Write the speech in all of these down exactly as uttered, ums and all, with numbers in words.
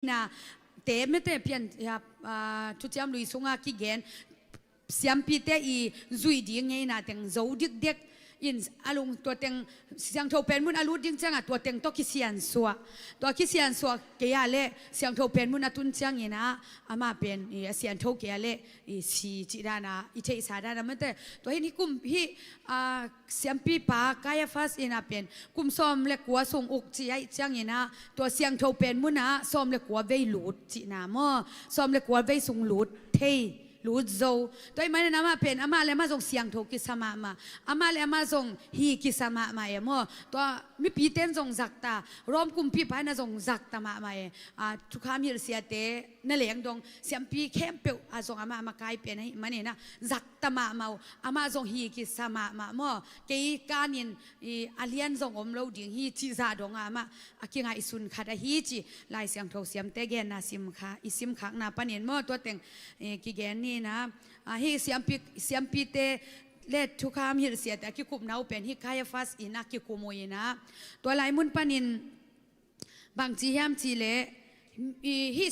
ngeina te mete pian, a, a, thuciam lui sunga kigen siampite i zuih ding ngeina teng zo dikdek in a lung, tua teng siangtho pen mun a lut ding cianga tua teng tawh kisiansuah. Tua kisiansuah kei a leh siangtho pen mun a tun ciangina amah pen i a siangtho kei a leh i si cih dana i theihsa dana mete. Tua hin hi kum hi, a, siampipa Caiaphas ina pen kum sawm le kua sung uk ci aih ciangina tua siangtho pen muna sawm le kua vei lut cihna maw, sawm le kua vei sung lut thei, lut zo. Tua ih manin amah pen amah le amah zong siangtho kisa mahmah, amah le amah zong hi kisa mahmah e maw. Tua mipite in zong zakta, Rom kumpipa ina zong zakta mahmah e. A, thukham hilhsiate na lengdong siampi khempeuh a zong amah makai pen ahi manina zakta mahmah uh, amah zong hi kisa mahmah maw. Kei kanin i a lian zong om lo ding hi cih zah donga amah a kingaihsun khat ahi ci Lai Siangtho siamte genna simkha, i simkhakna panin maw tua teng, eh, kigen nina, ah, hi siampi, siampite le thukham hilhsiate a kikupna uh pen hi Caiaphas ina kikum uh ina. Tua lai mun panin bangci hiam ci leh, i, hi,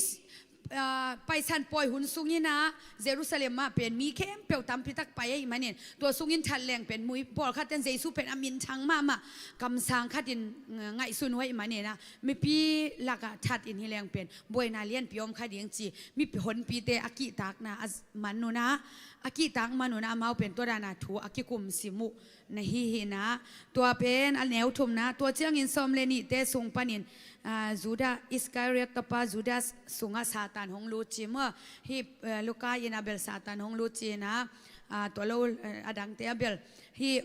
ah, Paisan pawi hun sungina Jerusalem ah pen mi khempeuh tampitak pai ahi manin tua sungin that leng pen mui pawlkhat ten Jesu pen a minthang mahmah kamsang khatin, mm, ngaihsun uh ahi manina mipi lakah that in hi leng pen buaina lianpi om kha ding ci mipi honpite a kihtakna a man una, a kihtak man una amau pen tua dana thu a kikum sim uh na hi hina. Tua pen a neu thumna, tua ciangin sawm le nihte sung panin, ah, Judah Iscariot tapa Judas sungah Satan hong lut ci maw. Hi, eh, Luka ina bel Satan hong lut cina, ah, tua lo, eh, a dangte a bel hi.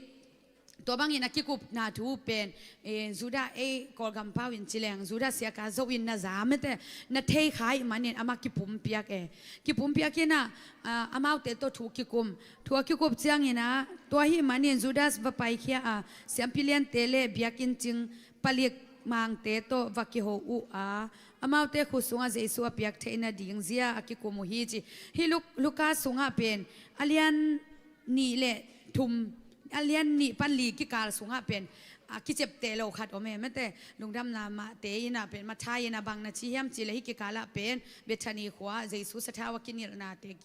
Tua bangin a kikupna thu pen, eh, Judah ei Kawlgam pau in ci leng Judah siaka zo in na za mete na thei kha ih manin amah kipumpiak e. Kipumpiak ina, ah, amaute tawh thu kikum. Thu a kikup ciangina tua hi manin Judas va paikhia a siampi liante le biakinn cing palik mangte tawh va kiho uh a, amaute khut sungah Jesu a piak theihna ding zia a kikum uh hi ci. Hi Luk-, Luka sungah pen a lian nih le thum, a lian nih pan li kikal sungah pen a kicepte lo khat om e mete. Lungdamna mahte ina pen Matthai ina bang na ci hiam ci le hi kikalah pen Bethani khua Jesu sathau a kinilhnate,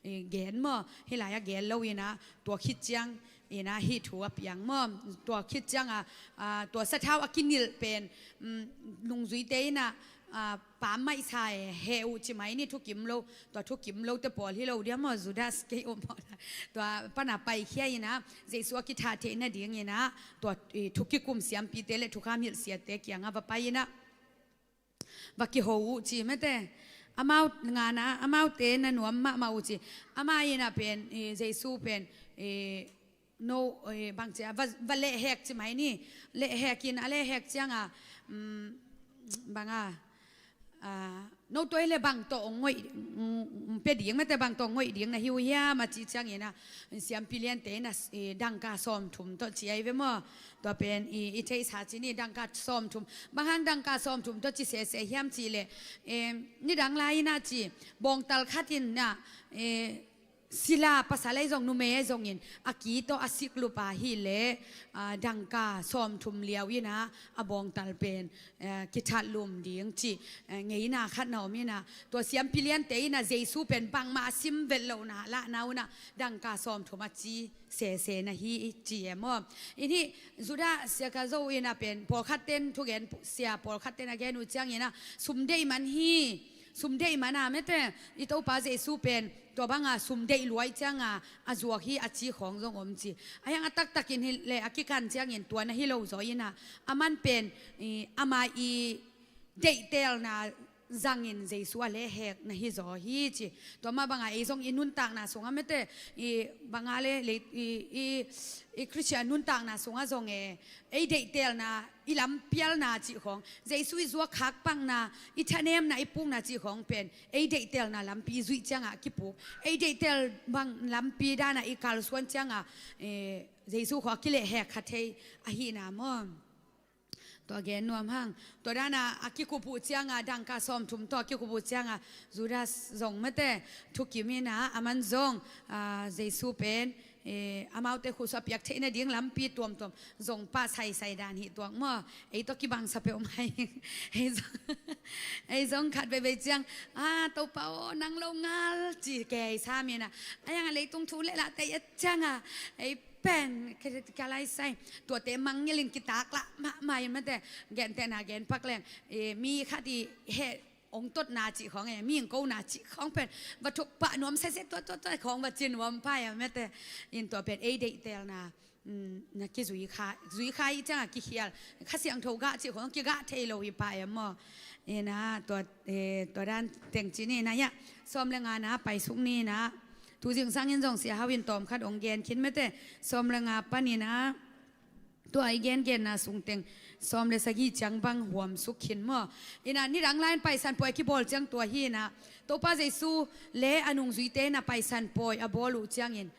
eh, gen maw, hi lai a gen lo ina tua khit ciang ina hi thu a piang maw. Tua khit cianga, ah, tua sathau a kinilh pen, mm, nungzuite ina, ah, pam maihsa e, heh uh ci mai ni thukim lo, tua thukim lote pawl hi lo dia maw, Judas kei uh maw. Tua pana paikhia ina Jesu a kithah theihna dingina tua, eh, thu kikum siampite le thukham hilhsiate kianga va pai ina va kiho uh ci mete. Amau ngana, amaute na nuam mahmah uh ci. Amah ina pen, eh, Jesu pen, eh, no, eh, bangcia, va, va lehhek ci mai ni. Lehhek in, a lehhek cianga, mm, banga, ah, no tua hi le bang tawh ong ngoih, mm, pe ding mete bang tawh ong ngoih ding na hi uh hiam a ci ciangina siampi liante ina, eh, dangka sawmthum tawh ci ai ve maw. Tua pen i, i theihsa ci ni dangka sawmthum. Bang hang dangka sawmthum tawh ci sese hiam ci le, eh, nidang lai ina ci bawngtal khat ina, eh, sila pasal ahi zong numei ahi zongin a ki tawh a siklup a hi le, ah, dangka sawmthum liau ina a bawngtal pen, eh, kithat lum ding ci, eh, ngeina khat na om ina tua siampi liante ina Jesu pen bangmah a sim vet lo na lahna una dangka sawmthum a ci sese na hi ci e maw. Ini Judah siaka zo ina pen pawlkhat ten thugen sia pawlkhat ten a gen uh ciangina sum deih man hi, sum deih man a mete i Topa Jesu pen tua banga sum deih luai cianga a zuak hi a ci khawng zong om ci. A hiang a taktakin hi le a kikan ciangin tua na hi lo zaw ina a man pen, i, ama i deihtelna zangin Jesu a lehhek na hi zaw hi ci. Tua mah banga ei zong i nuntakna sunga mete i banga le, le i, i, i Christian nuntakna sunga zong e ei deihtelna i lampialna cih khawng Jesu i zuak khak pakna i thanemna i pukna cih khawng pen ei deihtelna lampi i zuih cianga a kipuk ei deihtel bang lampi dana i kalsuan cianga, eh, Jesu khawng a kilehhek kha thei ahina maw. Tua gen nuam hang. Tua dana a kikup uh cianga dangka sawmthum tawh a kikup uh cianga Judas zong mete thukim ina a man zong, ah, Jesu pen, eh, amaute khutsuah piak theihna ding lampi tuamtuam zong pah saisai dan hi tuak maw. Ei tawh kibangsa peuhmah hi. Ei zong, ei zong khat veivei ciang, a, Topa aw, nang lo ngal ci kei sa mina. A yang a leitung thu le lah tei a cianga ei pen ka, ka lai sai tuate mangngilin kitak lah mahmah in mate. Gentehna gen pak leng, eh, mi khat i heh ong totna cih khawng e, mi ong kona cih khawng pen va thuk pah nuam sese tua tua tua khawng va ci nuam pah e mate. In tua pen ei deihtelna, um, na kizui kha, zui kha i cianga kikhial, Kha Siangtho gah cih khawng kigah thei lo hi pah e maw. Ina tua, eh, tua dan teng ci ni na ya. Sawm le ngana paisuk ni na. Tu zingsangin zong Sia Hau in tawm khat ong gen khin mate. Sawm le nga panina tua i gengenna sungteng sawm le sagih ciang bang huamsuk khin maw. Ina nidang lai-in Paisan Pawi a kibawl ciang tua hi ina Topa Jesu le a nungzuite ina Paisan Pawi a bawl uh ciangin,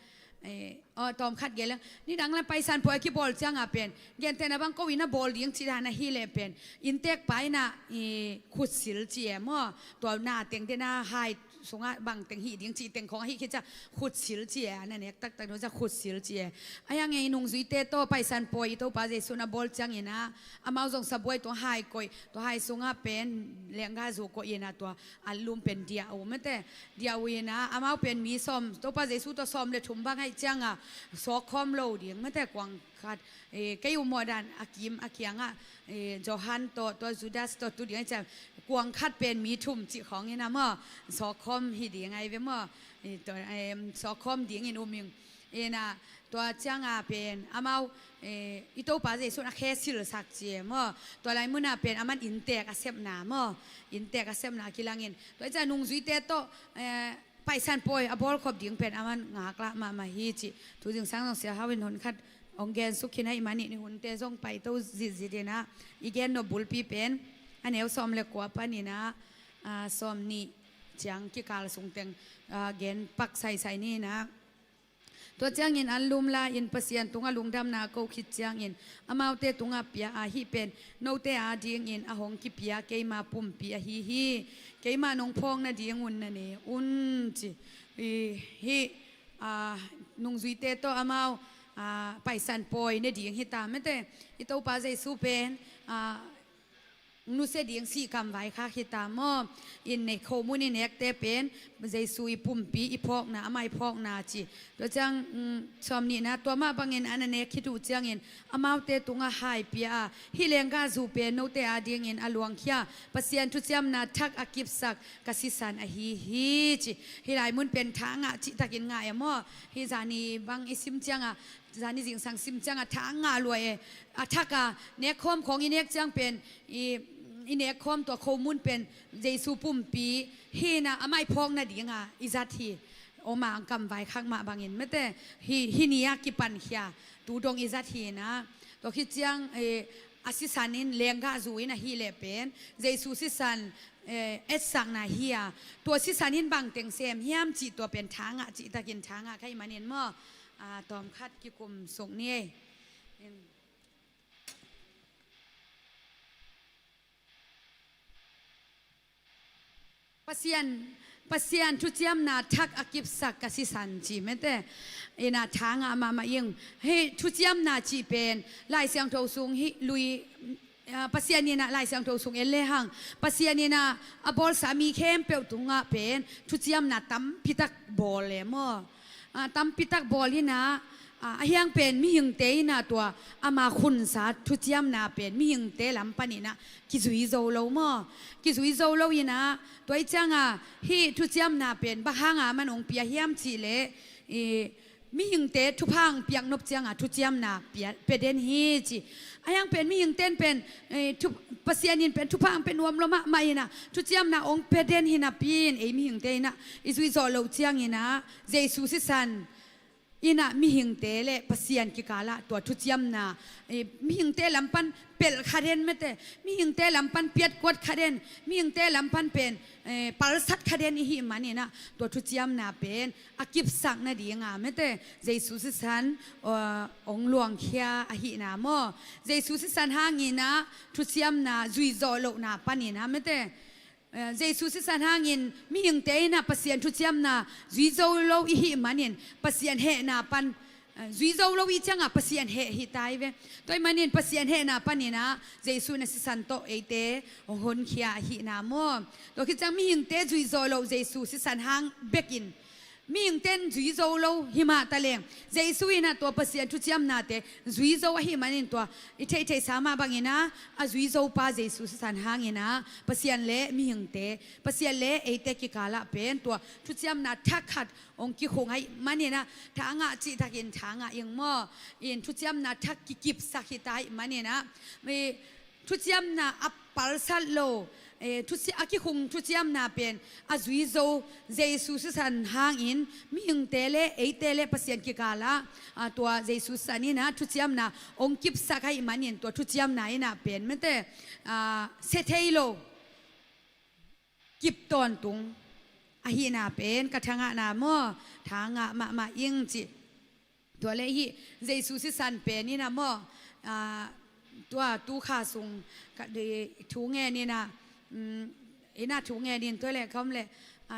eh, aw, tawm khat gen leng, nidang lai-in Paisan Pawi a kibawl cianga pen gentehna bang ko ina bawl ding ci dan ahi leh pen innteekpa ina, eh, khutsil ci e maw. Tua na teng dena hai sungah bang teng hih ding cih teng khawng ahi khit ciang khutsil ci e, a na nek taktak dong ciang khutsil ci e. A yang e i nungzuite tawh Paisan Pawi i Topa Jesu na bawl ciangina amau zong sabuai tung hai koih, tua hai sungah pen lenggahzu koih ina tua a lum pen diah uh mate. Diah uh ina amau pen mi sawm, Topa Jesu tawh sawm le thum bang aih cianga sawkkhawm lo ding mate kuang khat, eh, kei uh mawh dan a kim a kiangah, eh, Johan tawh, tua Judas tawh tu ding aih ciang kuang khat pen mi thum cih khawng ina maw, sawkkhawm hi ding aih ve maw. Eh, tua, eh, sawkkhawm dingin um ing. Ina tua cianga pen amau, eh, i Topa Jesu in a khe silsak ci e maw. Tua lai muna pen aman innteek a sepna maw, innteek a sepna kilangin tua i ciang nungzuite tawh, eh, Paisan Pawi a bawlkhop ding pen aman ngaklah mahmah hi cih tu zingsang zong Sia Hau in hun khat ong gensuk khin ahih manin i hunte zong paito zitzit ina i gen nop bulpi pen a neu sawm le kua panina, ah, sawm nih ciang kikal sungteng, ah, gen pak saisai ni ina. Tua ciangin an lum la-in Pasian tungah lungdamna ko khit ciangin amaute tungah pia a, hih pen note adingin a hong kipia keima pumpi ahi hi. Keima nong phawk nadingun na ne un ci. I, hih, a, nungzuite tawh amau, a, Paisan Pawi ne ding hi ta mate. I Topa Jesu pen, a, nusia ding sih kam vaikhak hi ta maw. Inn nei khomun i nekte pen Jesu i pumpi i phawkna, amah i phawkna ci. Tua ciang, um, sawm nihna tua mah bangin an a nek khit uh ciangin amaute tungah hai pia a, hih lenggahzu pen note adingin a luangkhia Pasian thuciamna thak a kipsak ka sisan ahi hi ci. Hih lai mun pen tha ngah cihtakin ngah e maw. Hih zani bang i sim cianga, zani zingsang sim cianga tha ngah lua e. A thak a nekkhawm khawng i nek ciang pen i, i nekkhawm tua khomun pen Jesu pumpi hi ina amah i phawk nadinga i zat hi. Oma ang kam vaikhak mah bangin mate hi, hih ni a kipankhia tu dong i zat hi ina. Tua khit ciang, eh, a sisan in lenggahzu in ahih leh pen Jesu sisan, eh, etsakna hi a, tua sisan in bangteng sem hiam cih tua pen tha ngah cihtakin tha ngah ka hih manin maw. A, tawm khat kikum suk ni ei. Pasian, Pasian thuciamna thak a kipsak ka sisan ci mate. Ina tha ngah mahmah ing. Hih thuciamna cih pen Lai Siangtho sung hih lui, a, Pasian ina Lai Siangtho sung en lehang Pasian ina a bawlsa mi khempeuh tungah pen thuciamna tampitak bawl e maw. A, tampitak bawl ina, a, a hiang pen mihingte ina tua ama khunsa thuciamna pen mihingte lam pan ina kizui zo lo maw. Kizui zo lo ina tua i cianga hih thuciamna pen bang hanga man ong pia hiam cih leh, i, mihingte thupha ang piak nop cianga thuciamna pia, pia den hi ci. A hiang pen mihingte in pen, eh, thu, Pasian in pen thupha ang pia nuam lo mahmah ina thuciamna ong pia den hi napi in ei mihingte ina i zui zawh loh ciang ina Jesu sisan ina mihingte le Pasian kikalah tua thuciamna, eh, mihingte lam pan pelh kha den mate, mihingte lam pan piatkuat kha den, mihingte lam pan pen, eh, palsat kha den i hih man ina tua thuciamna pen a kipsak nadinga mate Jesu sisan, uh, ong luangkhia ahihna maw. Jesu sisan hang ina thuciamna zui zawh lohna pan ina mate, eh, Jesu sisan hangin mihingte ina Pasian thuciamna zui zo lo i hih manin Pasian hehna pan Zui zo lo i ciangah Pasian heh hi tai ve. Tua ahih manin Pasian hehna paninah Jesu in a sisan tawh eite hong honkhia ahihna maw? Tua khit ciang mihingte zui zo lo Jesu sisan hang bekin mihingte in zui zo lo himah taleng Jesu inah tua Pasian thuciamnate zui zo ahih manin tua i theihtheihsa mah banginah a zui zo pa Jesu sisan hanginah Pasian le mihingte, Pasian le eite kikalah pen tua thuciamna thak khat hong kikhung ahih maninah tha ngah cihtakin tha ngah ing maw? In thuciamna thak kikipsak hita ahih maninah thuciamna a palsat lo, a kikhung thuciamna pen a zui zo Jesu sisan hangin mihingte le eite le Pasian kikalah tua Jesu sisan inah thuciamna hong kipsak ahih manin tua thuciamna inah pen mete sia thei lo kip tawntung ahihna pen ka tha ngahna maw? Tha ngah mahmah ing cih. Tua le hih Jesu sisan pen inah maw? Tua tukha sung thu ngen inah inah thu ngen in tua le ka om le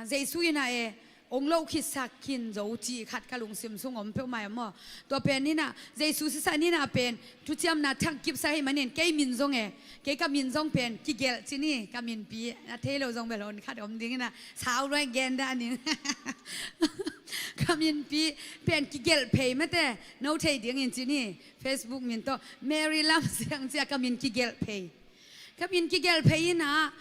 Jesu inah e hong loh khitsak khin zo cih khat ka lungsim sung om peuhmah e maw? Tua pen inah Jesu sisan inah pen thuciamna thak kipsak ahih manin kei min zong e, kei ka min zong pen kigelh ci ni, ka minpi a thei lo zong bel hon khat om ding inah sau luai gen dah ning. Ka minpi pen kigelh phei mete no thei dingin ci ni, Facebook min tawh Mary Lam Siang cia ka min kigelh phei. Ka min kigelh phei inah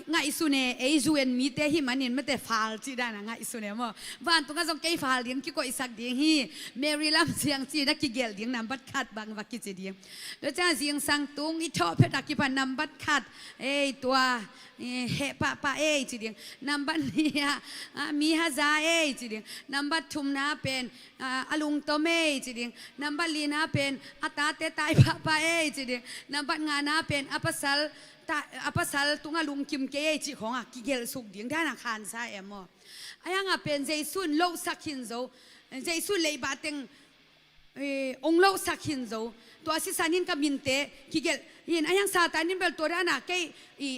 ngaihsun e, ei zu en mite hih manin mete fal cih dana ngaihsun e maw? Vantungah zong kei fal ding kikoihsak ding hi. Mary Lam Siang cih na kigelh ding nambat khat bang va kici ding. Tua ciang zingsang tung i thawh phet a kipan nambat khat ei tua heh pahpah ei ci ding. Nambat nih ah mi haza ei ci ding. Nambat thumna pen a lungtom ei ci ding. Nambat lina pen a tate tai pahpah ei ci ding. Nambat ngana pen a pasal a pasal tungah lungkim kei ei cih khawngah kigelh suk ding dana khansa em maw? Ahi hangah pen Jesu in lohsak khin zo. Jesu in leibah teng hong lohsak khin zo. Tua sisan in ka minte kigelh in ahi hang Satan in bel tua dana kei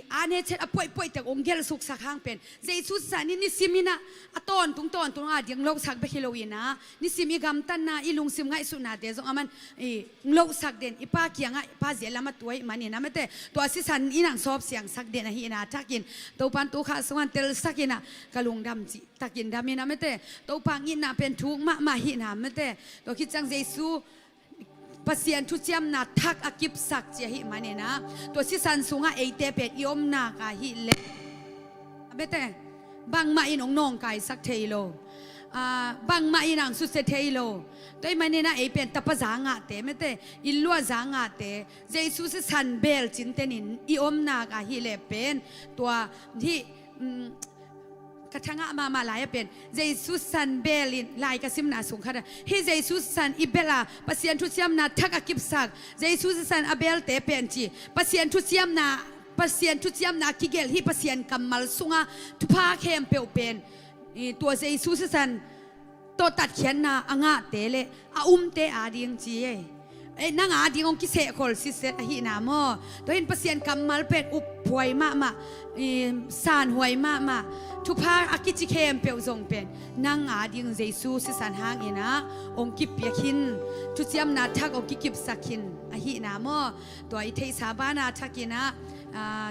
a nechet a poihpoih tek hong gelh suksak hang pen Jesu sisan in nisim inah a tawntung tawntung a ding lohsak bek hi lo inah nisim i gamtatna i lungsim ngaihsutnate zong aman hong lohsak den, i Pa kiangah i Pa zia lam a tua ahih manin a mete tua sisan inah sawp siangsak den ahihna thakin Topan tukha sungah telsak inah ka lungdam cih takin dam inah mete Topa ngitna pen thuk mahmah ahihna mete tua khit ciang Jesu Pasian thuciamna thak a kipsak ci ahih maninah tua sisan sungah eite pen i omnak ahih leh a mete bangmah in hong nawngkaisak thei lo. Bangmah in hong susia thei lo. Tua ahih maninah ei pen tapa za ngahte mete inn luah za ngahte Jesu sisan beel cintenin i omnak ahih leh pen tua hih ka tha ngah mahmah lai a pen Jesu sisan beel in lai ka simna sung khat a hih Jesu sisan i beel a Pasian thuciamna thak a kipsak Jesu sisan a beelte pen ci Pasian thuciamna Pasian thuciamna a kigelh hih Pasian kammal sunga thupha khempeuh pen tua Jesu sisan tawh tatkhiatna a ngahte le a umte ading ci ei. Nang ading hong kisehkhol sitset ahihna maw? Tua hin Pasian kammal pen uphuai mahmah, sanhuai mahmah, thupha a kici khempeuh zong pen nang ading Jesu sisan hanginah hong kipiak hin thuciamna thak hong kikipsak hin ahihna maw? Tua i theihsa bana thakinah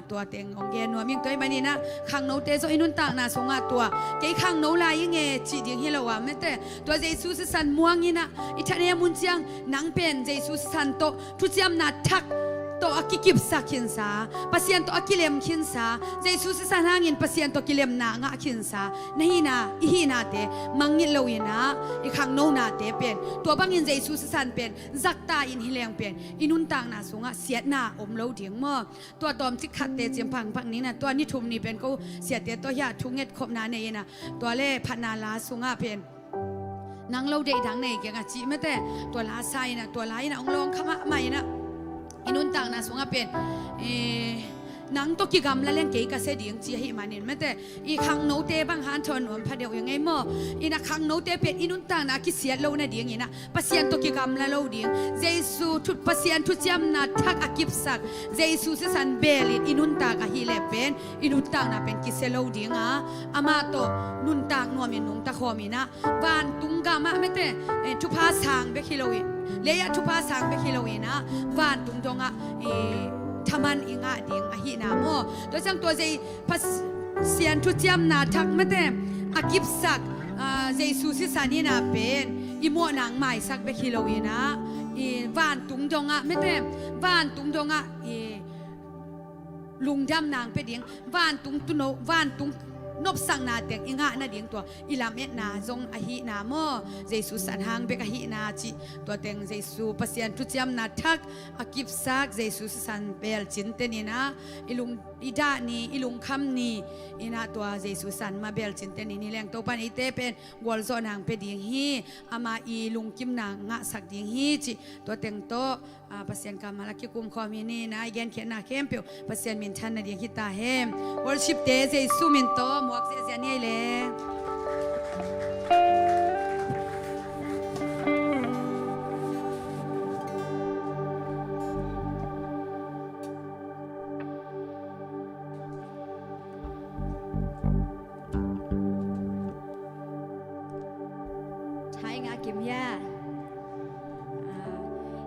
tua teng hong gen nuam ing. Tua ahih maninah khangnote zong i nuntakna sungah tua kei khangno lai ing e cih ding hi lo a mete tua Jesu sisan muang inah i thathem hun ciang nang pen Jesu sisan tawh thuciamna thak tawh a kikipsak khinsa, Pasian tawh a kilem khinsa, Jesu sisan hangin Pasian tawh kilemna a ngah khinsa na hihna i hihnate mangngilh lo inah i khangnonate pen tua bangin Jesu sisan pen zakta in hi leng pen i nuntakna sungah siatna om lo ding maw? Tua tawmcik khatte cimpang pak ningna tua ni thum ni pen ko siate tawh hiah thunget khopna nei inah tua le phatna la sungah pen nang lo deih dang nei keng a cih mete tua la sa inah tua la inah hong lawng kha mahmah inah i nuntakna sungah pen Nang tawh kigamla leng kei ka sia ding ci ahih manin, mate, i khangnote bang hanthawn nuam pha deuh i ngei maw? Ina khangnote pen i nuntakna kisiat loh nadingin ah Pasian tawh kigamla lo ding. Jesu thu, Pasian thuciamna thak a kipsak, Jesu sisan belin i nuntak ahih leh pen i nuntakna pen kisia lo ding a, amah tawh nuntak nuamin nungta khawmin ah vantung gamah, mate, eh, thupha sang bek hi loin, lei-ah thupha sang bek hi loin ah vantung dongah, eh, thaman i ngah ding ahihna maw? Tua ciang tua Jei-, Pas-, Pasian thuciamna thak, mate, a kipsak, ah, Jesu sisan in ah pen i mawhna maisak bek hi loin ah, i vantung dongah, mate, vantung dongah, i lungdamna pia ding, vantung tuuno, vantung nopsakna teng i ngah nading tua i lametna zong ahihna maw? Jesu san hang bek ahihna cih tua teng Jesu Pasian thuciamna thak a kipsak Jesu sisan belcin tenin ah i lung, i dah ni, i lungkham ni, ina tua Jesu san mah belcin tenin hi leng Topan eite pen gualzawhna pia ding hi, ama i lungkimna ngahsak ding hi cih tua teng tawh, ah, Pasian kammal a kikum khawm hi ni. Na i genkhiatna khempeuh Pasian minthan nading hi ta hen. Worship te Jesu min tawh muak ziahziah ni ei le. Thai ngah kim hia? Ah,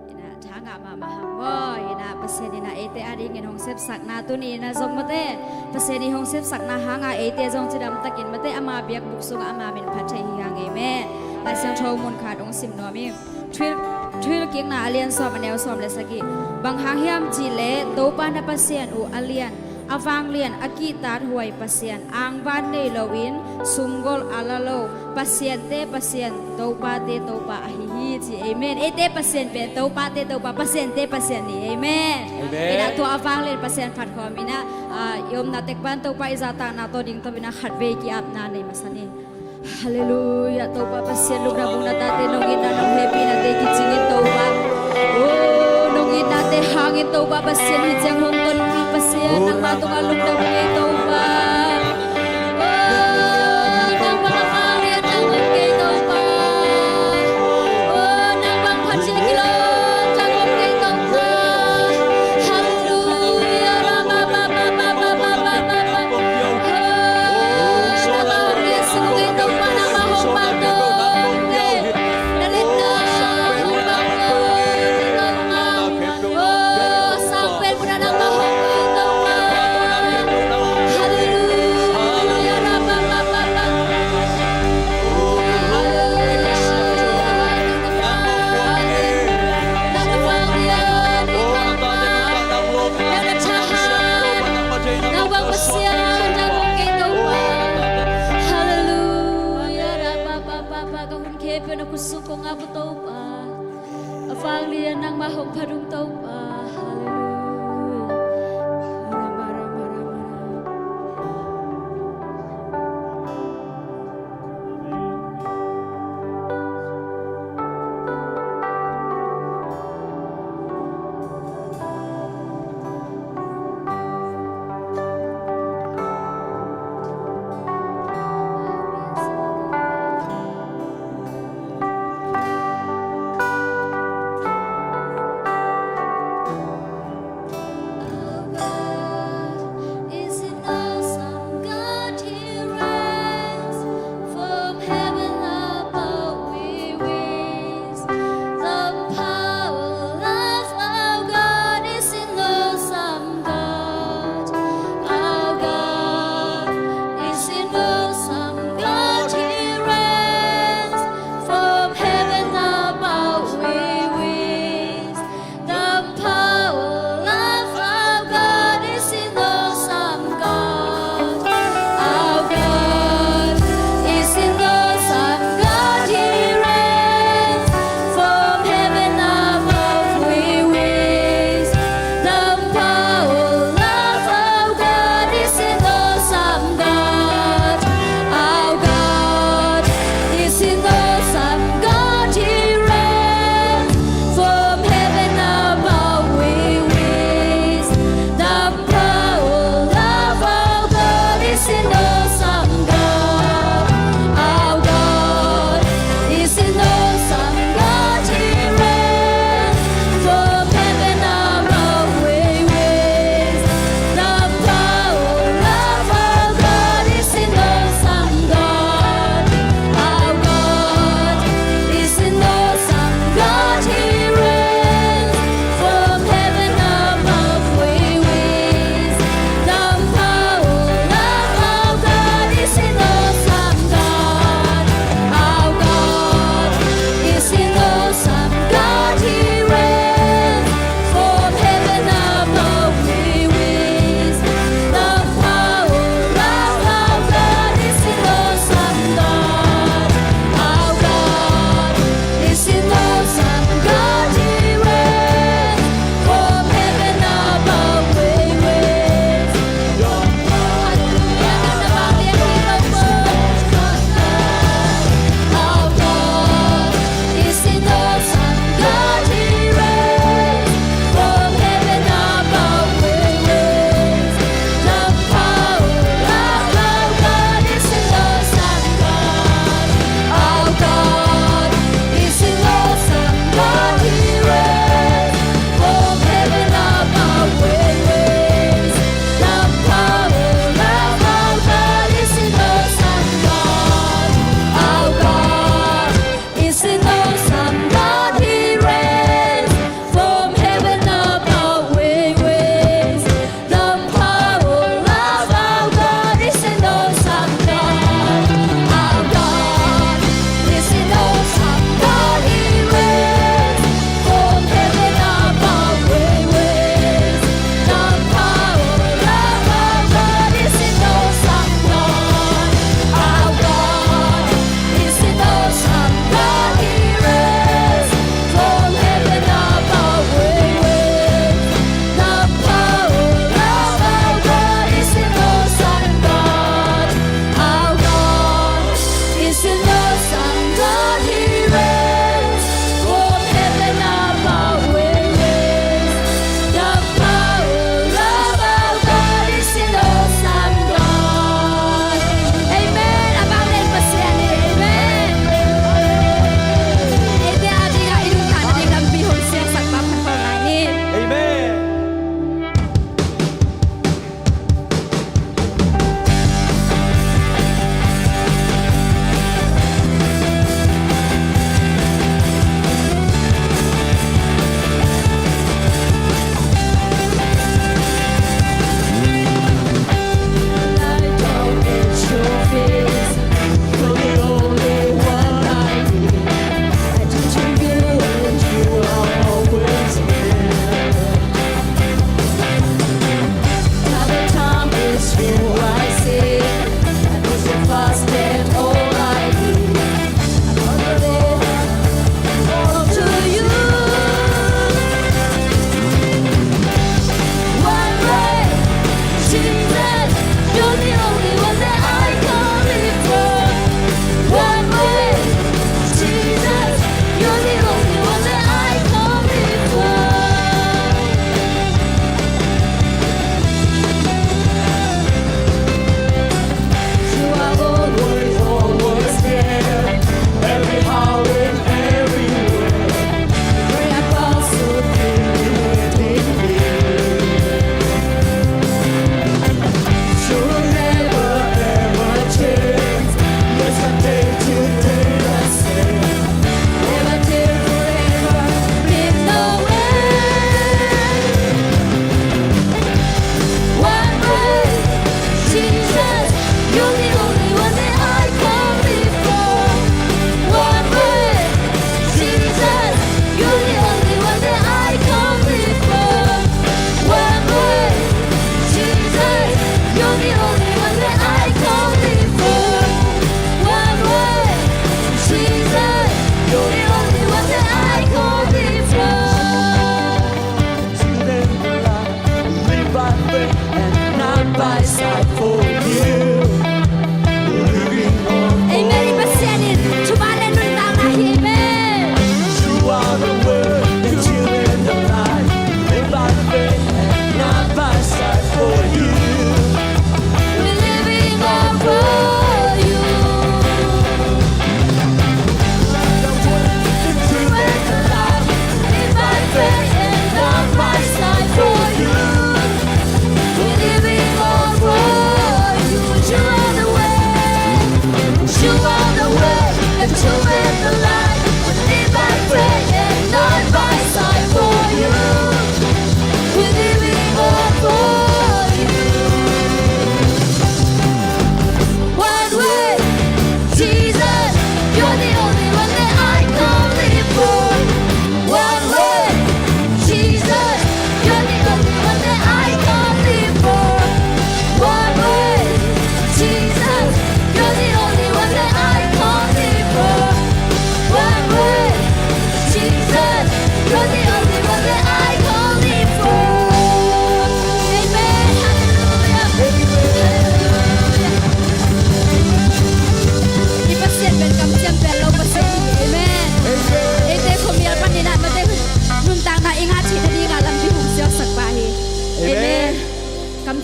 ina, tha ngah mahmah hang maw? Ina, Pasian ina eite adingin hong sepsakna tuni ina zong mate, Pasian i hong sepsakna hanga eite zong cidam takin mate ama biakbuk sungah ama min phat thei hi hang. Amen. Lai Siangtho mun khat hong sim nuam hi. Thuhilh, Thuhilhkikna a lian sawm a neu sawm le sagih. Bang hang hiam cih leh Topa na Pasian uh a lian, a vanglian, a kihtakhuai Pasian, angvan nei loin sumgolh a la lo, pasiante Pasian, topate Topa ahi hi ci. Amen. Eite Pasian pen topate Topa, pasiante Pasian ni. Amen. Amen. Ina tua a vanglian Pasian phat khawm ina, ah, i omna tek pan Topa i zahtakna tawh ding tawh ina khatvei ki-apna nei masa ni. Halleluiah. Topa Pasian, lungdam ung, na tate nong itna nong hehpihnate kicingin Topa. Oh, nong itnate hangin Topa Pasian, hih ciang hong tonpih Pasian, nangmah tungah lungdam ung ei Topa. Oh, nang bang a vanglian nang om kei Topa. Oh, nang bang phaci kilawm nang om kei Topa. Halleluiah. Nang bang Pasian nang om kei Topa. Halleluiah. Ra pa pa pa pa, ka hun khempeuh na khut sung kong ap uh Topa. A vanglian nangmah hong phat ung Topa. Halleluiah.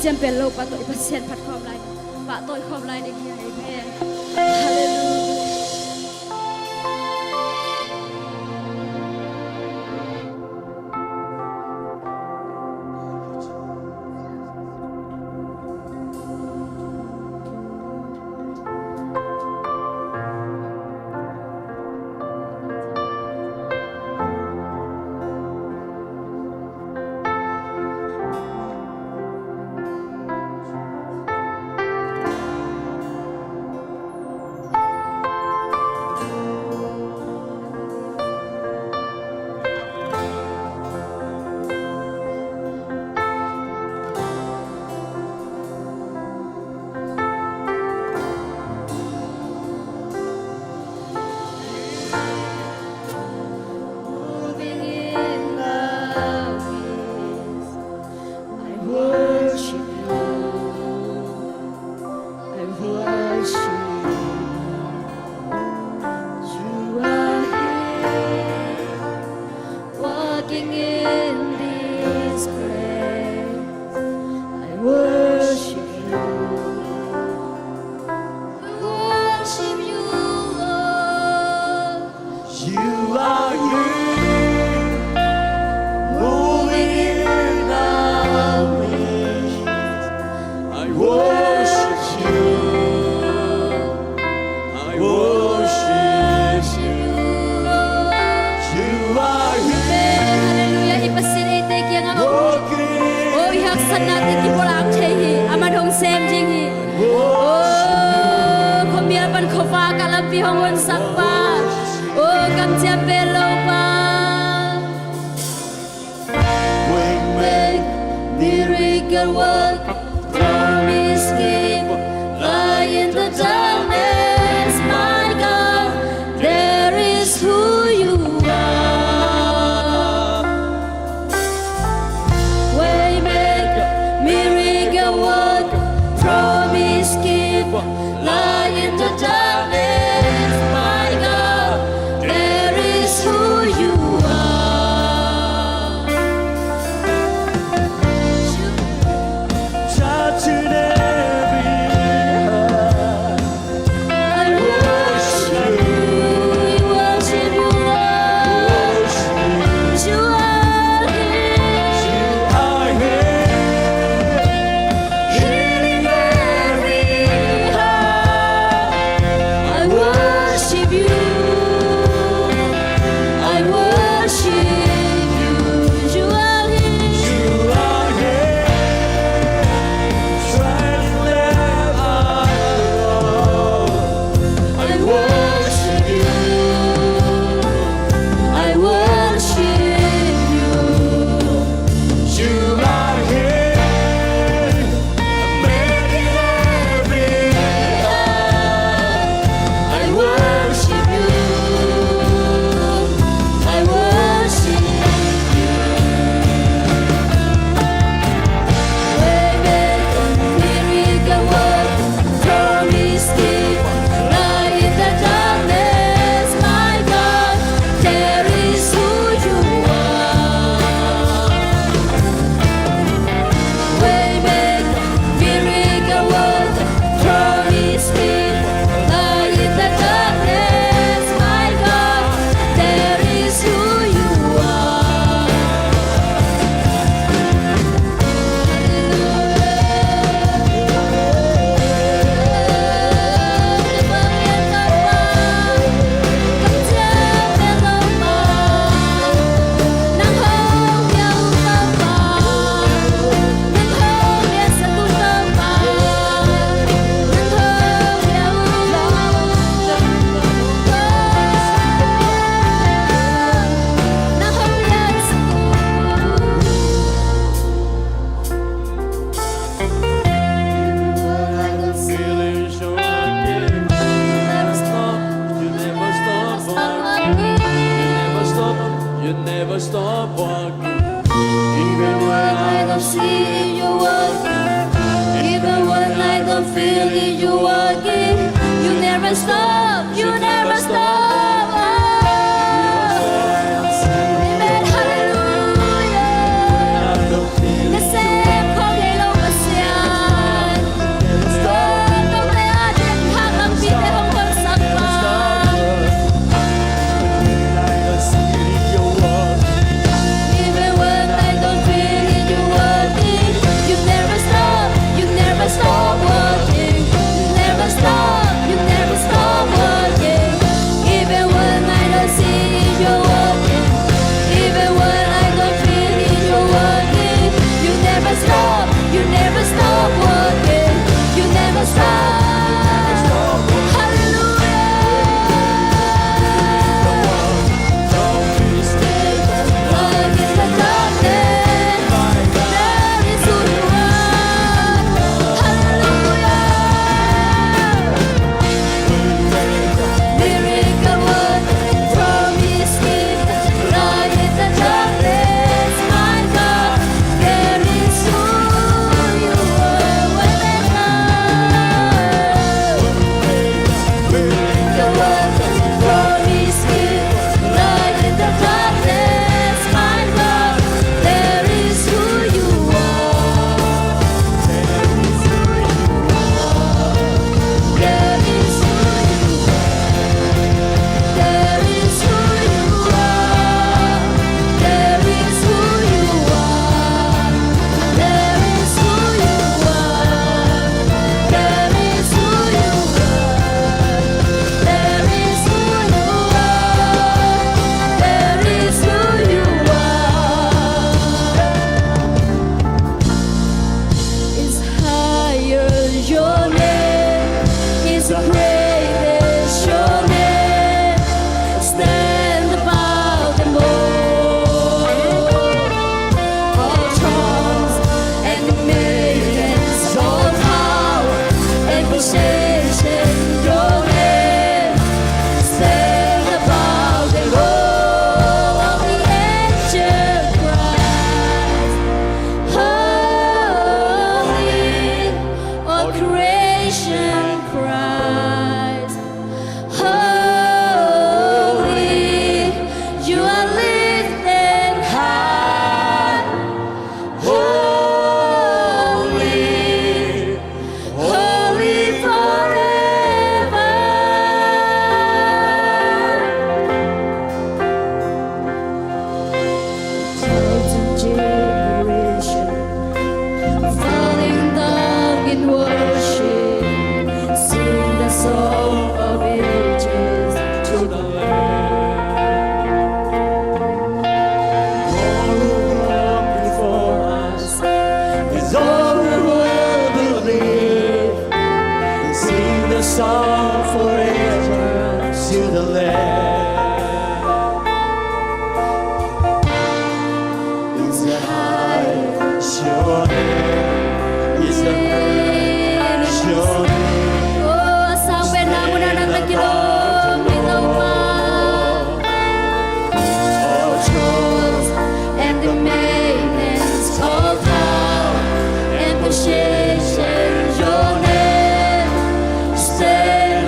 Ciampel Lopa tawh i Pasian phat khawm lai, pahtawi khawm lai ding hi a, amen. Halleluiah. Moving in the midst, I worship you. I worship you. You are here, walking in this place. I worship you. I worship you, Lord. You are here, moving in our midst. I worship you. I worship you. You are here. Halleluiah. I Pasian eite kiangah om. Walking. Oh, i haksatnate kipualang thei hi. Aman hong sem ding hi. Oh, khuamial pan khuavak ah lampi hong honsak pa. Oh, kamciam bel lo pa. Waymaker, miracle worker, promise keeper, light in the darkness, my God, that is who you are. Waymaker, miracle worker, promise keeper, light in the darkness, my God, that is who you are. Touching every heart. I worship you, we worship you, Lord. You are here. You are here. Healing every heart. I worship you. I worship you. You are here. You are here. Shining light of the Lord. I worship you. I worship you. You are here. Making every heart. I worship you. I worship you. Waymaker, miracle worker, promise keeper, light in the darkness, my God, there is who you are. Waymaker, miracle worker, promise keeper, light in the darkness, my God, there is who you are. You never stop walking. Even when I don't see you walking, even when I don't feel it, you walking. You never stop, you never stop. Amen. Hallelujah. Nasem khawm ngei lo Pasian. Great is your name. Stand above them all. All thrones and dominions, all power and position, your name stand above them all. All the angels cry, holy, all creation cries, holy, you are lifted high. Holy, holy forever. Thousand generations falling down in worship, sing the song of ages to the Lamb. All who come before us and all who will believe, sing the song forever to the Lamb. Is the high, sure name. Is the high, sure name. Oh, a sang pen na mun ah nang na kilawm hi lo maw. All thrones and dominions, all power and position, your name stand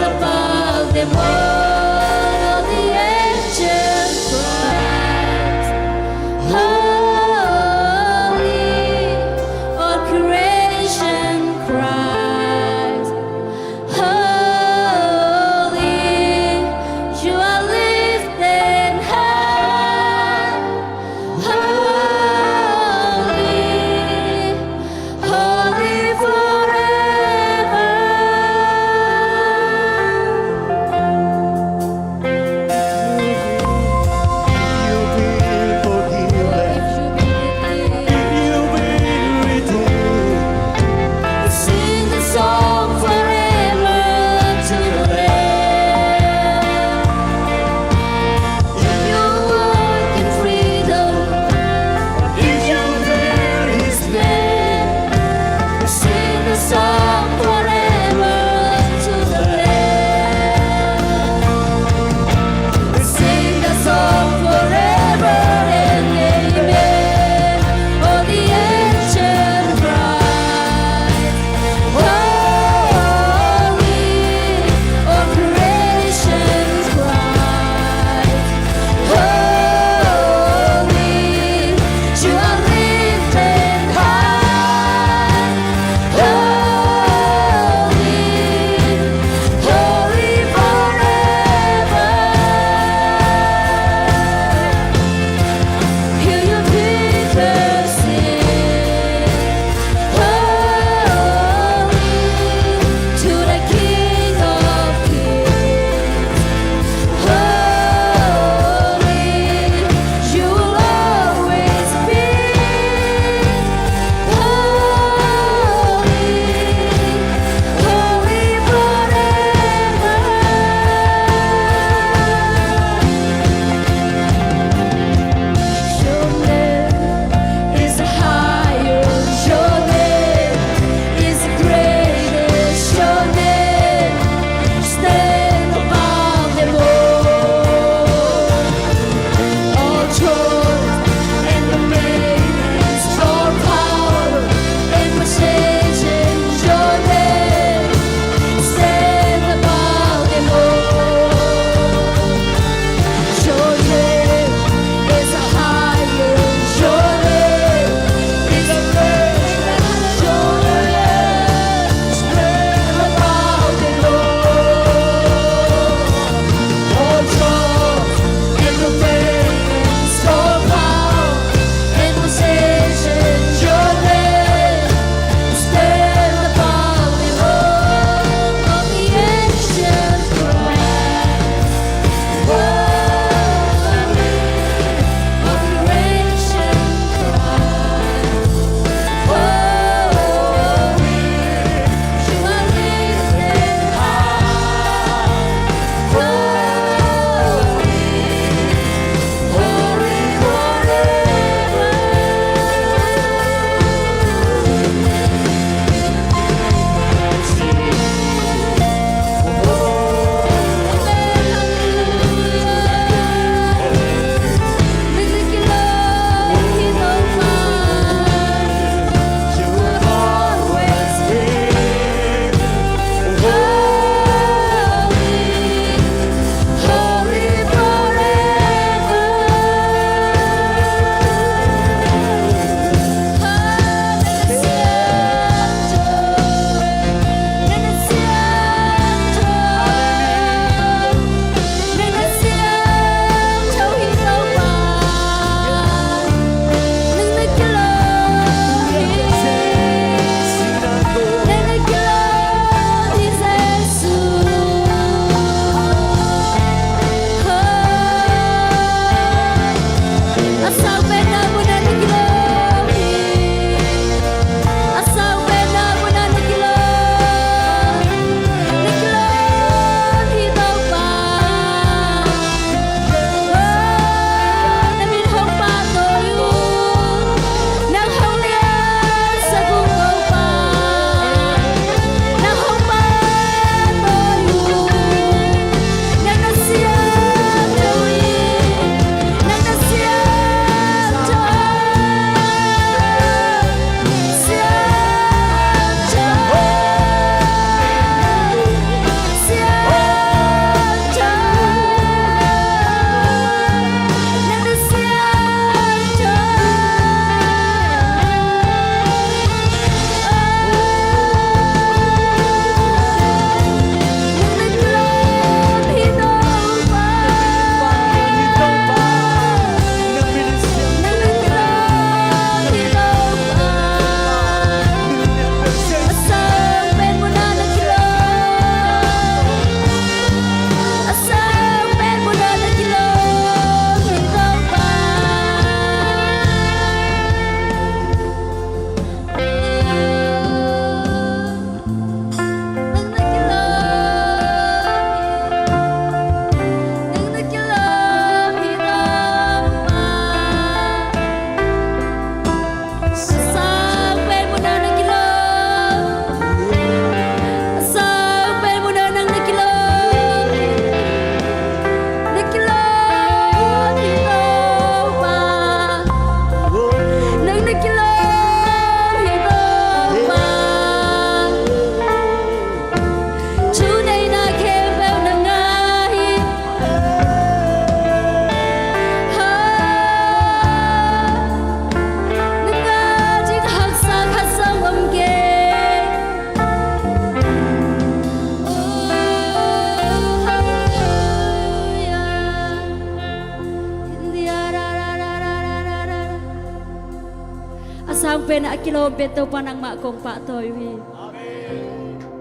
Pen a kilawm pen Topa nangmah kong pahtawi uh hi.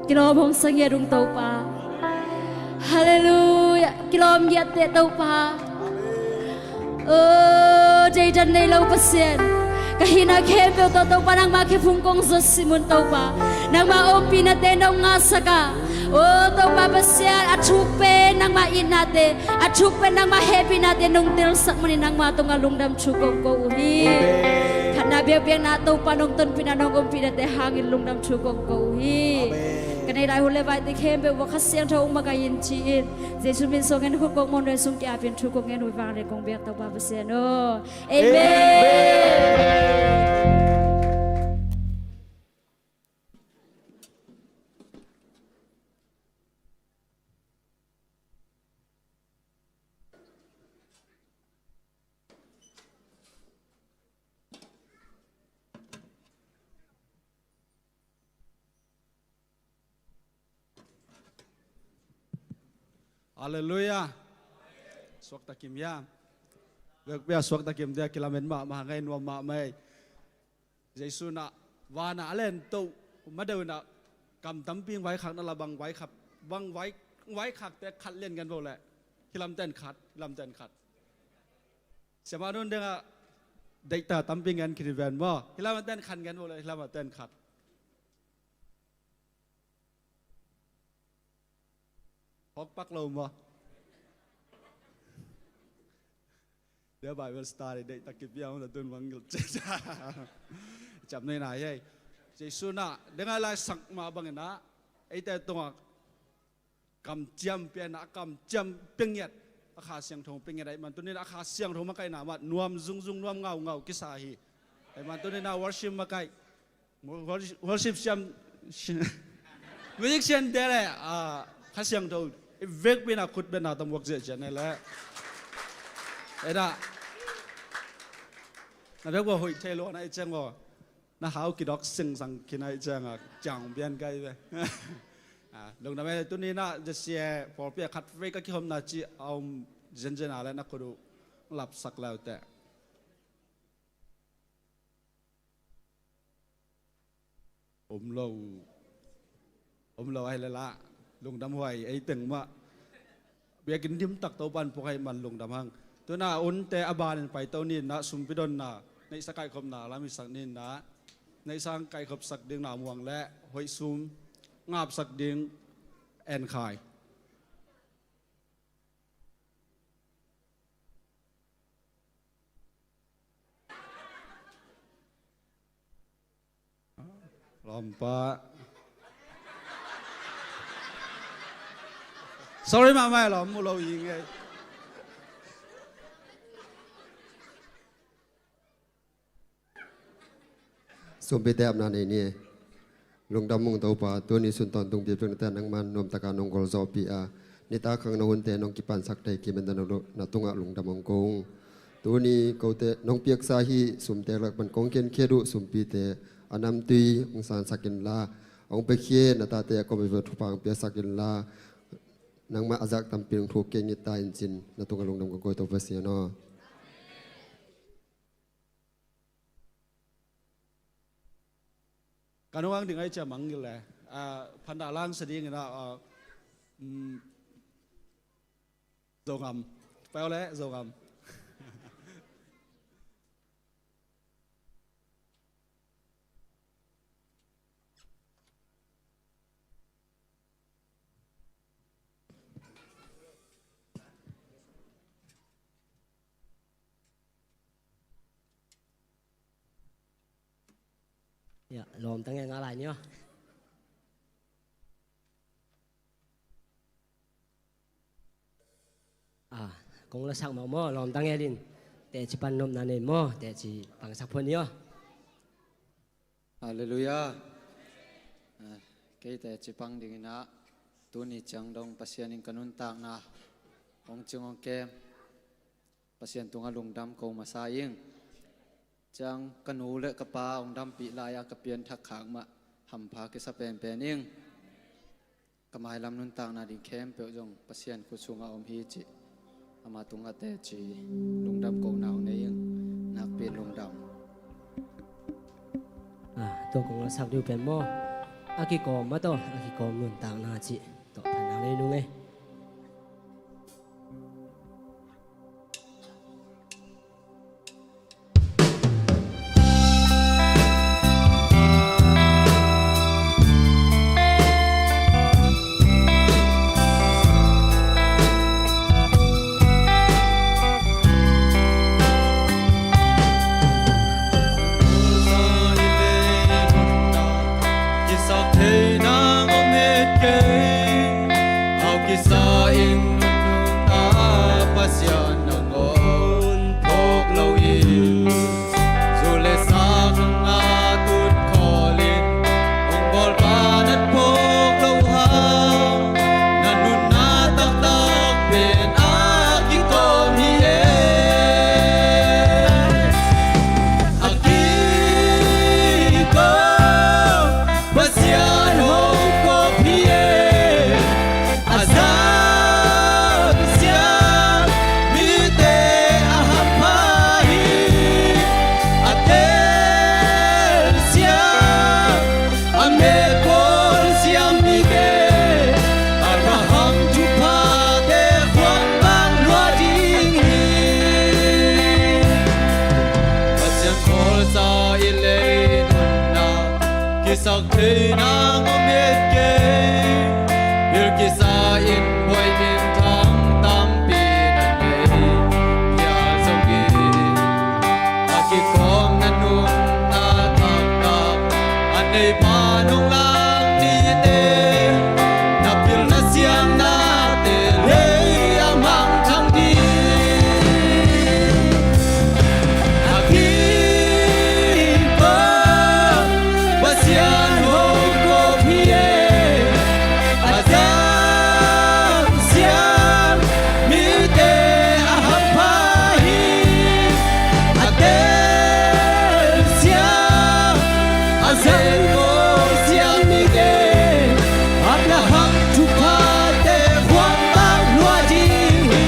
Kilawm hong sa ngiat ung Topa. Halleluiah. Kilawm ngiat teh Topa. O, deidan nei lo Pasian, ka hihna khempeuh tawh Topa nangmah khephung kong zuat sim un Topa. Nangmah ompihnate nong ngahsak a, o Topa Pasian, a thuk pen nangmah itnate, a thuk pen nangmah hehpihnate nong telsak manin nangmah tungah lungdam thu kong ko uh hi. Amen. Khatna biakpiakna Topa nong tonpihna nong ompihnate hangin lungdam thu kong ko uh hi. Amen. Ka neih lai hun le vaite khempeuh uah Kha Siangtho hong makaih in ci-in Jesu min suangin khut kong muan nuai sung ki-apin thu kong ngen uh hi. Vanglian kong biak Topa Pasian aw. Amen. Amen. Halleluiah. Suakta kim hiam? Biakpiak suakta kim dia kilamen mahmah ngei nuam mahmah ei. Jesu in ah vanah a len toh madeuh in ah kam tampi hong vaikhak na la bang vaikhak, bang vai, vaikhakte khat lian ngen vo leh. Hih lamten khat, hih lamten khat. Siamah nun dengah deihta tampi ngen khin hi ven maw. Hih lamten khat ngen vo leh, hih lamten khat. Hawk pak lo maw? Dia Bible study deih tak kipia maw, tun mangngilh ciah ciah. Ciam nei na hi ei. Jesu in ah dengah laisak mah bangin ah eite tungah kamciam pia in ah, a kamciam pia ngiat, a Kha Siangtho pia ngiat ahih man tuni in ah a Kha Siangtho makaihna mah nuam zungzung, nuam ngaungau kisa hi. Ahih man tuni in ah worship makaih, worship siam, musician te le, ah, Kha Siangtho i vekpi in ah khut beng na tawh muak ziahziah ni le. Ei dah, na vek ua hoih thei lo na i ciang ua, na hau kidok singsang khin ahih ciangah ciang bian kai ve. Ah, lungdam ei. Tuni in ah J C A pawlpi ah khat vei ka kihopna cih a om zenzen a le na khut uh lapsak le uh teh. Om lo, om lo ahih leh lah lungdam huai ei teng mah. Biakinn dim tak Topa in phuak ahih man lungdam hang. Tu in ah unte a banin paito ni in ah sumpi donna, neihsa kaikhopna lam hisak ni in ah, neihsa kaikhopsak ding na muang leh hoih sum ngapsak ding en khai. Lawmpa. Sorry mahmah, lawm mu lo hi ngei. Sumpite apna nei ni. Lungdam ung Topa, tuni sun tawntung biakpiaknate nangman nuamtaka nong golzawhpih a, nitak khang na hunte nong kipansak thei kim in na tungah lungdam hong ko ung. Tuni kote nong piaksa hih sumte lak pan kong khenkhiat uh sumpite a namtui hong sansak inla, hong piakhia na tate a komi vel thupha hong piasak inla, nangmah a zak tampi hong thuk kei ngiat ta in ci-in na tungah lungdam kong ko hi Topa Pasian aw. Kan hong ang ding ahih ciang mangngilh le, ah, phandah langsa dingin ah, ah, mm, Zogam. Pai aw le, Zogam. Ya, lawm ta nge nga lai ni aw. Ah, kong lasak mah maw, lawm ta nge lin. Teci pan nopna nei maw, teci pangsak phot ni aw. Halleluiah. Ah, kei teci pang dingin ah, tuni ciang dong Pasian in ka nuntakna hong cing hong kem, Pasian tungah lungdam ko masa ing. Ciang ka nu le ka pa hong dampih lai-a ka pianthak khak mah hampha kisa penpen ing. Ka mailam nuntakna ding khempeuh zong Pasian khut sungah om hi cih ama tungah teci lungdam kohna hong nei ing. Nakpi in lungdam. Tua kong lasak ding pen maw, a kikawm mah tawh a kikawm nuntakna cih tawh phatna nei nung ei. Kisak thei nang om het kei, hau kisa in nunung a Pasian nangawn phawk lo in, zu le sa khang a tut khawl in, hong bawlpa na phawk lo hang, na nunna taktak pen a kikawm hi e. A kikawm Pasian hong kawm hi e. A zang siam mite a hampha hi. A tel siam, a meh pawl siam mite, Abraham thuphate khuang bang lua ding hi. Pasian khawlsa i lei nunna, kisak thei nang om het kei. Bil kisa in buai minthang tampi na nei hial zongin, a kikawm na nunna taktak a neipa nong lak nite, na pilna siamnate lei a mangthang ding. A kikawm Pasian hong kawm hi e. A zang siam mite a hampha hi. A tel siam, a zang pawl siam mite, Abraham thuphate khuang bang lua ding hi.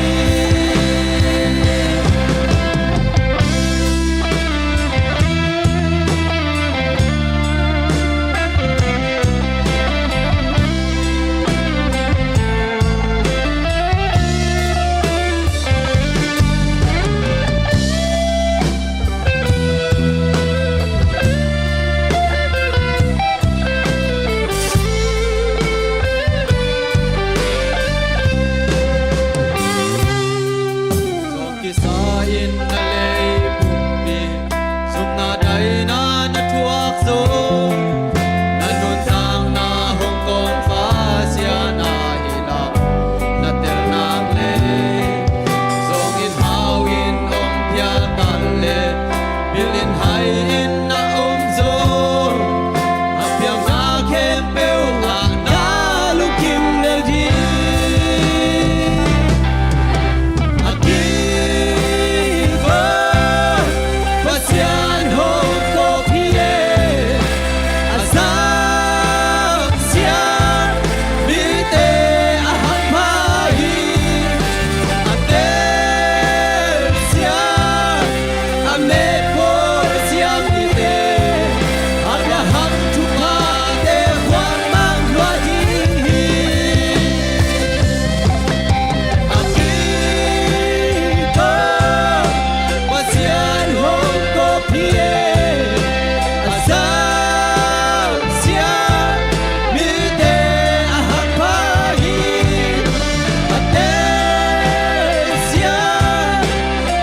Kisa in na lei pumpi, sumna daina na thuak zong, na nuntakna hong kawm Pasian a hi lam na tel nak lei. Zong in hau in om phiat tal le, bil in hai in na om zong, a piang na khempeuh ah na lungkim lel ding. A kikawm Pasian hong kawm hi e. A zang siam mite a hampha hi. A tel siam, a meh pawl siam mite, Abraham thuphate khuang bang lua ding hi. A kikawm Pasian hong kawm hi e. A zang siam mite a hampha hi. A tel siam,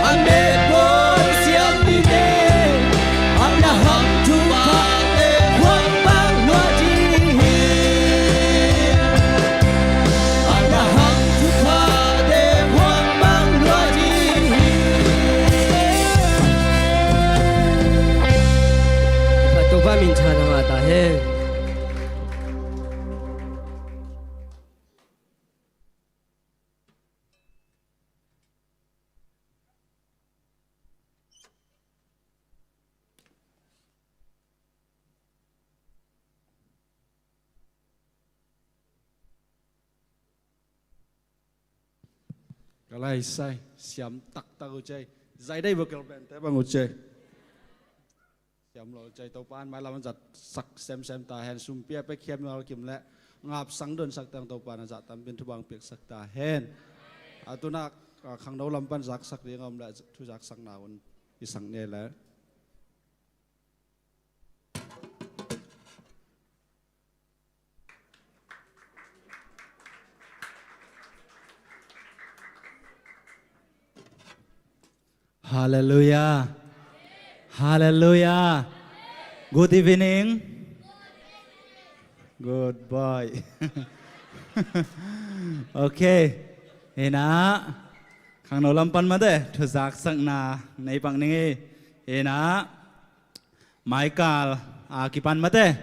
a meh pawl siam mite, Abraham thuphate khuang bang lua ding hi. Abraham thuphate khuang bang lua ding hi. Topa min thang a ngah ta hen. Ka lai sai, siam taktak uh cei. Zaidai vocal band te bang uh cei. Kiam lo cai Topa in mailam zatsak semsem ta hen, sumpi a pia khiam mial kim le ngap sang don sak teng Topa in a zah tampin thubang piak sak ta hen. A tuna, a, khangno lam pan zaksak ding om le thu zaksakna hun i sak ni le. Hallelujah. Hallelujah. Good evening. Good boy. Okay. Ina, khangno lam pan mate thu zaksakna nei pak ning i. Ina, maikal a kipan mate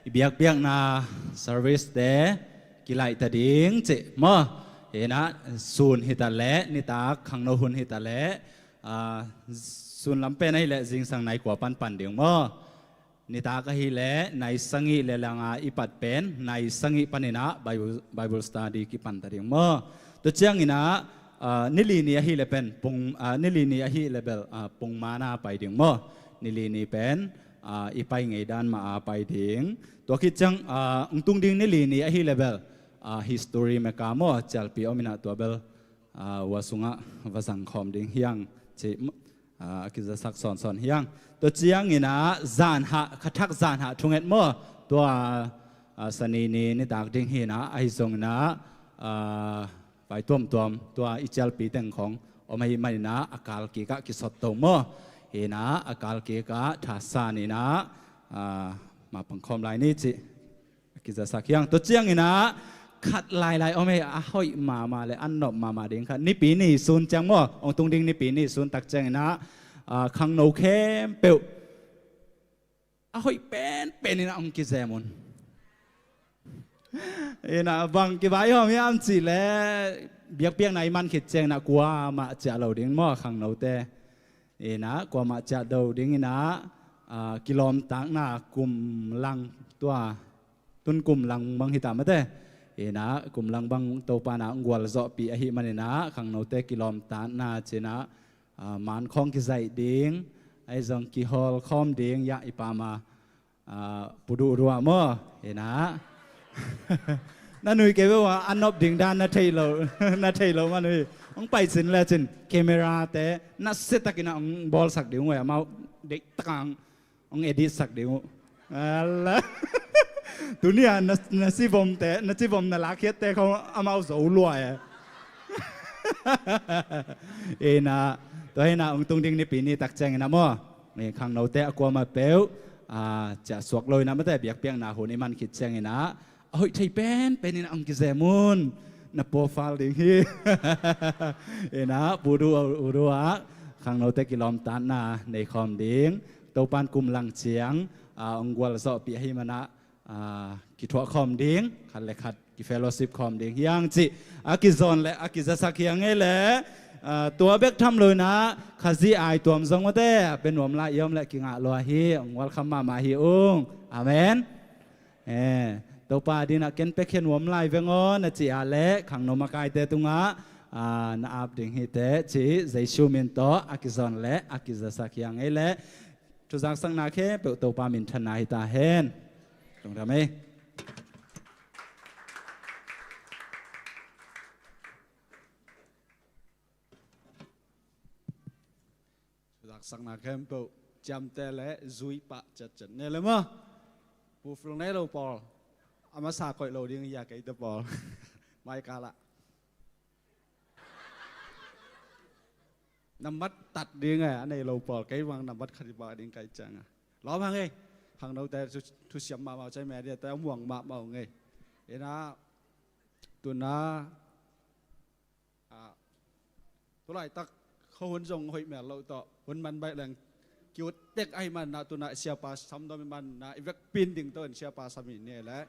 i biakpiakna service te kilaih ta ding cih maw. Ina, sun hi ta leh, nitak khangno hun hi ta leh, a, sun lam pen ahih leh zingsang nai kua pan pan ding maw. Nitak ahih leh nai sagih le langa i pat pen nai sagih panin ah Bible, Bible study kipan ta ding maw. Tua ciangin ah, a, nili ni ahih leh pen pung, a, nili ni ahih leh bel, a, pungman a pai ding maw. Nili ni pen, a, i pai ngei dan mah a pai ding. Tua khit ciang, a, hong tung ding nili ni ahih leh bel, a, history meka maw, cialpi om in ah tua bel, a, hua sungah va zang khawm ding hi hang cih, a, a kizasak sawnsawn hi hang. Tua ciangin ah zanhah, kha thak zanhah thunget maw. Tua, a, Sani ni nitak ding hi in ah, ahi zongin ah, a, vai tuamtuam tua i cialpi teng khong om ahih manin ah a kal kik ah kisot to maw. Hi in ah a kal kik ah thasan in ah, a, mapang khawm lai ni cih a kizasak hi hang. Tua ciangin ah khat lailai om hi, a hoih mahmah le a nop mahmah ding khat, Nipi ni sun ciang maw, hong tung ding Nipi ni sun tak ciangin ah, a, khangno khempeuh a hoih penpen in ah hong kizem un. Ina, bang kivai hawm hiam cih leh biakpiakna i man khit ciangin ah kuamah ciah lo ding maw khangnote. Ina, kuamah ciah lo ding in ah, a, kilawmtatna kum lang tua, tun kum lang bang hi ta mate. Ina, kum lang bang Topa in ah hong gualzawhpih ahih manin ah khangnote kilawmtatna ci in ah, a, man khawng kizaih ding, ahi zong kihawl khawm ding, ya i pam a, a, Pu Duh Ruah maw, hi in ah. Na nui kei ve ua, a nop ding dan na thei lo, na thei lo mah nui. Hong pai cin le cin, camera te, na siatak in ah hong bawlsak ding uh, amau deihtak a hong edit sak ding uh. Ala. Tuni a na, na civom te, na civom na lakkhiat te khawng amau zo lua e. Ina, tua hi in ah hong tung ding Nipi ni tak ciangin ah maw. Khangnote a kuamah peuh, a, ciah suak lo in ah mate biakpiakna hun i man khit ciangin ah, a hoih thei penpen in ah hong kizem un. Na profile ding hi. In ah, Pu Duh, Pu Duh ah, khangnote kilawmtatna nei khawm ding. Topa in kum lang ciang, a, hong gualzawhpih ahih manin ah, a, kithuah khawm ding, khat le khat kifellowship khawm ding hi hang cih a kizawn le a kizasak hi hang ei le, a, tua bek tham lo in ah Khazih ai tuam zong mate, a pia nuam lai i om le kingah lua hi, hong welcome mahmah hi ung. Amen. Eh, Topa adingin ah ken pia khin nuam lai veng aw na cih a le khangno makaite tungah, a, na ap ding hi teh cih Jesu min tawh a kizawn le a kizasak hi hang ei le. Thu zaksakna khempeuh Topa minthanna hi ta hen. Lungdam ei. Thu zaksakna khempeuh ciamteh le zui pah ciatciat ni le maw. Pu Phil nei lo pawl. A masa koih lo ding hi a keite pawl. Mai kal ah. Na mat tat ding e, a nei lo pawl, kei bang na mat khat i bak ding kai ciang a. Lawm hang ei, khangnote thu, thusiam mahmah uh, cai media te a muang mahmah uh ngei. Ina, tuna, a, tulaitak khuahun zong hoih mel loh tawh, hun man baih leng, kiut tek ahih manin ah tuna siapa sam dawm i hih manin ah i vekpi in ding to in siapa sam i ni le.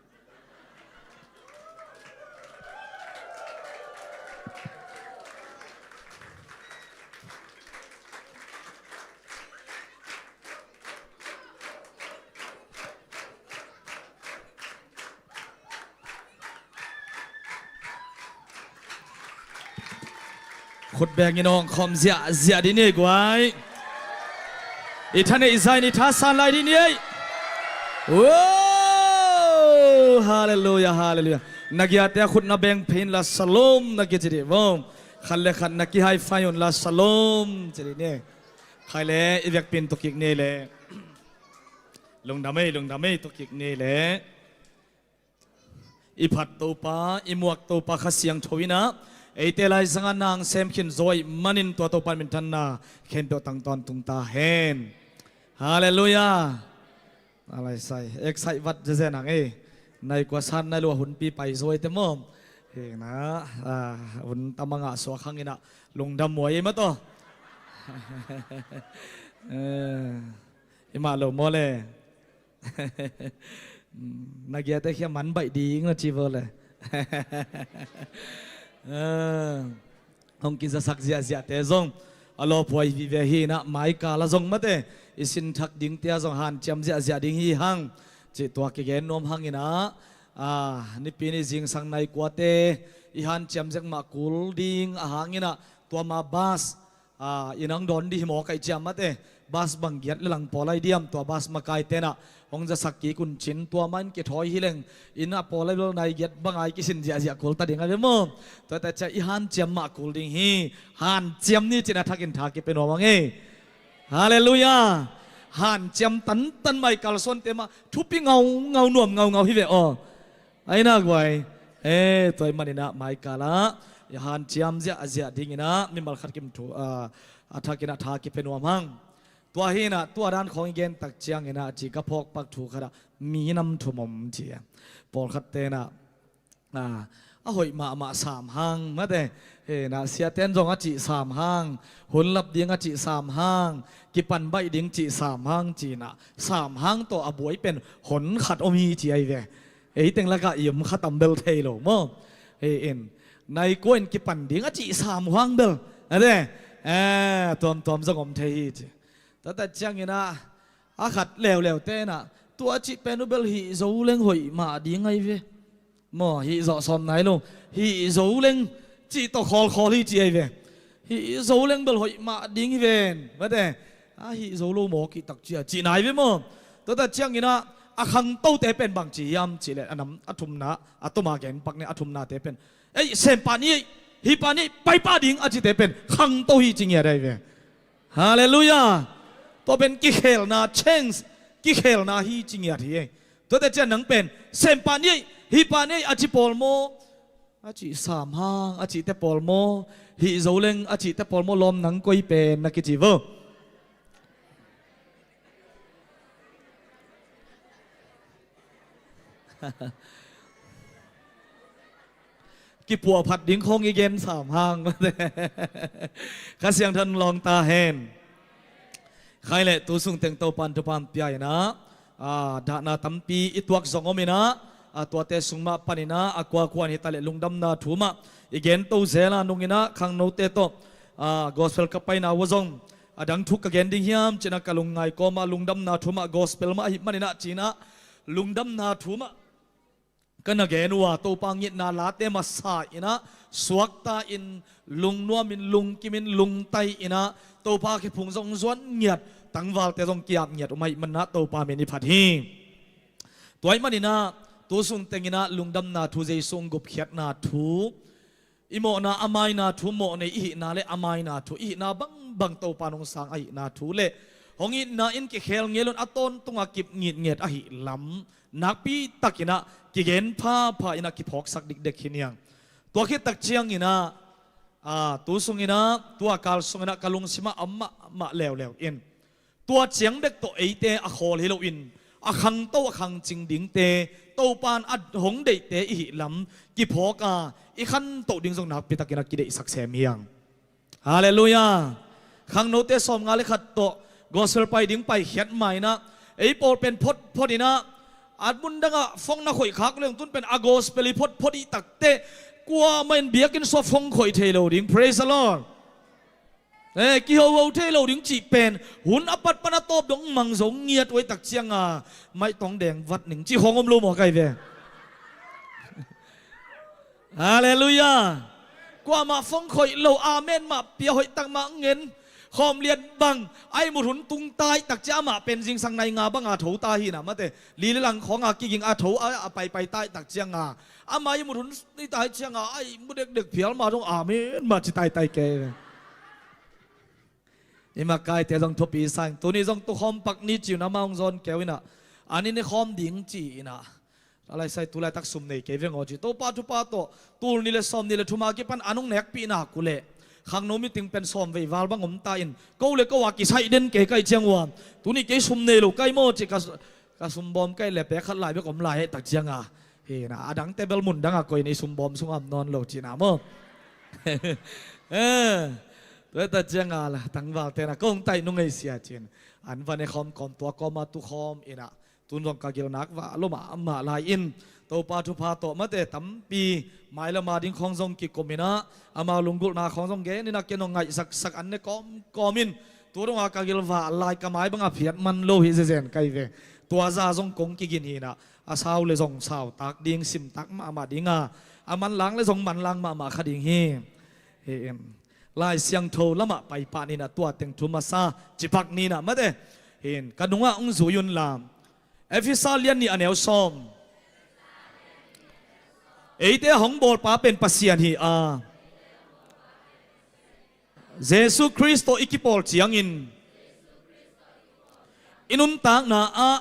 Khut bengin hong khawm ziahziah dih ni guai. I thaneih zah in i thasan lai dih ni ei. Wow! Halleluiah, halleluiah. Na giate a khut na beng phei inla shalom na kici dih vaw. Khat le khat na ki-high five unla shalom ci dih ni ei. Khai le i vekpi in tu kik ni ei le. Lungdam ei, lungdam ei, tu kik ni ei le. I phat Topa, i muak Topa Kha Siangtho in ah eite laizangah nang sem khin zaw ahih manin tua Topa in minthanna khempeuh tang tawntung ta hen. Halleluiah. A lai sai, excite vat zezen ang ei. Nai kua san nai lua hunpi pai zaw ei te maw. Hina, ah, hun tam a ngah suak hang in ah lungdam huai ei maw taw. Eh, i mah lo maw le. Na giate khia man baih ding na ci vaw le. Ah, hong kizasak ziahziahte zong a lawphuai vive hi in ah, mai kal ah zong mate i sin thak dingte ah zong hanciam ziahziah ding hi hang. Cih tua kigen nuam hang in ah, ah, nipi ni zingsang nai kuate i hanciam zek mah kul ding a hang in ah, tua ma bus, ah, i nang dawn dih hi maw kaih ciam mate, bus bang giat le lang pawl ai diam, tua bus makaite in ah hong zasak kik un cin, tua mah in kithawi hi leng in ah pawl ai bel nai giat bang ai kisin ziahziah kul ta ding a ve maw. Tuate ciang i hanciam mah kul ding hi. Hanciam ni cin a thak in tha kipia nuam ang ei. Halleluiah. Hanciam tantan mai kalsuante mah thupi ngaungau, nuam ngaungau hi ve aw. Ai nak vai. Eh, tua ahih manin ah mai kal ah i hanciam ziahziah ding in ah mimal khat kim thu, ah, a thak in ah tha kipia nuam hang. Tua hi in ah, tua dan khawng i gen tak ciang in ah, ci ka phawk pak thu khat ah, minam thum om ci a. Pawlkhatte in ah, ah, a hoih mahmah sam hang mate. Hi in ah, siate in zong a cih sam hang, hun lap ding a cih sam hang, kipan baih ding cih sam hang ci in ah, sam hang tawh a buai pen hon khat om hi ci ahi ve. Ei teng lakah i om kha tam bel thei lo maw. Hi in, nai kua in kipan ding a cih sam hang bel, a de, eh, tuamtuam zong om thei hi ci. Tuate ciang in ah, a khat leuleute in ah, tua cih pen uh bel hih zo leng hoih mah ding ahi ve. Maw, hih zawh sawm nai lo, hih zo leng cih tawh khawlkhawl hi ci ahi ve. Hih zo leng bel hoih mah ding hi ven mate. A hih zo lo maw kih tak ci a cih nai ve maw. Tuate ciang in ah, a khangtote pen bang ci hiam cih leh, a nam a thumna, a tuma gen pak ni a thumnate pen, ei, sem pah ni ei, hih pah ni ei, pai pah ding a cite pen khangto hi ci ngiat ahi ve. Halleluiah. Tua pen kikhelna, change, kikhelna hi ci ngiat hi ei. Tuate ciang nang pen sem pah ni ei, hih pah ni ei a ci pawl maw, a cih sam hang a cihte pawl maw, hih zo leng a cihte pawl maw, lawm nang koi pen na kici vaw. Kipuahphat ding khawng i gen sam hang. Kha Siangtho in lawng ta hen. Khai le tu sung teng Topa in thupha pia in ah, ah, dahna tampi i tuak zong om in ah, ah, tuate sung mah pan in ah, a kuakua in hi ta leh lungdamna thu mah i gen to zel a, nung in ah khangnote tawh, ah, gospel ka paina uh ah zong a dang thu ka gen ding hiam ci in ah ka lungngai kawm ah, lungdamna thu mah gospel mah ahih man in ah ci in ah, lungdamna thu mah ka na gen uh a, Topa ngitna late masa in ah suakta in, lungnuam in, lungkim in, lungtai in ah Topa khe phung zong zuan ngiat, tangvalte zong ki-ap ngiat um ahih man ah Topa min i phat hi. Tua ahih man in ah tu sung teng in ah lungdamna thu, Jesu hong gupkhiatna thu, i mawhna a maina thu, mawh nei i hihna le a maina thu, i hihna bangbang Topa in hong sang ahihna thu le hong itna in kikhel ngel un, a tawntung a kip ngitnget ahih lam nakpi tak in ah kigen phapha in ah kiphawksak dikdek hi niang. Tua khit tak ciang in ah, ah, tu sung in ah, tua kal sung in ah ka lungsim ah a om mahmah leuleu in, tua ciang bek tawh eite a khawl hi lo in, a khangto a khangcing dingte, Topa in a hong deihte i hih lam kiphawk a, i khantoh ding zong nakpi tak in ah kideihsak sem hi hang. Halleluiah. Khangnote sawmnga le khat tawh gospel pai ding paikhiat ma in ah, ei pawl pen photphot in ah, a mun dang ah phone na khoih khak leng, tun pen a gospel i photphot i tak teh, kuamah in biakinn sung ah phone khoih thei lo ding. Praise the Lord. Eh, kihoho thei lo ding cih pen hun a pat pan a tawp dong mang zo ngiat uh ahih tak ciang a, maitong deng vat ning cih khawng om lo maw kai ve. Halleluiah. Kuamah phone khoih lo, amen mah pia, hoih tak mah ngen. Khawm lian bang a ihmut hun tung tai tak ciang amah pen zingsang nai nga banga tho ta hi na mate. Li le lang khawng a kiging a tho a, a paipai tai tak cianga ama ihmut hun ni tai cianga a ihmut dekdek phial ma zong amen ma ci taitai kei ve. I makaite zong thupi sang tuni zong tukhawm pak ni ciu na ma hong zawn keu ina. An in i khawm ding ci ina. A laisai tu laitak sum nei kei veng aw ci Topa thupha tawh tul ni le sawm ni le thuma kipan an hong nekpih nak uh leh khangno meeting pen sawm vei val bang om ta in ko le ko a kisaih den kei kai ciang ua tuni kei sum nei lo kai maw ci ka, ka sum bawm kai le pek khat lai bek om lai heh tak cianga. Hi na a dangte bel mun danga koin i sum bawm sungah om nawn lo cina maw? Eh, tua tak cianga la tangvalte na kong taih nung ei sia cin an van e khawm kawm tua kawma tu khawm ina. Tun zong ka gilnak va lo mahmah lai in Topa thupha tawh mate tampi mailama ding khawng zong kikum ina amau lunggulhna khawng zong gen ina ken hong ngaihsaksak an ne kawmkawm in tu donga ka gilvah lai ka mai banga phiat man lo hi zezen kai ve. Tua za zong kong kigin hi ina a sau le zong sautak ding simtak mahmah dinga a manlang le zong manlang mahmah kha ding hi. Hi in Lai Siangtho lamah paipah nina tua teng thu masa cipak nina mate hin ka nungah hong zui un la. Efesa lian nih a neu sawm. Eite a hong bawlpa pen Pasian hi a, Jesu Khrist tawh i kipawl ciangin i nuntakna ah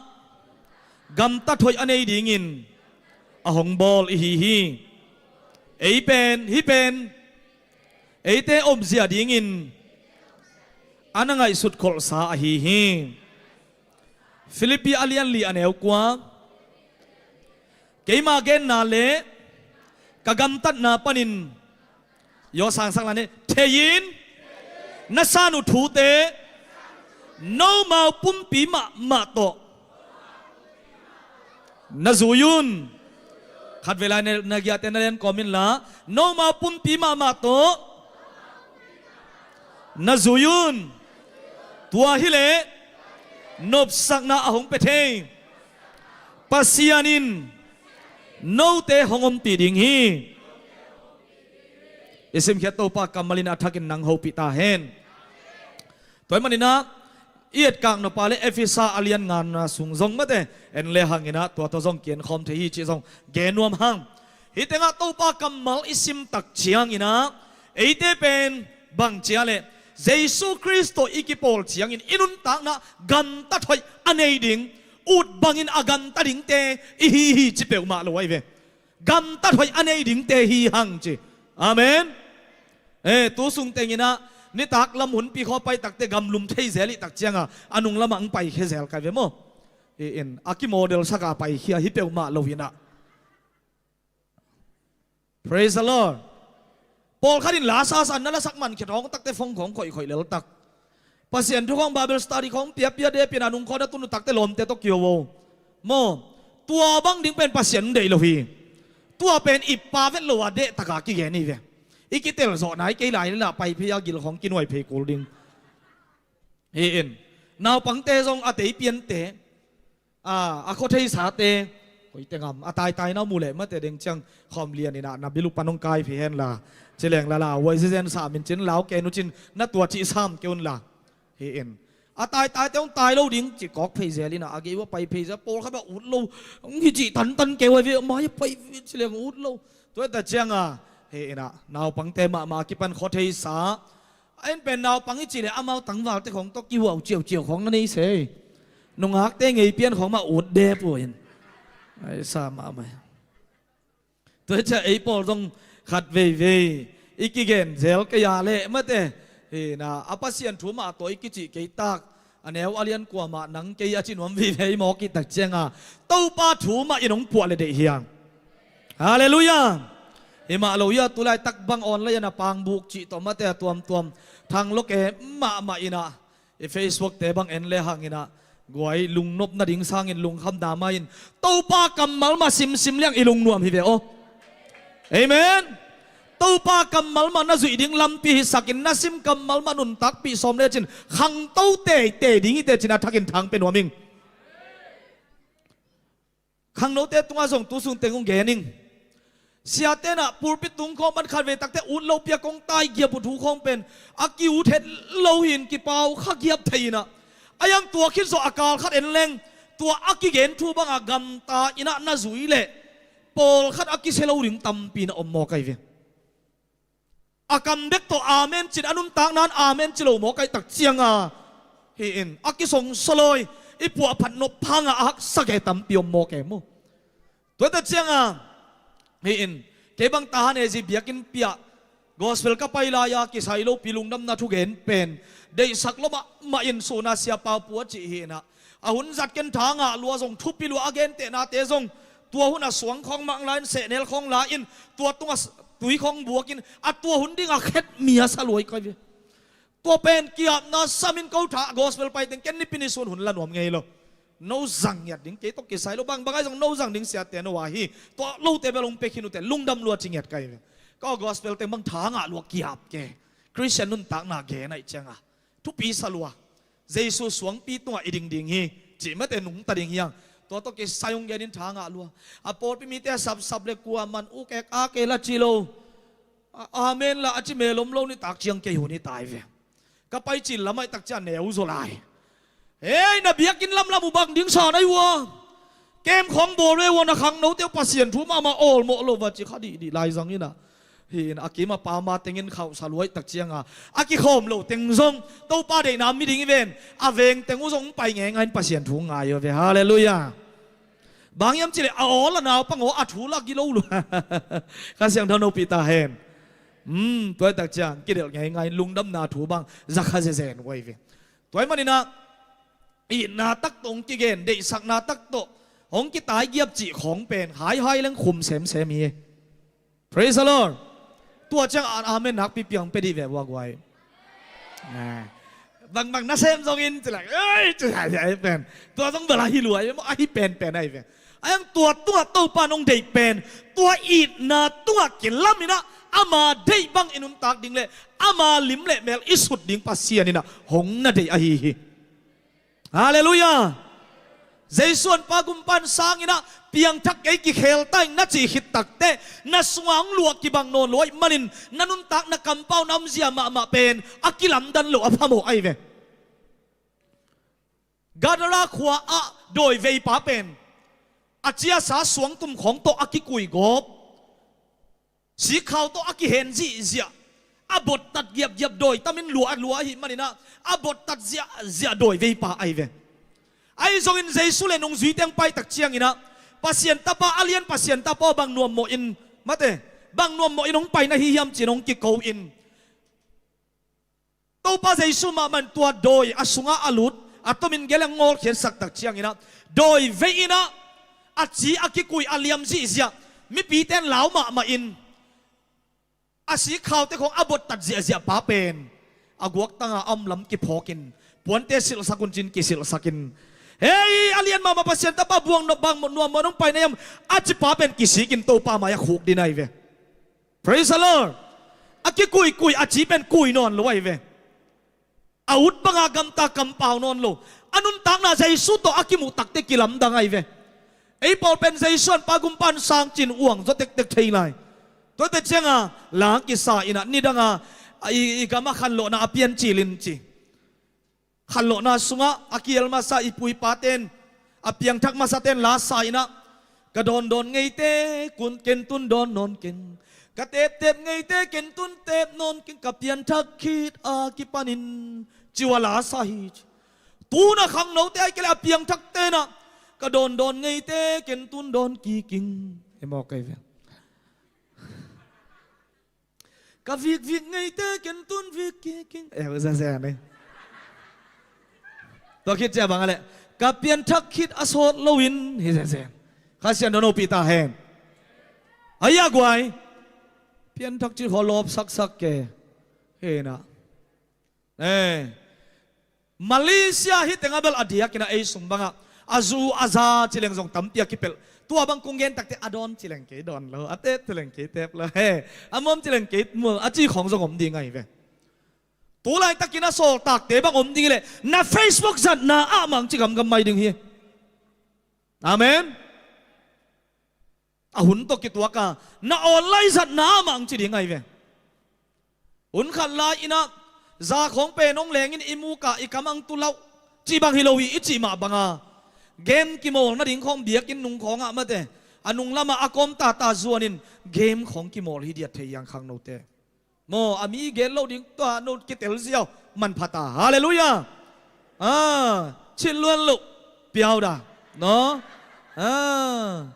gamtat hoih a nei dingin a hong bawl i hi hi. Ei pen hi pen eite omzia dingin a na ngaihsut kholhsa ahi hi. Filipi a lian li a neu kua. Keima genna le ka gamtatna panin yawsangsak lane thei-in na san uh thute nomau pumpi mahmah tawh na zui un. Khat vei lai na giahte na len kawm inla nomau pumpi mahmah tawh na zui un. Tua hileh nopsakna a hong pia thei Pasian in note hong ompih ding hi. I simkhiat Topa kammal in a thakin nang hopih ta hen. Tua hi maninah i etkak noppa le Efesa a lian ngana sung zong mate en le hanginah tua tawh zong kienkhawm thei hi cih zong gen nuam hang. Hih tengah Topa kammal i simtak cianginah eite pen bang cia le Jesu Khrist tawh i kipawl ciangin i nuntakna gamtat hoih a nei ding, ut bangin a gamta dingte i hi hi ci peuhmah lo ahi ve. Gamtat hoih a nei dingte hi hang ci. Amen. Eh, tu sung tenginah nitak lam hunpi khaw pai takte gamlum thei zel ih tak cianga a nung lamah ang paikhia zel kai ve maw? Hi in a kimodel saka paikhia hi peuhmah lo hinah. Praise the Lord. Pawlkhat in la sasan na lasak man khia thawng takte fong khawng khoihkhoih leltak. Pasian thu khawng Bible study khawng piapia depin a nung khawna tunu takte lawmte tawh kio vo. Maw, tua bang ding pen Pasian deih lo hi. Tua pen i pa vet lo a deh taka kigen hi ve. I kitel zawh nai kei lai lila pai phei a gil khawng kinuai phei kul ding. Hi in naupangte zong a tei piante a, a khuatheisate koite ngam a taitai na mu leh mate deng ciang khawm lian inah na bilupa nong kai phei henla. Cileng lala huai zizen sa min cin lau ken uh cin na tua cih sam kei unla. Hi in a taitaite hong tai lo ding ci kawk phei zel inah a gei uh a pai phei zel pawlkhat a ut lo. Hong hi cih tantan kei huai ve mai a pai ve cileng ut lo. Tua ta cianga hi inah naupangte mahmah a kipan khuatheisa a in pen naupang i cih le amau tangvalte khawng tawh kihuau ciauciau khawng na nei se. Nungakte ngei pian khawng mah ut dep uh in ai sa mahmah. Tua cia ei pawl zong khat veivei i kigen zel kei a leh mate hi na a Pasian thu mah tawh i kicih kei tak a neu a lian kuamah nang kei a ci nuam veivei mawk i tak cianga Topa thu mah in hong puah le deih hiang. Halleluiah. Hi mah lo ia tulaitak bang online a pangbuk cih tawh mate a tuamtuam thang lo ke mahmah inah i Facebook te bang en le hanginah guai lungnop nading sangin lungkham dama in Topa kammal mah simsim liang i lungnuam hi ve aw. Amen. Topa kammal mah na zuih ding lampi hisakin na sim kammal mah nuntakpih sawm lecin khangto teitei ding hi tecin a thakin thang pe nuam ing. Khangnote tungah zong tu sung teng hong gen ing. Siate in ah pulpit tung khawng pan khat vei takte ut lo piak kong tai giap uh thu khawng pen a ki-ut het lo hi in kipau kha giap thei in ah, a iang tua khit zawh a kal khat en leng tua a kigen thu bangah gamta in ah na zui leh pawlkhat a kisia lo ding tampi na om mawk ahi ve. A kam bek tawh amen cin a nuntakna in amen ci lo mawk ahi tak cianga hi in a kisongsaw lawi i puahphat nop phanga a haksa ke tampi om mawk e maw. Tuate cianga hi in kei bang Tahan A Z biakinn piah gospel ka pai lai-a kisai lopi lungdamna thugen pen deihsak lua mahmah in suna siapa pua cih hi in ah, a hun zat ken tha ngah lua zong thupi lua a gentehnate zong tua hun a suang khawng mang lai-in sehnel khawng la-in tua tungah tui khawng buakin a tua hun dingah khet mi a sa luai kai ve. Tua pen kiapna samin ko tha gospel pai teng ken nipi ni sun hun la nuam ngei lo. No zang ngiat ding kei tawh kisai lo bang bang ahi zong no zang ding siate no ahi. Tua lote bel hong pia khin uh teh lungdam lua ci ngiat kai ve. Ka gospel teng bang tha ngah lua kiap ke. Christian nuntakna gen ahi cianga thupi sa lua. Jesu suangpi tungah i ding ding hi. Cih mate nungta ding hiang. Tua tawh kisai hong genin tha ngah lua. A pawlpi mite a sapsap le kua man uk ek a kei la ci lo. A- amen la a ci melom lo nitak ciang kei hun hi tai ve. Ka pai cil lamah i tak ciang neu zaw lai. Hei na biakinn lamlam uh bang ding sa na hi ua. Kem khawng bawl ve ua na khangnote uh Pasian thu mahmah awlmawh lo va ci kha dihdih lai zang in ah. Hi in a kim a pama tengin khauhsa luai tak cianga a kikhawm lo teng zong Topa deihna mi ding i ven a veng teng uh zong pai ngeingai in Pasian thu ngai uh ve. Halleluiah. Bang hiam cileh a awl a naupang aw a thu la gilo lua. Kha Siangtho nopi ta hen. Tua tak ciang kidelh ngeingai in lungdamna thu bang zakha zezen uh ahi ve. Tua ahih manin ah itna tak tawh hong kigen deihsakna tak tawh hong kitai giap cih khawng pen haihai leng khum semsem hi. Praise the Lord. Tua ciang an amen nakpi piang pe dih ve ua guai. Bangbang nasem zongin ci lak ei ci hai hai pen tua zong bel ahi lua ahi maw ahi penpen ahi ve. Ahiang tua tungah Topa nong deih pen tua itna tungah kilam in ah ama deih bang i nuntak ding le ama lim le mel i sut ding Pasian in ah hong na deih ahi hi. Halleluiah. Jesu an pa gumpan sang in ah piangthak kei kikhel ta ing na cih khit takte na sungah hong luah kibang nawn lua ahih manin na nuntak na kampau na omzia mahmah pen a kilamdan lo a phamawh ahi ve. Gadara khua ah dawi veipa pen a ciasa suangtum khawng tawh a kikui gawp. Sikkhau tawh a kihen zihziah a bottat giapgiap dawi tamin lua a lua ahih manin ah a bottat ziahziah dawi veipa ahi ve. Ahi zongin Jesu le nungzuite hong pai tak ciangin ah Pasian tapa a lian Pasian tapa aw bang nuammawh in mate bang nuammawh in hong pai na hi hiam ci-in hong kiko in Topa Jesu mahmah in tua dawi a sungah a lut a tomin gel a ngawlkhiatsak tak ciangin ah dawi vei in ah a ci a kikui a liam zihziah mipite in lau mahmah in a sikhaute khawng a bottat ziahziah pa pen a guaktanga a om lam kiphawkin puante silhsak un ci-in kisilhsakin hei a lian mahmah Pasian tapa buang nuam bang nuammawh in hong pai na hiam a ci pa pen kisikin Topa mai-ah khukdin ahi ve. Praise the Lord. A kikuikui a ci pen kui nawn lo ahi ve. A ut banga gamta kampau nawn lo. A nuntakna Jesu tawh a kimuh takte kilamdang ahi ve. Ei pawl pen Jesu an pa gumpan sang ci-in uang zaw tektek thei lai. Tuate cianga la kisa in ah nidanga i, i gama khanlawhna a piancil in ci. Khanlawhna sungah a kiel masa i pu i pate in a piangthak masate in la sa in ah ka dawndawn ngeite kun ken tun dawn nawn keng ka teptep ngeite ken tun tep nawn keng ka pianthak khit a kipanin ci-a la sa hi. Tuna khangnote ahi kei leh a piangthakte in ah ka dawndawn ngeite ken tun dawn kiking. Hi mawk ahi ve. Ka vikvik ngeite ken tun vik kiking. Eh, uh, zenzen eh. Tua khit cia bang a leh ka pianthak khit a sawt loin hi zenzen. Kha Siangtho nopi ta hen. Ahi a guai. Pianthak cih khaw lawp saksak ke. Hi na. Eh. Malaysia hi tengah bel a diakin a ei sung bangah a zu a za cileng zong tampi a kipelh. Tua bang kong gen takte a dawn cileng kei dawn lo a tep cileng kei tep lo he a muam cileng kei muam a ci khawng zong om ding ahi ve. Tulaitakin a sawltakte bang om ding hileh na Facebook zatna ah mang ci gamgam mai ding hi. Amen. a hun tawh kituak a, na awn laizatna mah ang ci ding ahi ve. Hun khat lai-in ah, za khawng pen hong lengin i muk a, i kam ang tu lauh, cih bang hi lo hi, i cih mah bang a, game kimawl nading khawng biakinn nung khawng ah mate, a nung lamah a kawm tata zuanin game khawng kimawl hi diat thei hi hang khangnote. Maw, a mi gen lo ding tua no kitel ziau, manpha ta. Halleluiah. Ah, chin luan lo, piau da. No? Ah.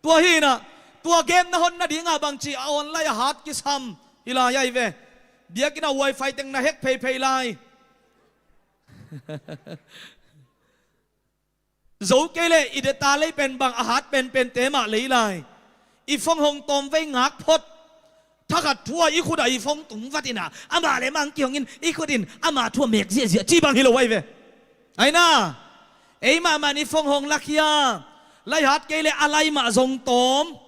Tua hi in ah, tua game na hon nading a bangci a awn lai a hat kisam hi lai ahi ve. Biakinn a wifi teng na hack pheiphei lai. Zo kei leh i data lei pen bang a hat penpente mah lei lai. I phone hong tawm vei ngak phot. Thakhat thu a i khut ah i phone tung vat in ah, amah leh amah ang kihong in, i khut in ama thu a mek ziahziah, cih bang hi lo ahi ve. Ahi na, ei mahmah in i phone hong lakhia, lai hat kei leh a lai mah zong tawm.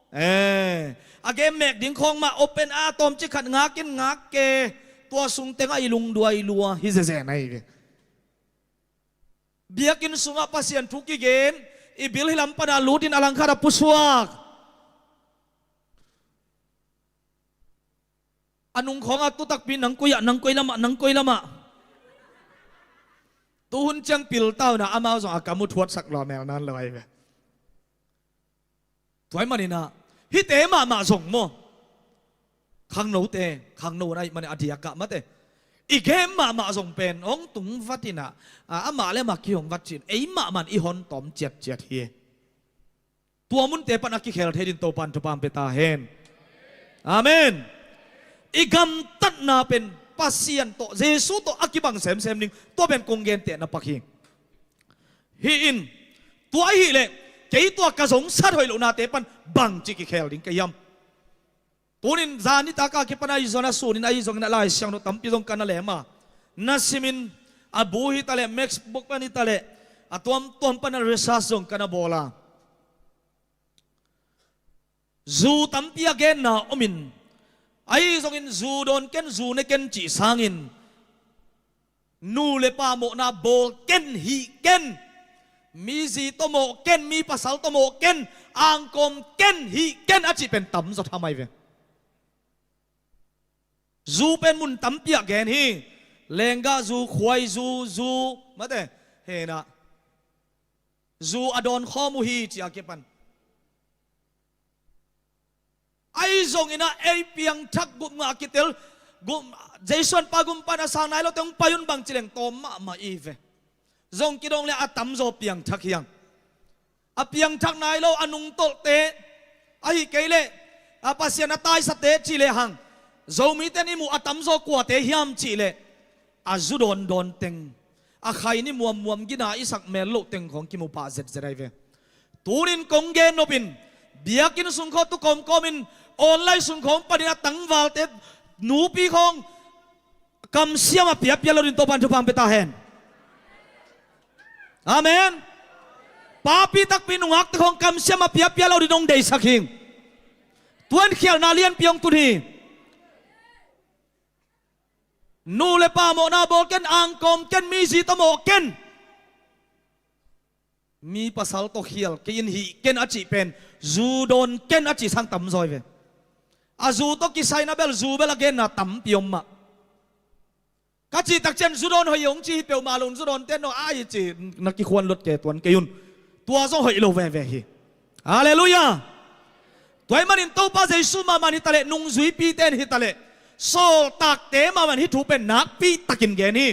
Eh, a game mek ding khawng mah open a tawmcik khat ngak in ngak ke, tua sung teng ah i lungduai lua hi zezen ahi ve. Biakinn sungah Pasian thu kigen, i bil hi lam pan a lut in a langkhat a pusuak. A nung khawng a tu takpi, nang koi ah, nang koi lamah, nang koi lamah. Tu hun ciang pil ta un ah, amau zong a kam uh thuatsak lua mel nan lo ahi ve. Tua ahih manin ah, hihte mahmah zong maw, khangnote, khangno na ahih manin a diak ah mate, i game mahmah zong pen hong tung vat in ah, a, amah leh amah kihong vat cin, ei mahmah in i hon tawm ciatciat hi. Tua munte pan a kikhel thei dingin Topa'n thupha pia ta hen. Amen. I gamtatna pen Pasian tawh, Jesu tawh a kibang semsem ding, tua pen kong gentehna pak hi. Hi in, tua ahih leh, kei tua ka zongsat hoih lohnate pan bangci kikhel ding ka hiam? Tuni in zan nitak a kipan ahi zongin a sun in ahi zongin a Lai Siangtho tampi zong ka na lem a, na simin, a bu hi ta leh, MacBook pan hi ta leh, a tuamtuam pan a research zong ka na bawl a. Zu tampi a genna om in, ahi zongin zu dawn ken, zu ne ken cih sangin, nu leh pa mawhna bawl ken, hih ken, mi zi tawh mawh ken, mi pasal tawh mawh ken, angkawm ken, hih ken a cih pen tamzaw tham ahi ve. Zu pen mun tampi ah gen hi. Lenggah zu, khuai zu, zu, mate, hena, zu a dawn khawm uh hi, ci a kipan. Ahi zongin ah ei piangthak gupna a kitel, gum, Jesu'n pa gumpa na sang nai lo teng pai un bang ci leng tawm mahmah i ve. Zong kidong leh a tamzaw piangthak hi hang. A piangthak nai lo, a nungtolhte, ahih kei leh a Pasian a taisate cih leh hang, Zomite'n i muh a tamzaw kuate hiam cih leh, a zu dawndawn teng, a khaini muammuam, gina i sak mel loh teng khawng kimu pah zetzet ahi ve. Tuni in kong gen nop in, biakinn sung khawng tu kawmkawm in, online sung khawng panin a tangvalte, nupi khawng, kamsiam a piapia lo dingin Topa'n thupha pia ta hen. Amen. Papi takpi nungakte khawng kamsiam a piapia lo dingin hong deisak hi. Tua in khialhna lianpi hong tun hi. Nu leh pa mawhna bawl ken, angkawm ken, mi zi tawh mawh ken. Mi pasal tawh khial kei in, hih ken a cih pen, zu dawn ken a cih sang tamzaw hi ve. A zu tawh kisai na bel, zu bel a genna tampi om mah. Ka cih tak ciang zu dawn hoih hi hong ci hi peuhmah lo, zu dawnte'n no a hi ci, na kikhuan luat kei tuan kei un. Tua zong hoih lo veve hi. Halleluiah. Tua ahih manin Topa Jesu mahmah in hi ta leh, nungzuipite'n hi ta leh, sawltakte mahmah in hih thu pen nakpi takin gen hi.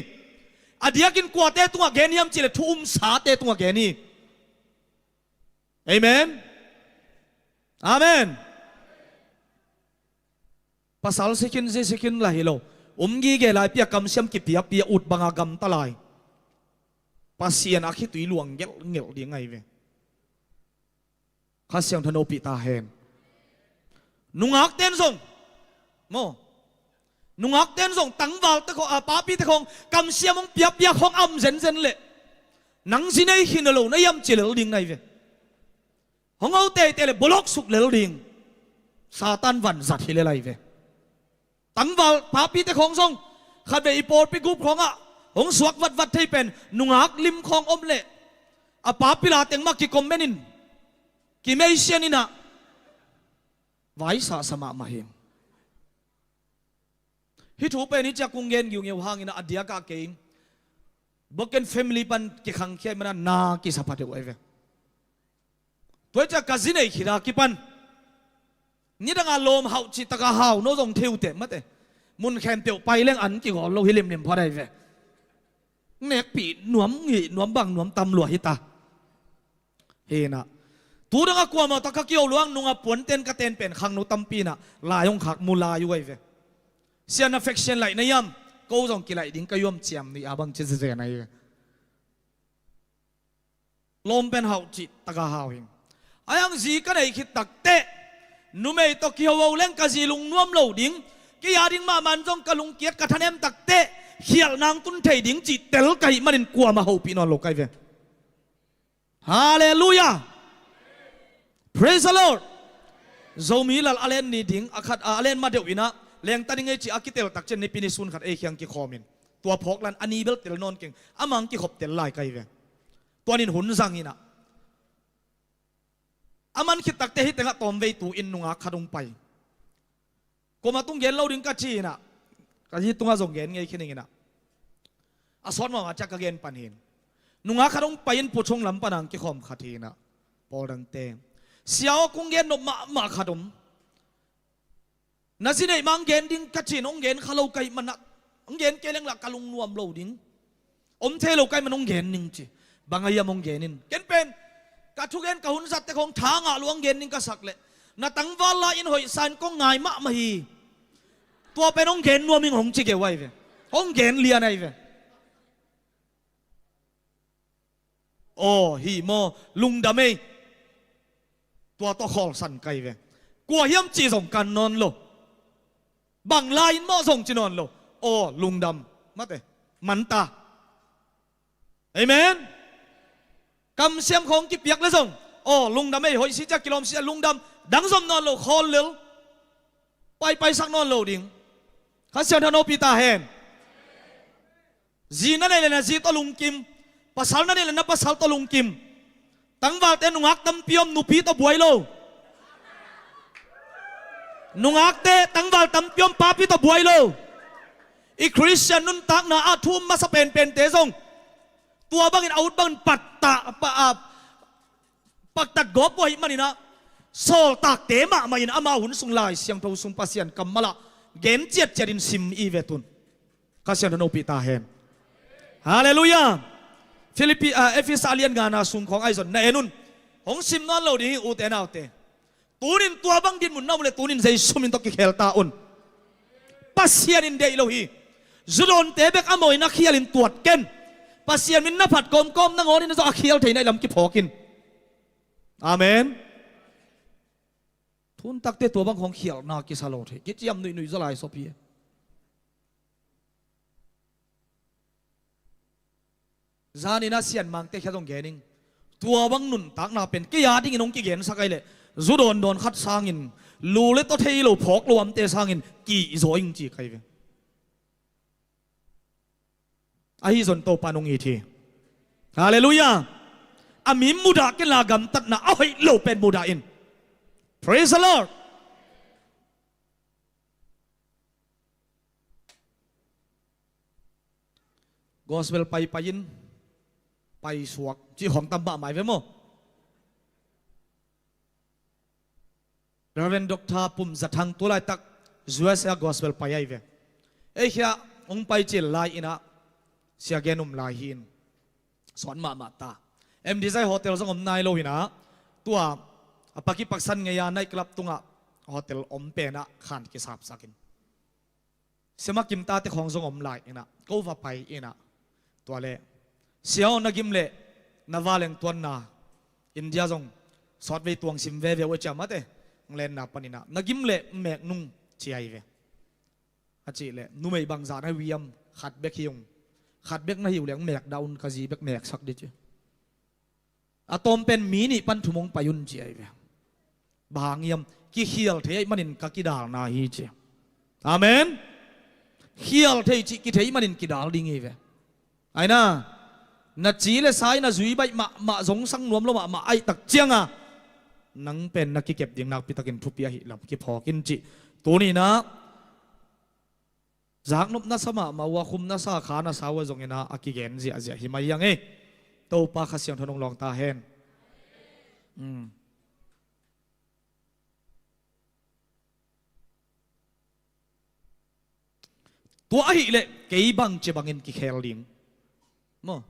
A diakin kuate tungah gen hiam cih leh thu umsate tungah gen hi. Amen. Amen. Pasal si khin, zi si khin lah hi lo. Um gige lai, pia kamsiam kipiapia, ut banga gamta lai. Pasian a khitui luang gelhgelh ding ahi ve. Kha Siangtho in hopih ta hen. Nungakte'n zong, maw, nungakte'n zong tangvalte khawng, a, papite khawng kamsiam hong piapia khawng a om zenzen leh, nang zi nei khin lo na hiam ci lel ding na hi ve. Hong ho teitei leh bolok suk lel ding. Satan vanzat hi lel ahi ve. Tangval papite khawng zong, khatvei i pawlpi group khawngah hong suak vatvat thei pen, nungak lim khawng om leh, a papi la teng mah kikommen in, kimeisian in ah, Vaisahsa mahmah hi. Hih thu pen hih ciang kong gen giungeu hangin a diakah kei broken family pan kikhangkhia ahih manin na kisa pha deuh ahi ve. Tua hi ciang ka zi nei khit a kipan nidanga lawm hauh cih takah hau no zong thei uh teh mate. Mun khempeuh pai leng an kigawl lo hi limlim phot ahi ve. Nekpih nuam ngih nuam bang nuam tam lua hi ta. Hi inah tu dangah kuamah tawh ka kiho luang nungah puanten ka ten pen khangno tampi inah lai hong khak mu lai uh ahi ve. Sian affection laih na hiam? Ko zong kilaih ding ka hiam ciam nih a bang ci zezen ahi ve. Lawm pen hauh cih takah hau hi. A hiang zi ka neih khit takteh numei tawh kihoho leng ka zi lungnuam lo ding. Kei a ding mahmah in zong ka lungkiat ka thanem takteh khialhna hong tun thei ding cih tel ka hih manin kuamah hopih nawn lo ka hi ve. Halleluiah. Praise the Lord. Zomi lal a len ni ding a khat a len ma deuh inah lengta ding ei cih a kitel tak ciang nipi ni sun khat ei khiang kikhawmin tua phawk lan a ni bel tel nawn keng a mang kikhop tel lai ka hi ve. Tuanin hun zang inah a man khit takteh hih tengah tawmvei tu in nungak khat hong pai. Kuamah tung gen lo ding ka ci inah ka hih tungah zong gen ngei khin ing inah a sawt mahmah ciah ka gen pan hi. Nungak khat hong pai in puchung lam pan ang kikhawm khat hi inah pawl dangte sia aw kong gen nop mahmah khat om. Na zi neih mah hong gen ding ka ci in hong gen kha lo ka hih manah hong gen kei leng lah ka lungnuam lo ding. Om thei lo ka hih man hong gen ning ci. Bang a hiam hong gen in ken pen ka thugen ka hun zatte khong tha ngah lua hong gen ning ka sak leh na tangval la in hoihsa in kong ngai mahmah hi. Tua pen hong gen nuam ing hong ci kei uh ahi ve. Hong gen lian ahi ve. Aw hi maw lungdam ei. Tua tawh khawlsan ka hi ve. Kua hiam cih zong kan nawn lo. Bang lai in maw zong ci nawn lo. Aw lungdam. Mate manta. Amen. Kamsiam khawng kipiak le zong aw lungdam ei hoih si ciah kilawm si ciah lungdam. Dang zom nawn lo khawl lel. Paipaisak nawn lo ding. Kha Siangtho na upih ta hen. Zi na neih le na zi tawh lungkim. Pasal na neih le na pasal tawh lungkim. Tangvalte nungak tampi om nupi tawh buai lo. Nungakte tangval tampi om papi tawh buai lo. I Khristian nuntakna ah thu um masa penpente zong tua bangin a ut bangin pattah pa- ah, paktat gawp uh ahih maninah sawltakte mahmah in amau hun sung Lai Siangtho sung Pasian kammalah gen ciatciat in sim i ve tun. Kha Siangtho na upih ta hen. Halleluiah. Philippi ah, Efesa a lian ngana sung khawng ahi zon na en un. Hong sim nawn lo ding hi ute naute. Tunin tua bang dinmun na um le tunin Jesu min tawh kikhel ta un. Pasian in deih lo hi. Zudawnte bek a mawina khial in tuat ken. Pasian min na phat kawmkawm nangawn in a zawh a khial theihna i lam kiphawk in. Amen. Thuntakte tua bang khawng khialhna kisa lo thei kiciam nuihnui zaw lai sawp hi. Zanin a sianmangte khia zong gening tua bang nuntakna pen kei a dingin hong kigensak ahi leh zu dawndawn khat sangin lu le taw thei lo phawk lo amte sangin kihzaw ing ci kai ve. Ahi zon Topa nung it hi. Halleluiah. A mi mudah kenla gamtatna a hoih lo pen mudah in. Praise the Lord. Gospel paipai in paisuak cih hong tam mahmah ve maw? Reverend Doctor Pum Za Thang tu laitak U S A gospel pai ahi ve. Ei khia hong pai cil lai inah sia gen um lai hi in. Suan mahmah ta. M Design hotel zong om nai lo inah tua a pakipaksan ngei a night club tungah hotel om penah khan kisapsak in. Sema kimtate khawng zong om lai inah ko va pai inah tua le sia aw na gim leh na valeng tuanna India zong sawtvei tuangsim veve uh a ciamate hong lenna paninah na gim leh mek nung ci ahi ve. A cih leh numei bangzah na hiam khat bek hi ung. Khat bek na hi uh leh hong mek dah un ka zi bek meksak di ci. A tawm pen mi nih pan thum hong pai un ci ahi ve. Bang hang hiam kikhial thei ahih manin ka kidalna hi ci. Amen. Khial thei cih kithei manin kidal ding hi ve. Aina na ci le sai na zui baih mahmah zongsang nuam lo mahmah aih tak cianga nang pen na kikep ding nakpi takin thupi ahih lam kiphawk in cih. Tuni-in ah zaknop na sa mahmah uh a, khum na sa, kha na sa uh a zongin ah a kigen ziahziah hi mai hi hang ei. Topa Kha Siangtho in hong lawng ta hen. Mm. Tua ahih leh kei bangci bangin kikhel ding maw?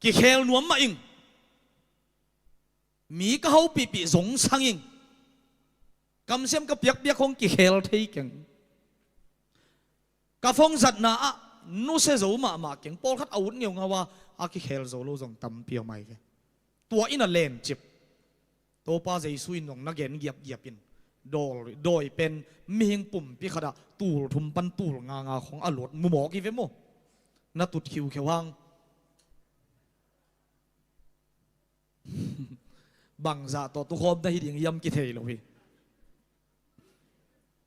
Kikhel nuam mah ing. Mi ka hopihpih zong sang ing. Kamsiam ka piakpiak hong kikhel thei keng. Ka phone zatna ah nusia zo mahmah keng. Pawlkhat a ut ngeungau a, a kikhel zo lo zong tampi om ahi ve. Tua in a lencip. Topa Jesu in zong na gen giapgiap in. Dawi, dawi pen mihing pumpi khatah tul thum pan tul nga nga khong a luat mu mawk hi ve maw? Na tut khiukheu hang. Bangzah tawh tukhawm na hi ding hiam kithei lo hi.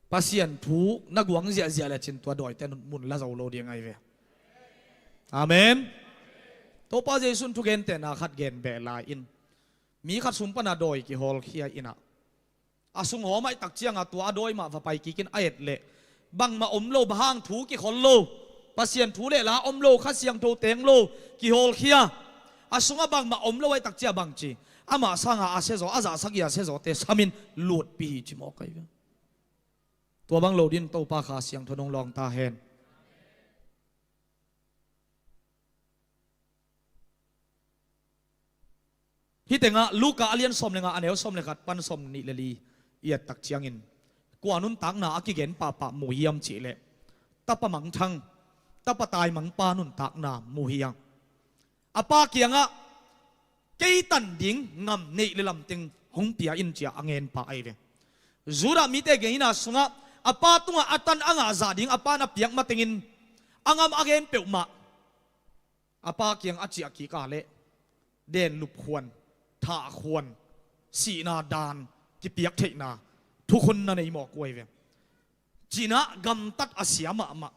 Pasian thu na guang ziahziah lecin tua dawite mun la zo lo ding ahi ve. Amen. Topa Jesu in thugentehna khat gen beh lai in, mi khat sung pana dawi kihawlkhia in ah, a sung hawm ahih tak ciangah tua a dawi mah va pai kik in a et leh bangmah om lo, bang hang thu kikhol lo, Pasian thu le la om lo, Kha Siangtho teng lo, kihawlkhia. A sungah bangmah om lo ahih tak ciah bangci, amah sangah a siazaw, a zahsagih a siazawte samin lutpih hi ci mawk ahi ve. Tua bang lo dingin Topa Kha Siangtho in hong lawng ta hen. Hih tengah Luka a lian sawm le nga, a neu sawm le khat pan sawm nih le li i et tak ciangin, kua nuntakna a kigen pahpah mu hiam cih leh, tapa mangthang, tapa taimangpa nuntakna mu hi hang. A pa kiangah kei tan ding ngam neih le lamteng hong pia in ci-a a ngen pa ahi ve. Judah mite ngeina sungah a pa tungah a tan a ngah zah ding a pa na piak matengin a ngam a gen peuhmah a pa kiang a ciah kik a leh denlup khuan, thah khuan, sihna dan, kipiak theihna thukhun na nei mawk uh ahi ve. Ci-in ah gamtat a sia mahmah,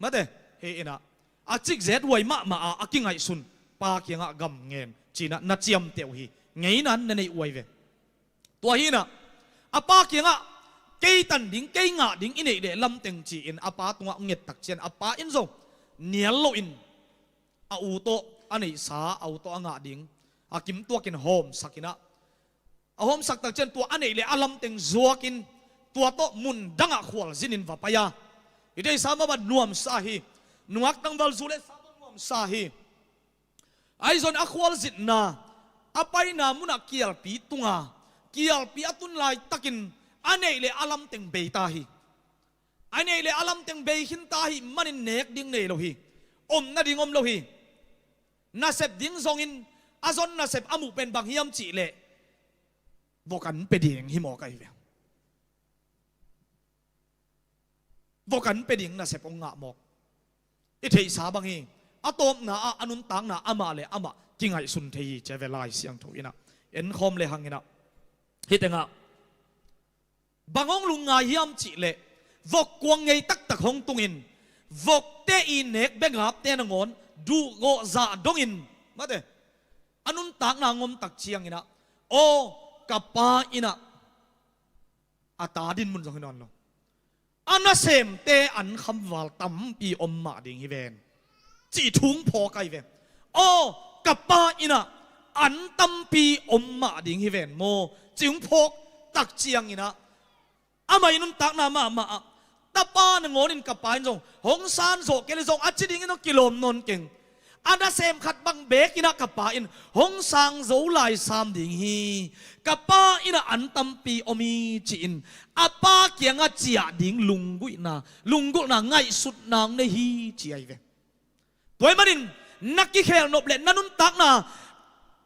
mate, hi in ah a cikzet huai mahmah a, a kingaihsun, pa kiangah gam ngen ci-in ah na ciamteh uh hi. Ngeina na neih uh ahi ve. Tua hi in ah a pa kiangah kei tan ding, kei ngah ding i neih leh lamteng ci-in a pa tungah nget tak ciang a pa in zong nial loin a u tawh a neihsa, a u tawh a ngah ding a kimtuakin hawmsak in ah, a hawmsak tak ciang tua a neih leh a lamteng zuakin tua tawh mun dangah khualzinin va pai a, i theihsa mah bang nuamsa hi. Nungak tangval zu le sa bang nuamsa hi. Ahi zong a khualzinna, a paina munah kialpi tunga, kialpi a tun laitakin a neih leh a lamteng bei ta hi. A neih leh a lamteng bei khin ta ahih manin nek ding nei lo hi. Omna ding om lo hi. Nasep ding zongin a zon nasep a muh pen bang hiam cih leh vok an pia ding hi mawk ahi ve. Vok an pia ding nasep hong ngah mawk. I theihsa bang hi. A tawpna ah a nuntakna amah le amah kingaihsun thei hi ci-a ve Lai Siangtho in ah. Enkhawm le hang in ah, hih tengah bang hong lungngai hiam cih leh vok kuang ngei taktak hong tungin vokte i nek bengapte nangawn duhgawh zah dongin, mate, a nuntakna ngom tak ciangin ah, aw, ka pa in ah a ta dinmun zong hi nawn lo, a nasemte an khamval tampi om mah ding hi ven, cih thu hong phawk ahi ve. Aw, ka pa in ah an tampi om mah ding hi ven maw, cih hong phawk tak ciangin ah, amah i nuntakna mahmah ah, tapa nangawn in ka pa in zong hong san zawh kei leh zong a ci dingin hong kilawm nawn keng. A nasem khat bang bekin ah ka pa in hong sang zo lai sam ding hi. Ka pa in ah an tampi om hi ci-in a pa kiangah ciah ding lunggulhna, lunggulhna ngaihsutna hong nei hi ci ahi ve. Tua ahih manin na kikhel nop leh na nuntakna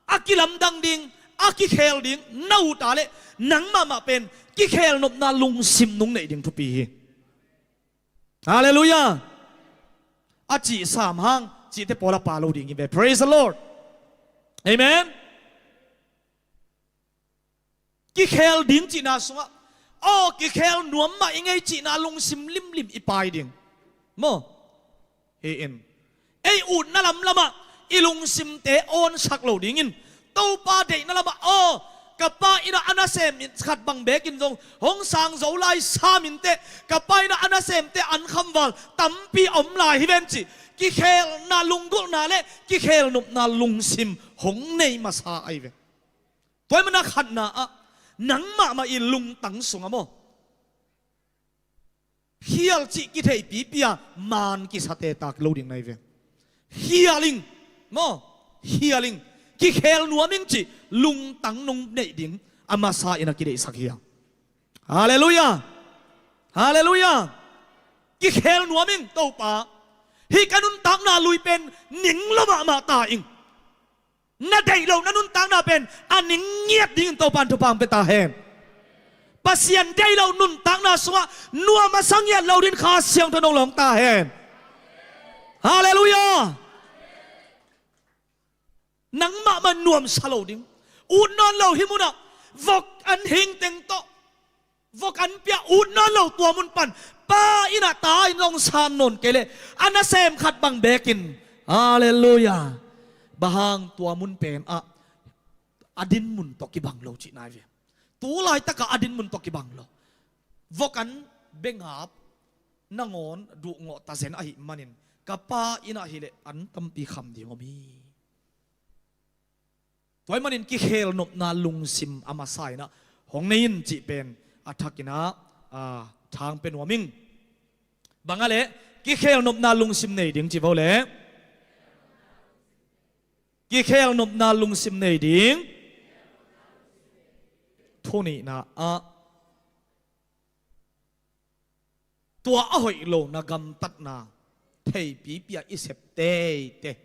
a kilamdang ding, a kikhel ding na ut a leh nang mahmah pen kikhel nopna lungsim nong neih ding thupi hi. Halleluiah. A cih sam hang cihte pawl a pha lo ding hi ve. Praise the Lord. Amen. Kikhel ding cihna sungah, aw, kikhel nuam mah i ngei cihna lungsim limlim i pai ding maw? Hi in, ei utna lamlamah i lungsimte awnsak lo dingin Topa deihna lamah, aw, Ka pa inn ah a nasem khat bang bekin zong hong sang zo lai sam inteh, ka pa inn ah a nasemte an khamval tampi om lai hi ven cih kikhelna lunggulhna le kikhelnopna lungsim hong nei masa ahi ve. Tua ahih manin a khatna ah nang mahmah i lungtang sungah maw, khial cih kitheihpipi a man kisate tak lo ding na hi ve. Khial ing, maw, khial ing, kikhel nuam ing cih lungtang nong neih ding a masa in a kideihsak hi a. Halleluiah. Halleluiah. Kikhel nuam ing, Topa, hih ka nuntakna lui pen ning lo mahmah ta ing. Na deih loh na nuntakna pen a ning ngiat dingin Topa in thupha hong pia ta hen. Pasian deih loh nuntakna sungah nuam a sa ngiat lo dingin Kha Siangtho in hong lawng ta hen. Halleluiah. Nang mahmah nuamsa lo ding, ut nawn lo hih munah vok an hing teng tawh, vok an pia, ut nawn lo tua mun pan pa inn ah ta in hong san nawn kei leh a nasem khat bang bekin, halleluiah, bang hang tua mun pen ah a dinmun tawh kibang lo cihna hi ve. Tu laitakah a dinmun tawh kibang lo. Vok an bengap nangawn duhgawh tazen ahih manin ka pa inn ah hileh an tampi kham ding om hi. Tua ahih manin kikhelnopna lungsim a masa in ah hong nei in cih pen a thak in ah, a, thang pia nuam ing. Bang a leh kikhelnopna lungsim nei ding ci vo leh, kikhelnopna lungsim nei ding. Thu nihna ah tua a hoih lo na gamtatna theipipi a i sep teitei.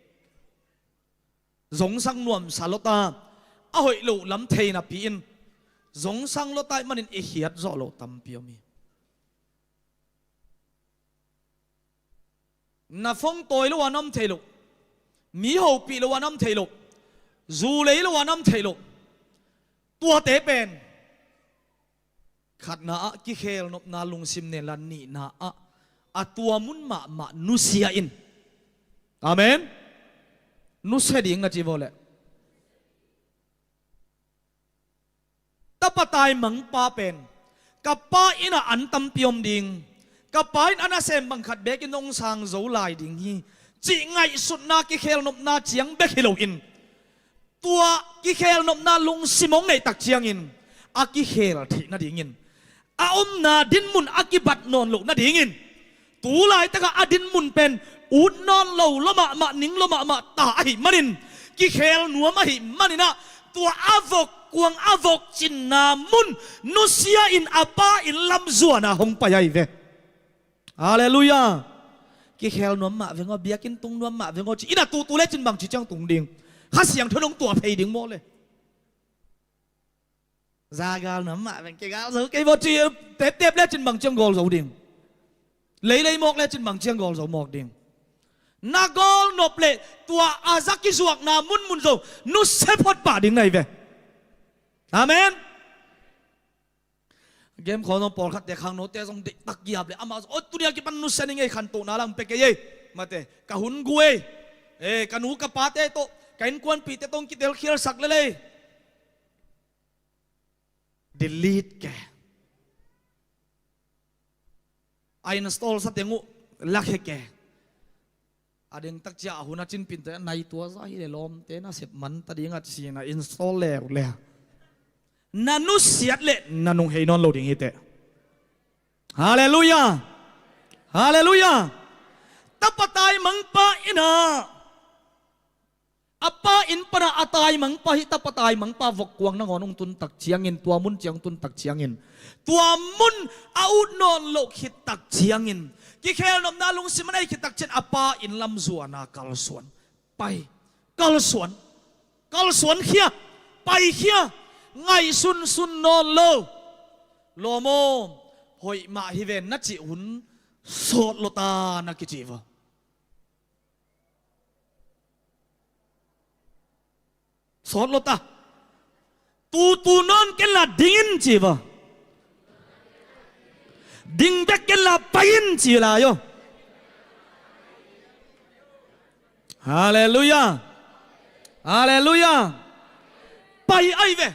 Zongsang nuamsa lo ta, a hoih lo lam thei napi in zongsang lo ta ahih manin i khiat zawh lo tampi om hi. Na phone tawi lo a na om thei lo, mi hopih lo a na om thei lo, zu lei lo a na om thei lo. Tuate pen khatna ah kikhelnopna lungsim nen la, nihna ah a tua mun mahmah nusia in. Amen. Nusia ding na ci vo leh, tapa taimangpa pen ka pa inn ah an tampi om ding, ka pa in a nasem bang khat bekin hong sang zo lai ding hi, cih ngaihsutna kikhelnopna ciang bek hi loin, tua kikhelnopna lungsim hong neih tak ciangin a kikhel theih nadingin, a omna dinmun a kibat nawn loh nadingin, tu laitakah a dinmun pen ut nawn lo, lo mahmah, ning lo mahmah ta ahih manin, kikhel nuam ahih manin ah tua a vok kuang, a vok cinna mun nusia in a pa inn lam zuan a hong pai ahi ve. Halleluiah. Kikhel nuam mah veng aw, biakinn tung nuam mah veng aw ci in a tutu lecin bangci ciang tung ding? Kha Siangtho in hong tuah phei ding maw le? Za gal nuam mah veng, kigal zo kei vo ci teptep lecin bang ciang gawl zo ding? Leilei mawk lecin bang ciang gawl zo mawk ding? Na gawl nop leh tua a za kizuakna munmun zo nusia phot pah ding na hi ve. Amen. Game khawng zong pawlkhatte khangnote zong deihtak giap leh amah zong, "Aw, tuni a kipan nusia ning ei, khantohna lam pia kei ei, mate, ka hun gu ei, eh, ka nu ka pate tawh, ka innkuanpihte tawh hong kitelkhialsak lel ei." Delete ke. A install sa teng uh lakhia ke. A dengtak ciah a hun a cinpinte a nai tua za hi le lawmte na sep man ta ding a ci-in a install leuleu. Na nusiat leh na nunghei nawn lo ding hi teh. Halleluiah. Halleluiah. Tapa taimangpa in ah a pa inn panah a taimangpa, hih tapa taimangpa vokkuang nangawn hong tun tak ciangin, tua mun ciang hong tun tak ciangin, tua mun a ut nawn loh khit tak ciangin, kikhelnopna lungsim a nei khit tak ciangin a pa inn lam zuan a kalsuan, pai, kalsuan, kalsuan khia, pai khia, ngaihsunsun nawn lo. Lawm aw, hoih mah hi ven na cih hun sawt lo ta na kici vo. Sawt lo ta. Tutu nawn kenla ding in ci va. Ding bek kenla pai in ci lai aw. Halleluiah. Halleluiah. Pai ahi ve.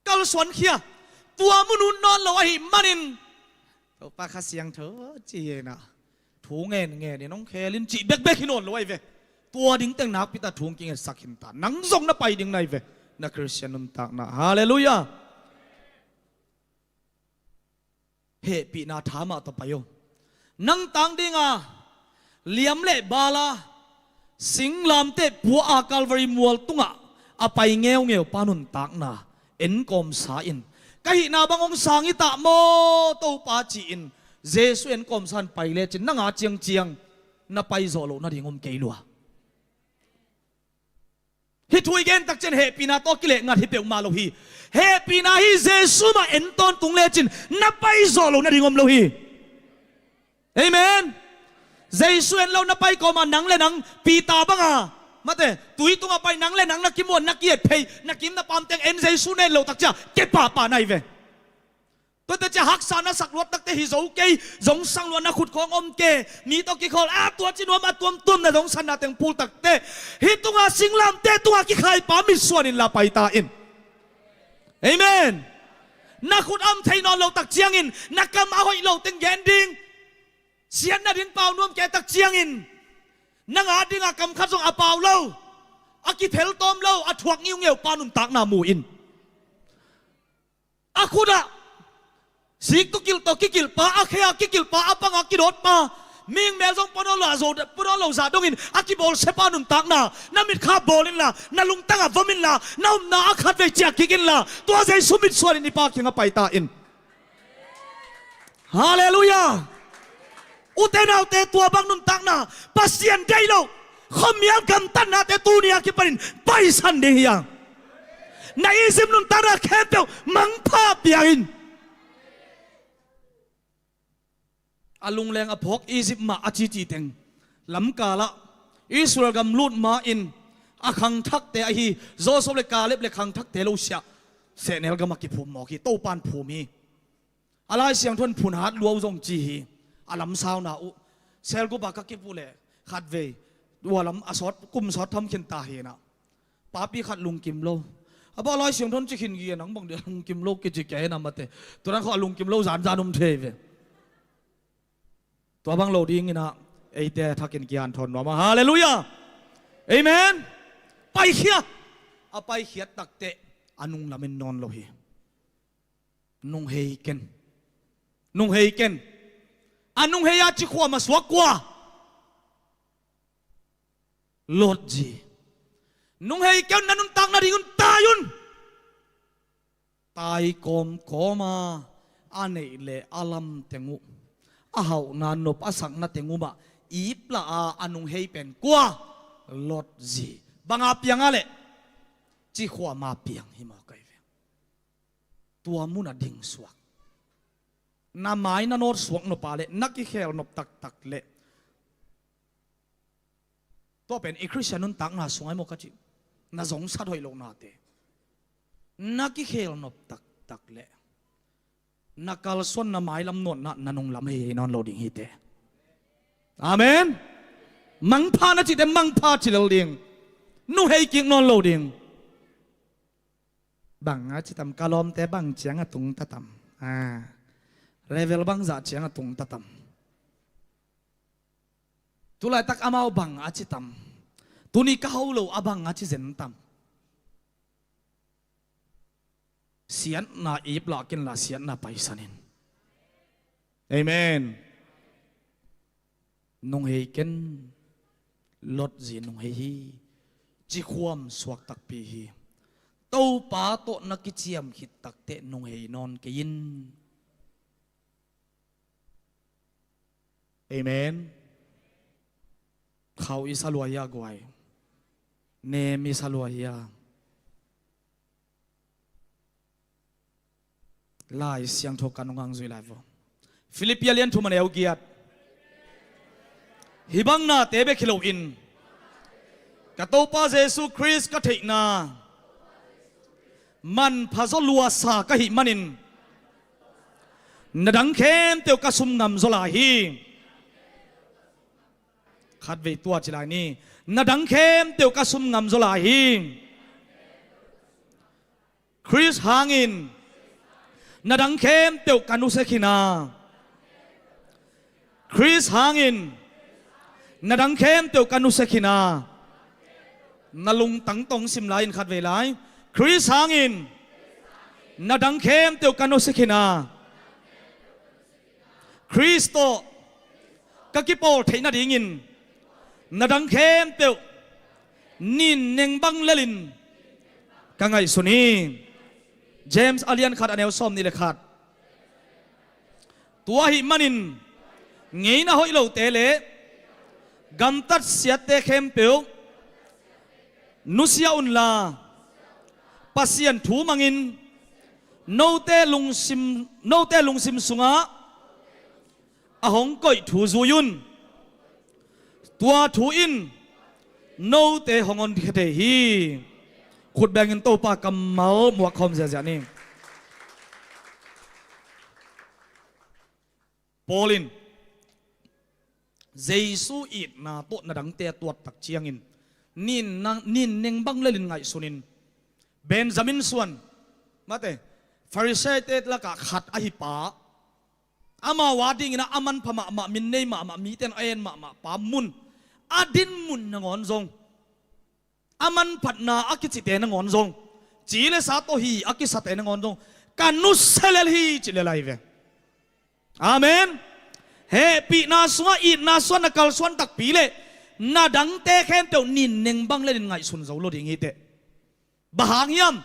Kalsuan khia. Tua mun ut nawn lo ahih manin Topa Kha Siangtho ci hi na, thu ngen ngen in hong khel in cih bekbek hi nawn lo ahi ve. Tua ding teng nakpi tak thu hong kingetsak khin ta. Nang zong na pai ding na hi ve. Na Khristian nuntakna, halleluiah, hehpihna tha mah tawh pai o. Nang tang dinga liam le bala singlamteh pua a Calvary mual tungah a pai ngeungeu pa nuntakna enkawmsa in, ka hihna bang hong sang hi ta maw Topa, ci-in Jesu enkawmsa in pai lecin nang a ciangciang na pai zawh loh nading om kei lua. Hih thu i gen tak ciang hehpihna tawh kileh ngat hi peuhmah lo hi. Hehpihna hi, Jesu mah en tawntung lecin na pai zawh loh nading om lo hi. Amen. Jesu en lo na pai kawma nang le nang Peter banga, mate, tui tungah pai nang le nang na kimuan na ki-et phei, na kim na pam teng en Jesu na en lo tak ciang kei pahpah na hi ve. Tuate ciang haksa na sak luat takte hi zo kei, zong sang luat na khut khawng om kei, mi tawh kikhawl a tua ci nuam a tuamtuam na zong sanna teng pul takte, hih tunga singlamteh tunga kikhaipa mitsuan inla pai ta in. Amen. Na khut a om thei nawn lo tak ciangin na kam a hoih lo teng gen ding. Siatna din pau nuam kei tak ciangin nang a dinga kam khat zong a pau lo, a kithel tawm lo, a thuak ngiungeu pa nuntakna mu in. A khutah sik tukilh tawh kikilhpa, a khea kikilhpa, a panga kidawtpa, mihing mel zong pua nawn lo zah dongin a kibawlsiapa nuntakna, na mitkha bawl inla, na lungtangah vom inla, na omna a khatvei ciah kik inla, tua Jesu mitsuan in i Pa kiangah pai ta in. Halleluiah. Ute naute, tua bang nuntakna, Pasian deih loh khuamial gamtatnate tuni a kipanin paisan ding hi hang. Na Egypt nuntakna khempeuh mangpha pia in. A lungleng a phawk Egypt mah a cici teng, lamkalah Israel gam lut ma-in a khangthakte ahi Joseph le Caleb le khangthakte lo siah sehnel gamah kiphum mawk hi. Topan phum hi. A Lai Siangtho in phun hat lua uh zong ci hi. A lamsauna uh, selgup ah ka kip uh leh khatvei tua lam a sawt, kum sawt tham khin ta hi na. Papi khat lungkim lo. A bang Lai Siangtho in ci khin gige nang bang dia lungkim lo kici kei na mate. Tua dan khawng a lungkim lo zanzan um thei ve. Tua bang lo dingin ah eite thakin kian thawn nuam a. Halleluiah. Amen. Paikhia. A paikhiat takteh a nung lamin nawn lo hi. Nunghei ken. Nunghei ken. A nunghei a cikhuam a suak kua? Lot zi. Nunghei ken, na nuntak nadingun tai un. Tai kawmkawma a neih le a lam teng uh, a hauhna nop a sakna teng uh mah iplah a a nunghei pen kua? Lot zi. Banga piang a leh? Cikhuama piang hi mawk ahi ve. Tua muna ding suak. Na mai na nawt suak nop a leh, na kikhel nop taktak leh. Tua pen i Khristian nuntakna sung ahi maw ka cih. Na zong sat hoih lohnate. Na kikhel nop taktak leh, na kalsuan na mailam nawtna na nunglam hei hei nawn lo ding hi te. Amen. Mangpha na cihte mangpha ci lel ding. Nunghei kik nawn lo ding. Bang a ci tam, ka lawmte bang ciang a tung ta tam. Ah. Level bangzah ciang a tung ta tam. Tulaitak amau bang a ci tam. Tuni ka ho lo a bang a ci zen tam. Siatna iplah kinla siatna paisan in. Amen. Nunghei ken. Lot zi nunghei hi. Cikhuam suak takpi hi. Topa tawh na kiciam khit takteh nunghei nawn kei in. Amen. Khau i sa lua hia guai? Nem i sa lua hia? Lai Siangtho kan hong hang zui lai vo. Filippi a lian thum a neu giat. Hih bang nate bek hi loin ka Topa Jesu Khrist ka theihna manpha zaw luasa ka hih manin na dang khempeuh ka sum ngam zaw lai hi. Khatvei tua ci lai ni. Na dang khempeuh ka sum ngam zaw lai hi. Khrist hangin na dang khempeuh ka nusia khin a. Khrist hangin na dang khempeuh ka nusia khin a. Na lungtang tawh sim lai-in khat vei lai. Khrist hangin na dang khempeuh ka nusia khin a. Khrist tawh ka kipawl theih nadingin na dang khempeuh nin neng bang lelin ka ngaihsun hi. James a lian khat a neu sawm nih le khat. Tua ahih manin ngeina hoih lote le gamtat siatte khempeuh nusia unla, Pasian thu mangin note lungsim, note lungsim sungah a hong koih thu zui un. Tua thu in note hong honkhia thei hi. Khut bengin Topa kammal muak khawm ziahziah ni. Paul in Jesu itna tawh na dangte a tuat tak ciangin nin nang, nin neng bang lelin ngaihsunin, Benjamin suan, mate, Farisaite lakah khat ahi pa, amau a dingin a manpha mahmah, min nei mahmah, mite in a en mahmah pa mun, a din mun nangawn zong, a manphatna a kicite nangawn zong, ci le sa tawh hi a kisate nangawn zong ka nusia lel hi, ci lel ahi ve. Amen. Hehpihna sungah itna suan na kalsuan takpi leh na dangte khempeuh nin neng bang lelin ngaihsun zo lo ding hi teh. Bang hang hiam?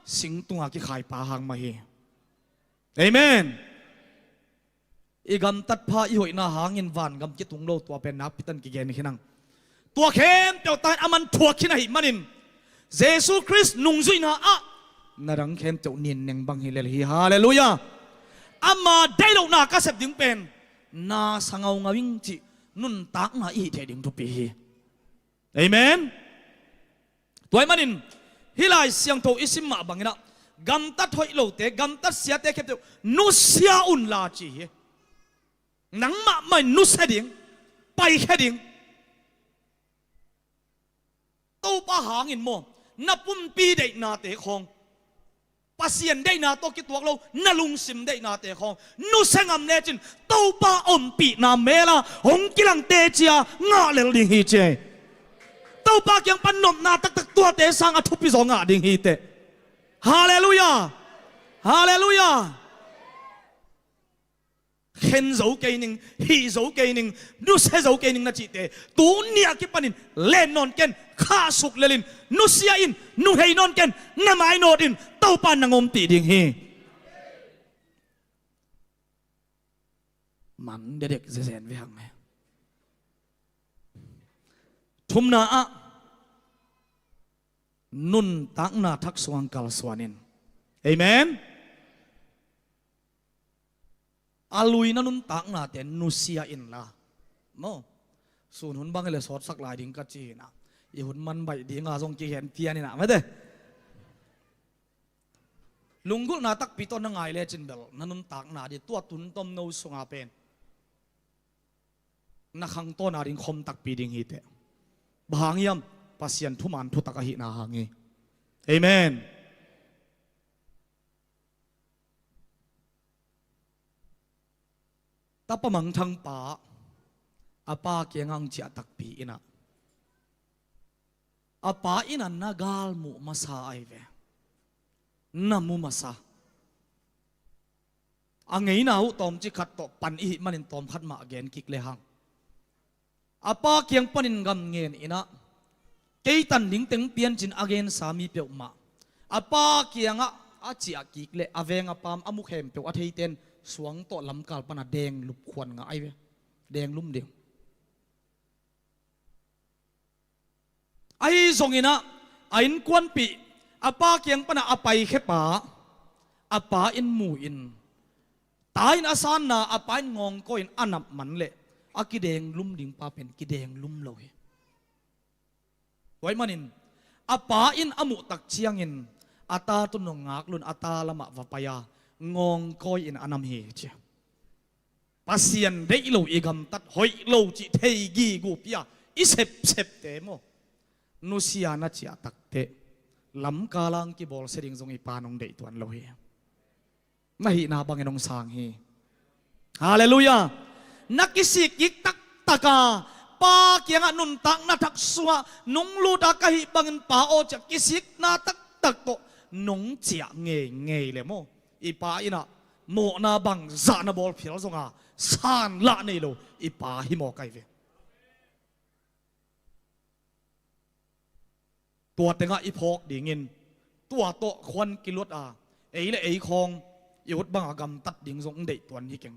Singtunga kikhai pa hang mah hi. Amen. I gamtat pha i hoihna hangin vangam kitung lo, tua pen nakpi takin kigen khin hang. Tua khempeuh tangin a man thuak khin ahih manin Jesu Khrist nungzuihna ah na dang khempeuh nin neng bang hi lel hi. Halleluiah. Ama deih lohna ka sep ding pen na sa ngaungau ing cih nuntakna i hih theih ding thupi hi. Amen. Tua ahih manin hih Lai Siangtho i sim mah bangin ah gamtat hoih lote, gamtat siate khempeuh nusia unla ci hi. Nangmah mah in nusia ding, paikhia ding. Topa hangin maw, na pumpi deihnate khawng, Pasian deihna tawh kituak lo na lungsim deihnate khawng nusia ngam lecin Topa ompihna mel a hong kilang teci a ngah lel ding hi ci. Topa kiang pan nopna taktak tuate sang a thupi zaw ngah ding hi teh. Halleluiah. Halleluiah. Khen zo kei ning, hih zo kei ning, nusia zo kei ning na cihte tuni a kipanin len nawn ken, khahsuk lelin nusia in, nuhei nawn ken, na mainawt in, Topa in nang ompih ding hi. Man dedek zezen ve hang e. Thumna ah nuntakna thak sungah kalsuan in. Amen. A lui na nuntaknate nusia inla. Maw. Sun hun bang hi leh sawtsak lai ding ka ci hi na. I hun man baih dinga zong kigen pian hi na, mate. Lunggulhna takpi tawh na ngai lecin bel na nuntakna ding tua tun tomno sunga pen na khangtawna ding khom takpi ding hi teh. Bang hang hiam? Pasian thuman thutak ahihna hang hi. Amen. Tapa mangthang pa a pa kiangah hong ciah takpi in ah, a pa in ah na galmuh masa ahi ve. Na mu masa. A ngeina uh tawmcik khat tawh pan i hih manin tawmkhat mah gen kik lehang, a pa kiang panin gam ngen in ah, kei tan ding teng piancin a gensa mi peuhmah a pa kiangah a ciah kik leh a veng a paam a mu khempeuh a theite in suang tawh lamkal pana denglup khuan ngah ahi ve. Denglum ding. Ahi zongin ah a innkuanpih, a pa kiang pana a paikhia pa, a pa in mu in, ta in a sanna a pa in ngawngkawi in a nap man leh a kidenglum ding pa pen kidenglum lo hi. Tua ahih manin a pa in a muh tak ciangin a ta tawh nong ngak lo in a ta lamah va pai a, ngawngkawi in a nam hi ci. Pasian deih lo i gamtat, hoih lo cih thei gigupi a i sepsepte maw, nusia na ciah takteh Lamkal ah kibawlsia ding zong i Pa nong deih tuan lo hi. Na hihna bangin hong sang hi. Halleluiah. Na kisik kik taktaka Pa kiangah nuntakna thak sungah nong luta ka hih bangin Pa aw, ci-a kisikna taktak tawh nong ciah ngeingei le maw, i Pa innah mawhna bangzah na bawl phial zonga sanlah nei lo i Pa hi maw kai ve. Tua tengah i phawk dingin tua tawh khuan kiluat a, ei le ei khawng i ut banga gamtat ding zong deih tuan hi keng.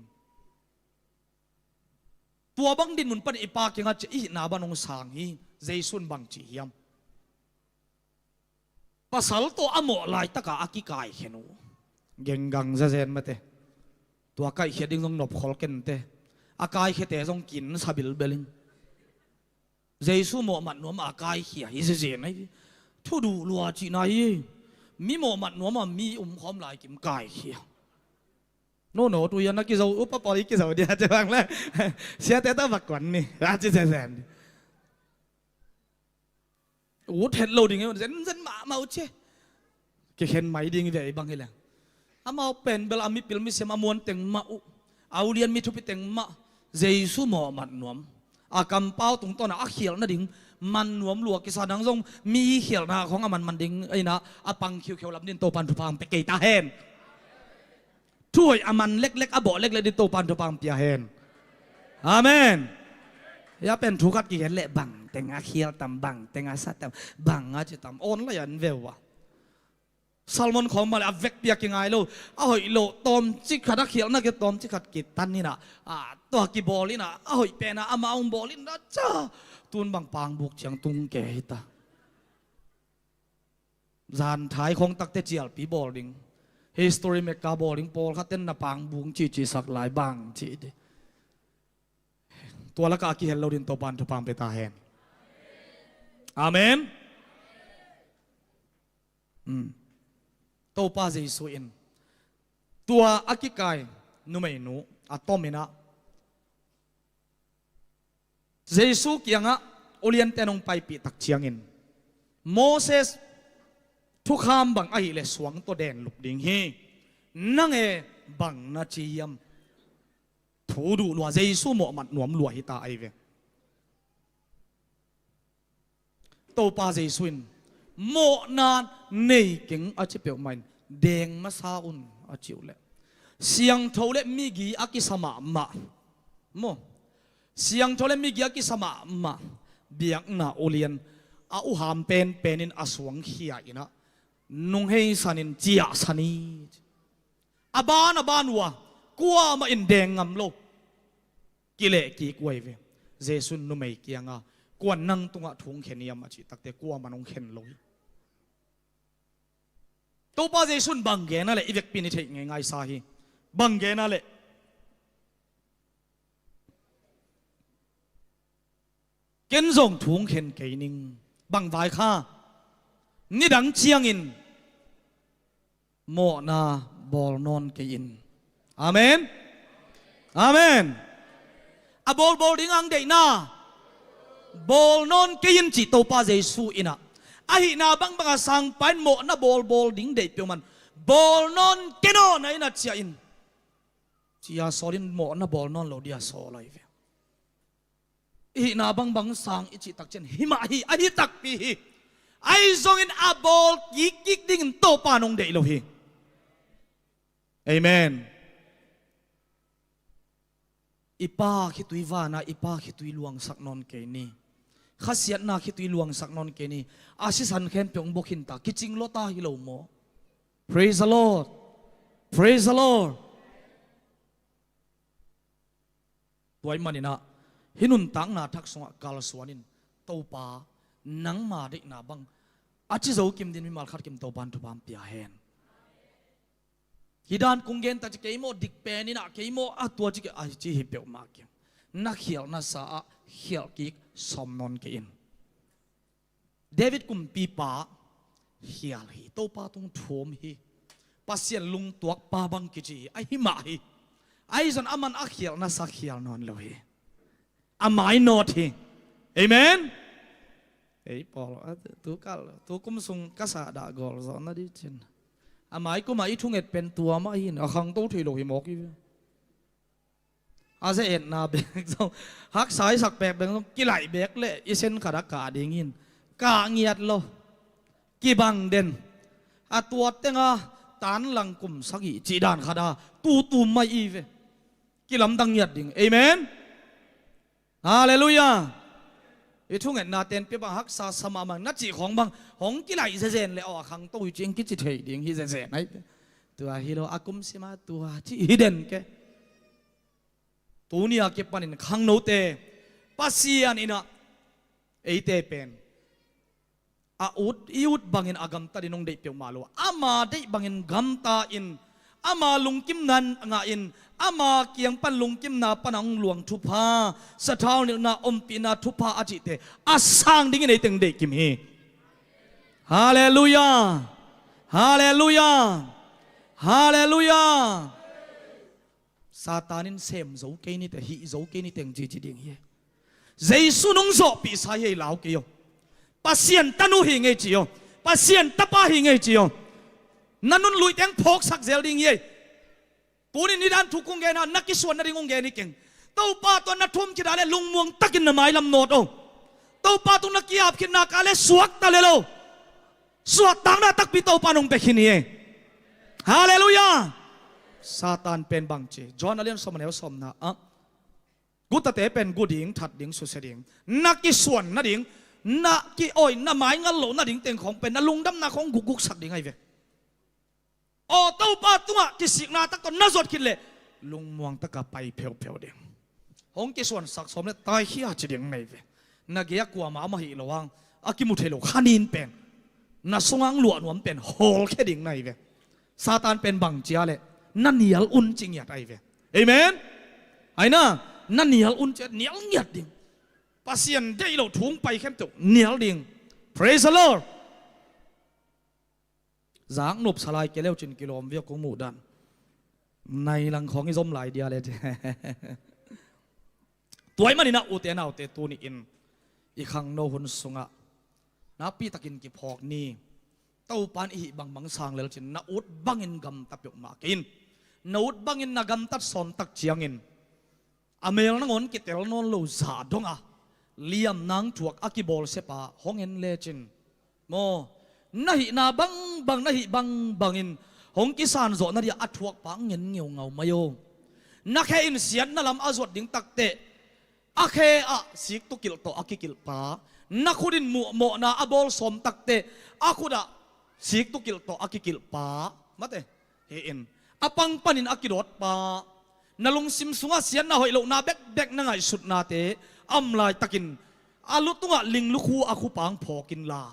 Tua bang dinmun pan i Pa kiangah ci-a i hihna bang hong sang hi. Jesu in bang ci hiam? Pasal tawh a mawh laitaka a kikaikhen uh. Genggang zazen mate. Tua kaikhia ding zong nopkhol kente. A kaikhiate zong kinsa bilbel in. Jesu mawhmat nuam a kaikhia hi zezen ahi. Thuduh lua cihna hi. Mi mawhmat nuam a mi umkhawm lai kim kaikhia. No no, tu yan a kizo, upa pawl i kizo dia te bang le. Siate ta va kuan ni. A ci zezen. Ut het lo ding hi, zenzen mahmah uh ci. Kikhen mai ding ve i bang hi leng. Amau pen bel a mipil misiam a muan teng mah uh. A ulian mi thupi teng mah. Jesu mawhmat nuam. A kampau tungtawn a khialh nading man nuam lua kisa, nang zong mi khialhna khong a manman ding ei na, a pang khiukheu lam din Topan thupha hong pia kei ta hen. Thuhoih a man leklek, a bawh leklek din Topan thupha hong pia hen. Amen. Hia pen thu khat kigen leh bang teng a khial tam, bang teng a sa tam, bang a ci tam, awn lai an veu a. Salmon khawng mah leh a vekpi a kingai lo. A hoih loh tawmcik khat, a khialhna kei tawmcik khat kitan inah, a, tua kibawl inah, a hoih penah amah hong bawl inah, ca, tun bang pangbuk ciang tung kei hi ta. Zan thai khawng takte cialpi bawl ding, history maker bawl ding, pawlkhat ten na pangbuk cihcihsak lai bang cih ding. Tua lakah a kihel lo din Topan thupha hong pia ta hen. Amen. Hmm. Topa Jesu in tua a kikai numeinu a tom inah Jesu kiangah uliante nong paipih tak ciangin Moses thukham bang ahileh suang tawh denlup ding hi. Nang e, bang na ci hiam? Thu duh lua, Jesu mawhmat nuam lua hi ta ahi ve. Topa Jesu in mawhna nei keng a ci peuhmah in deng masa un a ci uh leh, siangtho le migi a kisa mahmah maw, siangtho le migi a kisa mahmah biakna ulian a uham penpen in a suangkhia inah nungheisan in ciahsan hi. A ban a ban uh a, kuamah in deng ngam lo. Kilehkik uh ahi ve. Jesu in numei kiangah, kuan nang tungah thu hong khen hiam a cih takte kuamah in hong khen lo hi. Topa Jesu in bang gen a leh i vekpi in i theih ngeingai sa hi. Bang gen a leh, ken zong thu hong khen kei ning. Bang vai kha? Nidang ciangin mawhna bawl nawn kei in. Amen. Amen. A bawlbawl ding ang deihna bawl nawn kei in cih Topa Jesu inah, ahihna bangbang a sangpa in mawhna bawlbawl ding deih peuhmah in bawl nawn kei nawn a inah ciah in. Cia sawl in mawhna bawl nawn lo dia sawl ahi ve. I hihna bangbang sang i cih tak ciang himah hi, ahi takpi hi. Ahi zongin a bawl kikkik dingin Topa nong deih lo hi. Amen. I Pa khitui vana, i Pa khitui luangsak nawn kei ni. Khasiatna khitui luangsak nawn kei ni. A sisan khempeuh hong bawk khin ta, kicing lua ta hi lo maw? Praise the Lord. Praise the Lord. Tua ahih maninah hih nuntakna thak sungah kalsuan in, Topa, nangma deihna bang a ci zo kim din mimal khat kim Topan thupha hong pia hen. Hih dan kong gen ta ci kei maw, dik pen inah kei maw, a tua ci kei a ci hi peuhmah kei. Na khialhna sa ah khialhkik sawm nawn kei in. David kumpipa khial hi, Topa tung thum hi, Pasian lungtuakpa bang kici hi, ahi mah hi. Ahi zong aman a khialhna sa khial nawn lo hi. A mainawt hi. Amen. Ei pawl, a, tu kal, tu kum sung ka sah dah gawl zawh na dih cin. A mai kum ah i thunget pen tua mah hi in, a khangto thei lo hi mawk hi ve. A ze etna bek zong, haksa i sak pek bek zong, kilaih bek le i sen khat a kah ding in, kah ngiat lo, kibang den. A tua teng a tan lang kum sagih cih dan khat a tutu mai i ve. Kilamdang ngiat ding. Amen. Halleluiah. I thungetna ten pia bang haksa sa mahmah na cih khawng bang hong kilaih zezen le aw a khangto hi cing kici thei ding hi zezen ai. Tua hi lo a kum sima tua cih hi den ke. Tuni a kipanin khangnote Pasian in ah eite pen a ut, i ut bangin a gamtat in hong deih peuhmah lo a, ama deih bangin gamta in, ama lungkimna ngah in, ama kiang pan lungkimna pan a hong luang thupha, sathau nilhna, ompihna thupha a cihte a sang dingin ei teng deih kim hi. Halleluiah. Halleluiah. Halleluiah. Satan in sem zo kei nite, hih zo kei niteng cici ding hi. Jesu nung zawhpihsa hi ei lau kei aw. Pasian tanu hi ngei ci aw. Pasian tapa hi ngei ci aw. Na nunluiteng phawksak zel ding hi ei. Tunin nidan thu kung gen a, na kisuan nading ung gen hi keng. Topa tawh na thum khit a le lungmuang takin na mailam nawt aw. Topa tung na kiap khit nak a le suakta le lo. Suahtakna takpi Topa nong bek hi ni e. Halleluiah. Satan pen bang ci, Johan a lian sawm a neu sawmna ah, gutate pen gu ding, that ding, susia ding, na kisuan nading, na ki-oih, na maingal loh nading teng khawng pen na lungdamna khawng gukguksak ding ahi ve. Aw Topa tungah kisikna tak tawh na zuat khit leh lungmuang taka pai pheupheu ding. Hong kisuansak sawm le taikhia ci ding nei ve. Na gei a kuamah amah hi lo ang, a kimu thei lo khanin pen, na sungang luah nuam pen hawlkhia ding nei ve. Satan pen bang cia le na nial un ci ngiat ahi ve. Amen. Aina, na nial un cia nial ngiat ding. Pasian deih lo thung pai khempeuh nial ding. Praise the Lord. Zak nop salai ke leu cin kilawm viau kong muh dan. Nai lang khawng i zom lai dia le. Tuai maninah ute naute tuni in i khangno hun sungah nakpi takin kiphawk ni. Topan i hih bangbang sang lel cin na ut bangin gamta peuhmah kei in. Na ut bangin na gamtat sawm tak ciangin a mel nangawn kitel nawn lo zah dong a liam nang thuak a kibawlsepa hong en lecin maw, na hihna bangbang, na hih bangbangin hong kisan zawh na dia a thuakpa ngen ngeungau mai aw. Na khe in siatna lam a zuat ding takteh a khe ah siktukilh tawh a kikilhpa, na khut in muhmawhna a bawl sawm takteh a khut ah siktukilh tawh a kikilhpa, mate hi in a pang panin a kidawtpa, na lungsim sungah siatna hoih lohna bekbek na ngaihsutnate a om laitakin a lu tungah linglukhu a khupang phawk inla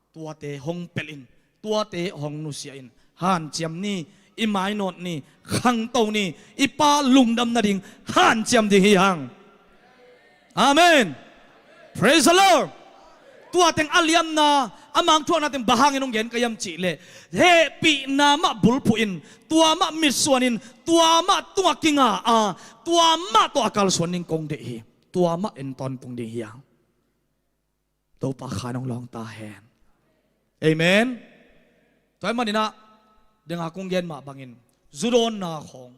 tuate hong pelh in, tuate hong nusia in, hanciam ni, i mainawt ni, khangto ni, i Pa lungdam nading hanciam ding hi hang. Amen. Praise the Lord. Tua teng a liamna, a mangthuakna teng bang hangin hong gen ka hiam cih leh, hehpihna mah bulphuh in, tua mah mitsuan in, tua mah tungah kinga a, tua mah tawh a kalsuan ding kong deih hi. Tua mah en tawntung ding hi hang. Topa khan hong lawng ta hen. Amen. Tua ahih maninah denga kong gen mah bangin zudawnna khawng,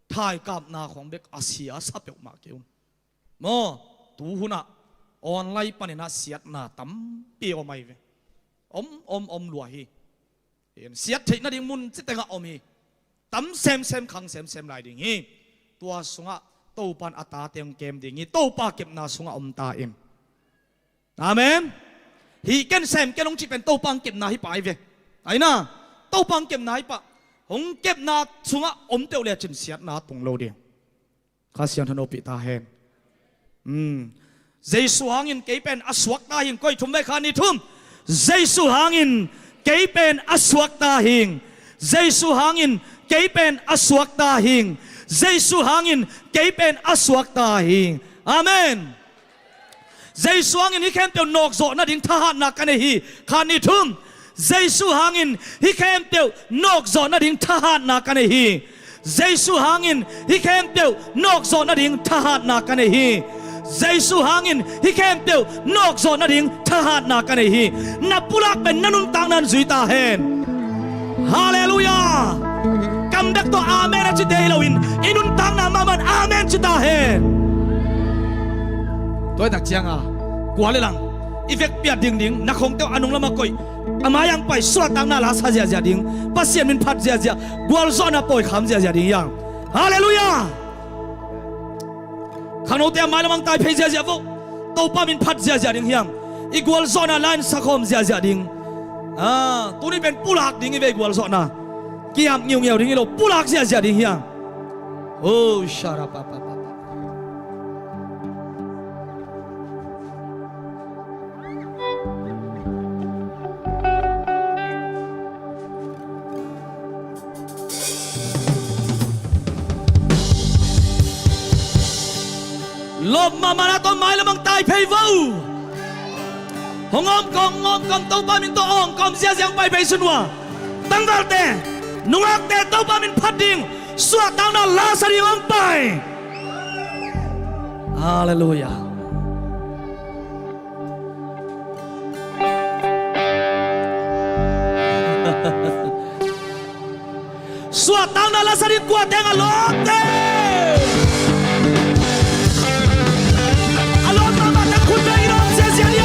thaikapna khawng bek a sia a sa peuhmah kei un. Maw, tu hunah online paninah siatna tampi om ahi ve. Om, om, om lua hi. Siat theih nading mun ci tengah om hi. Tam semsem, khang semsem lai ding hi. Tua sungah Topan a tate hong kem ding hi. Topa kepna sungah om ta in. Amen. Hih ken sem ken hong cih pen Topa hong kepna hi pah ahi ve. Aina, Topa hong kepna hi pah. Hong kepna sungah om teuh lecin siatna tung lo ding. Kha Siangtho nopih ta hen. Jesu hangin kei pen a suak ta hing. Koi thum ve, kha ni thum. Jesu hangin kei pen a suak ta hing. Jesu hangin kei pen a suak ta hing. Jesu hangin kei pen a suak ta hing. Amen. Jesu hangin hih khempeuh nawkzawh nading thahatna ka nei hi. Kha ni thum. Jesu hangin hih khempeuh nawkzawh nading thahatna ka nei hi. Jesu hangin hih khempeuh nawkzawh nading thahatna ka nei hi. Jesu hangin hih khempeuh nawkzawh nading thahatna ka nei hi. Na pulak pen na nuntakna in zui ta hen. Halleluiah. Kam bek tawh amen a cite hi loin i nuntakna mahmah in amen ci ta hen. Tua hi tak cianga kua le lang i vekpi a dingding na khongte uh a nunglam a koih, a mai-ah pai, suahtakna la sa ziahziah ding, Pasian min phat ziahziah, gualzawhna pawi kham ziahziah ding hi hang. Halleluiah. Khangnote a mailam ah tai phei ziahziah vo. Topa min phat ziahziah ding hi hang. I gualzawhna la in sakhawm ziahziah ding. Ah, tuni pen pulak ding hi ve, i gualzawhna. Kiam ngiungiau ding hi lo, pulak ziahziah ding hi hang. Oh, sharapapapapa. Lawp mahmah na tawh mailam ah tai phei vo. Hong awm kawm, hong awm kawm, Topa min tawh awm kawm ziahziah pai phei sun uh a. Tangvalte, nungakte, Topa min phat ding, suahtakna la sa ding hong pai. Halleluiah. Suahtakna la sa ding kua teng a lawpte. A lawp mahmah teng khut beng in awm ziahziah ni.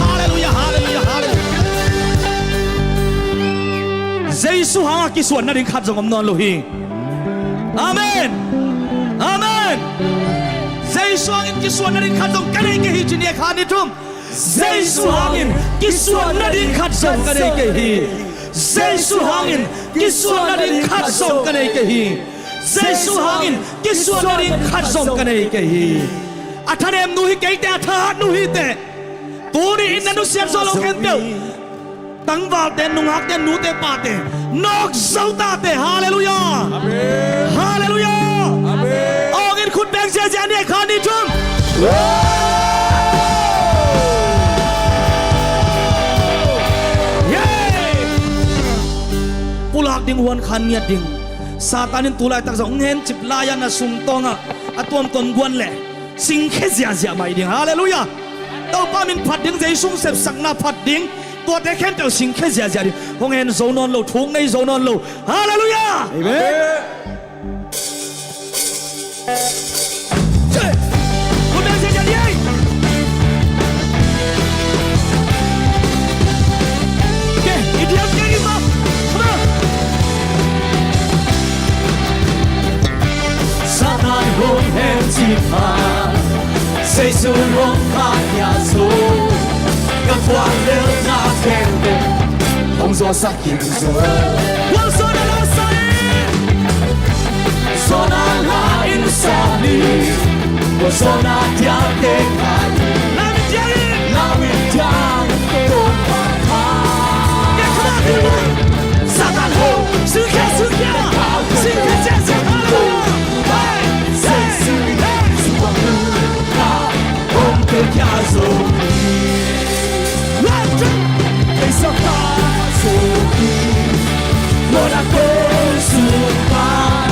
Halleluiah, halleluiah, halleluiah. Jesu hanga kisuan nading khat zong om nawn lo hi. Amen. Amen. Jesu hangin kisuan nading khat zong ka nei kei hi ci ni, a khat ni thum. Jesu hangin kisuan nading khat zong ka nei kei hi. Jesu hangin kisuan nading khat zong ka nei kei hi. Jesu hangin kisuan nading khat zong ka nei kei hi. A thanem nu hi kei teh, a thahat nu hi teh. Tuni in na nusiat zawh lo khempeuh, tangvalte, nungakte, nute, pate, nawk zo ta teh. Halleluiah. Amen. Halleluiah. Amen. Awng in khut beng ziahziah ni, a khat ni thum. Yay! Pulak ding, huan khan ngiat ding. Satan in tu laitak zong hong hencip lai-a na sungtawngah a tuamtuam guan leh singkhia ziahziah mai ding. Halleluiah. Topa min phat ding, Jesu sepsakna phat ding, tuate khempeuh singkhia ziahziah ding. Hong hen zo nawn lo, thuk nei zo nawn lo. Halleluiah. Amen. Amen. Khut beng ziahziah ni ei. Kei, i diam kei i mah. Come on. Satan hong hencip a, Jesu hong khahkhia zo, ka khualelhna khempeuh hong zawhsak khin zo. Khualzawhna la sa in, zawhna la in sa ni, khualzawhna diakdiak a, lam in diak in, lam in diak in, Topa. Satan ho, singkhia, singkhia, singkhia ziahziah. Halleluiah. Hey, hey, hey. Hong khahkhia zo hi. One, two. Ei Satan zo hi. Mawhna kong sung pan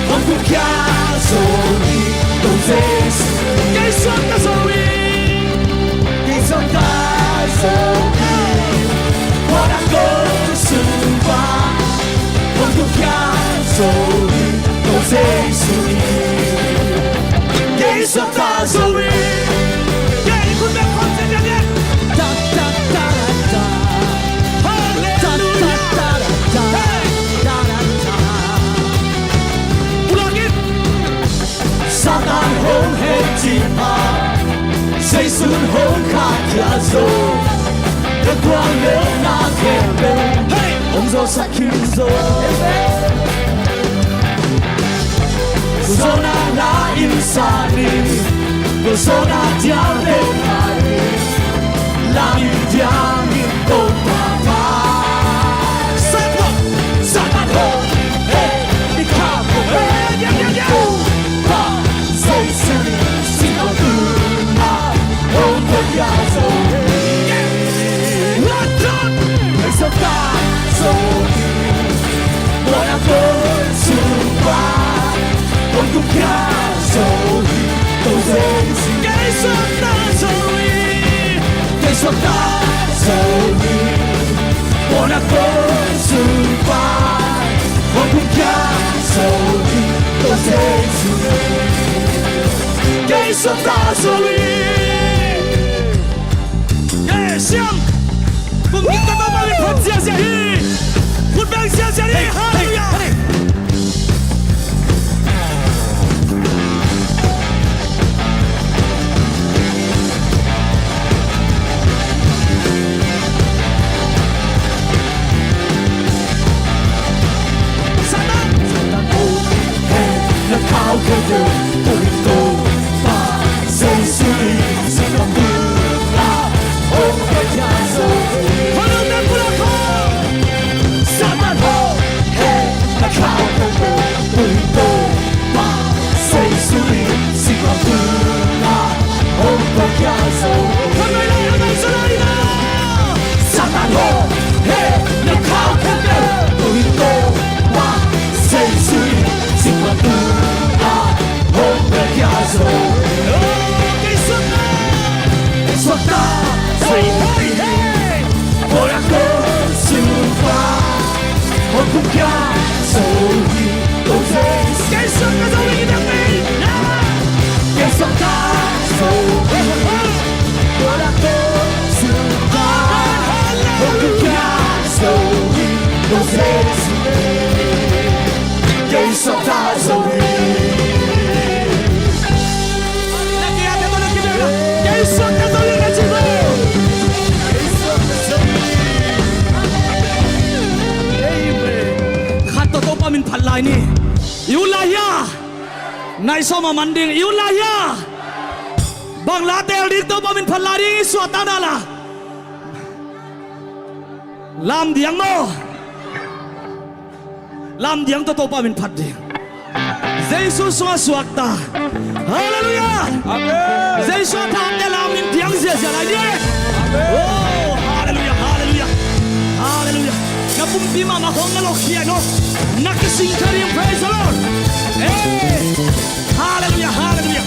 hong khahkhia zo hi. Ko Jesu. Kei suakta zo hi. Kei suakta zo hi. Mawhna kong sung pan hong khahkhia zo hi. Ko Jesu hi. Kei suakta zo hi. Kei khut beng khawm ziahziah ni. Ta, ta, ta, ta. Halleluiah. Ta, ta, ta, ta. Hey. Ta, ta, ta. Pulak in. Satan hong hencip a, Jesu hong khahkhia zo, ka khualelhna khempeuh, hey, hong zawhsak khin zo. Zawhna la in sa ni, zawhna diakdiak a, lam in diak in, Topa. Satan ho, Satan ho, hey, i kham ho, hey, yeah, yeah, yeah. Topa Jesu, singkung tungah hong khahkhia zo hi. Ei suakta zo hi. Mawhna kong sung pan hong khahkhia Kei suakta zo hi. Kei siam. Kum gik ka tawh pawlin phat ziahziah hi. Khut beng ziahziah hi. Halleluiah. Khat tawh Topa min phat lai ni. I ut lai hia? Nai sawm a man ding. I ut lai hia? Bang la teel ding? Topa min phat lai ding. I suahtak na la. Lamdiang maw? Lamdiang tawh Topa min phat ding. Jesu sungah suakta. Halleluiah. Amen. Jesu a thakte lam in diang ziahziah lai ding. Amen. Oh, halleluiah, halleluiah, halleluiah. Na pumpi mahmah khawng na lokhia no. Na kising kha ding. Praise the Lord. Hey. Halleluiah, halleluiah.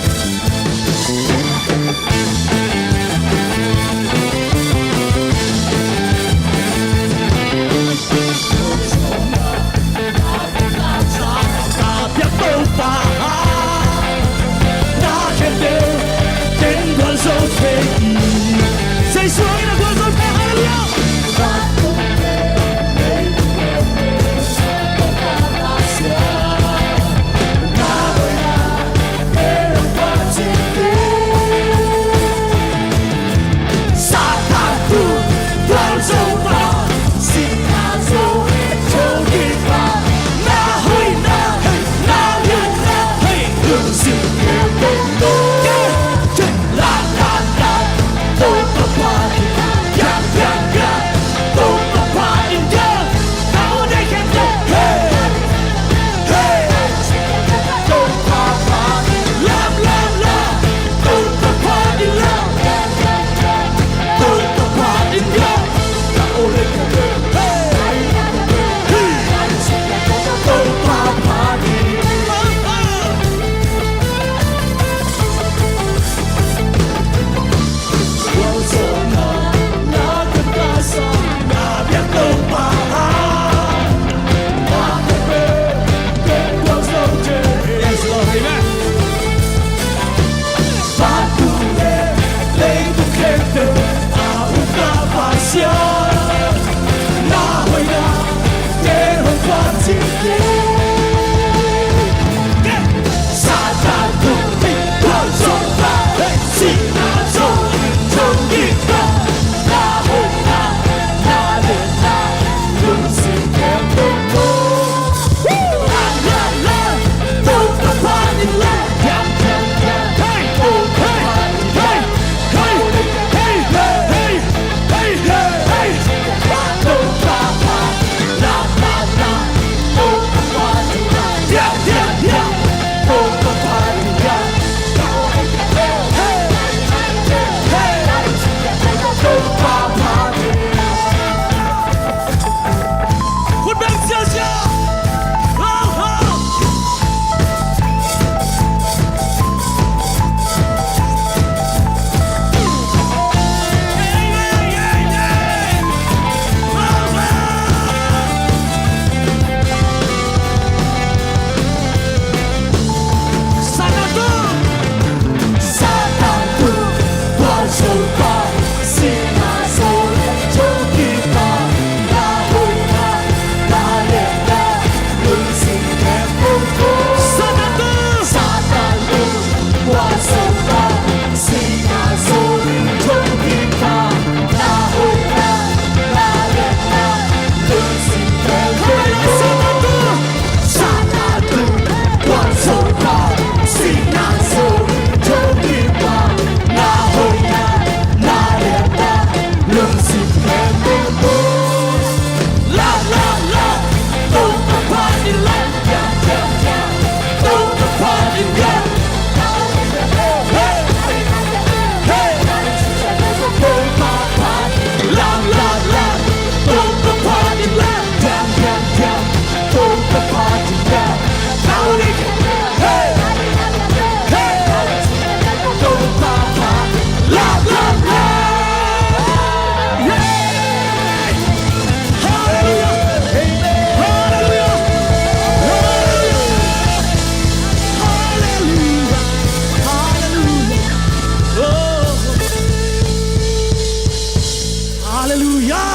Halleluia!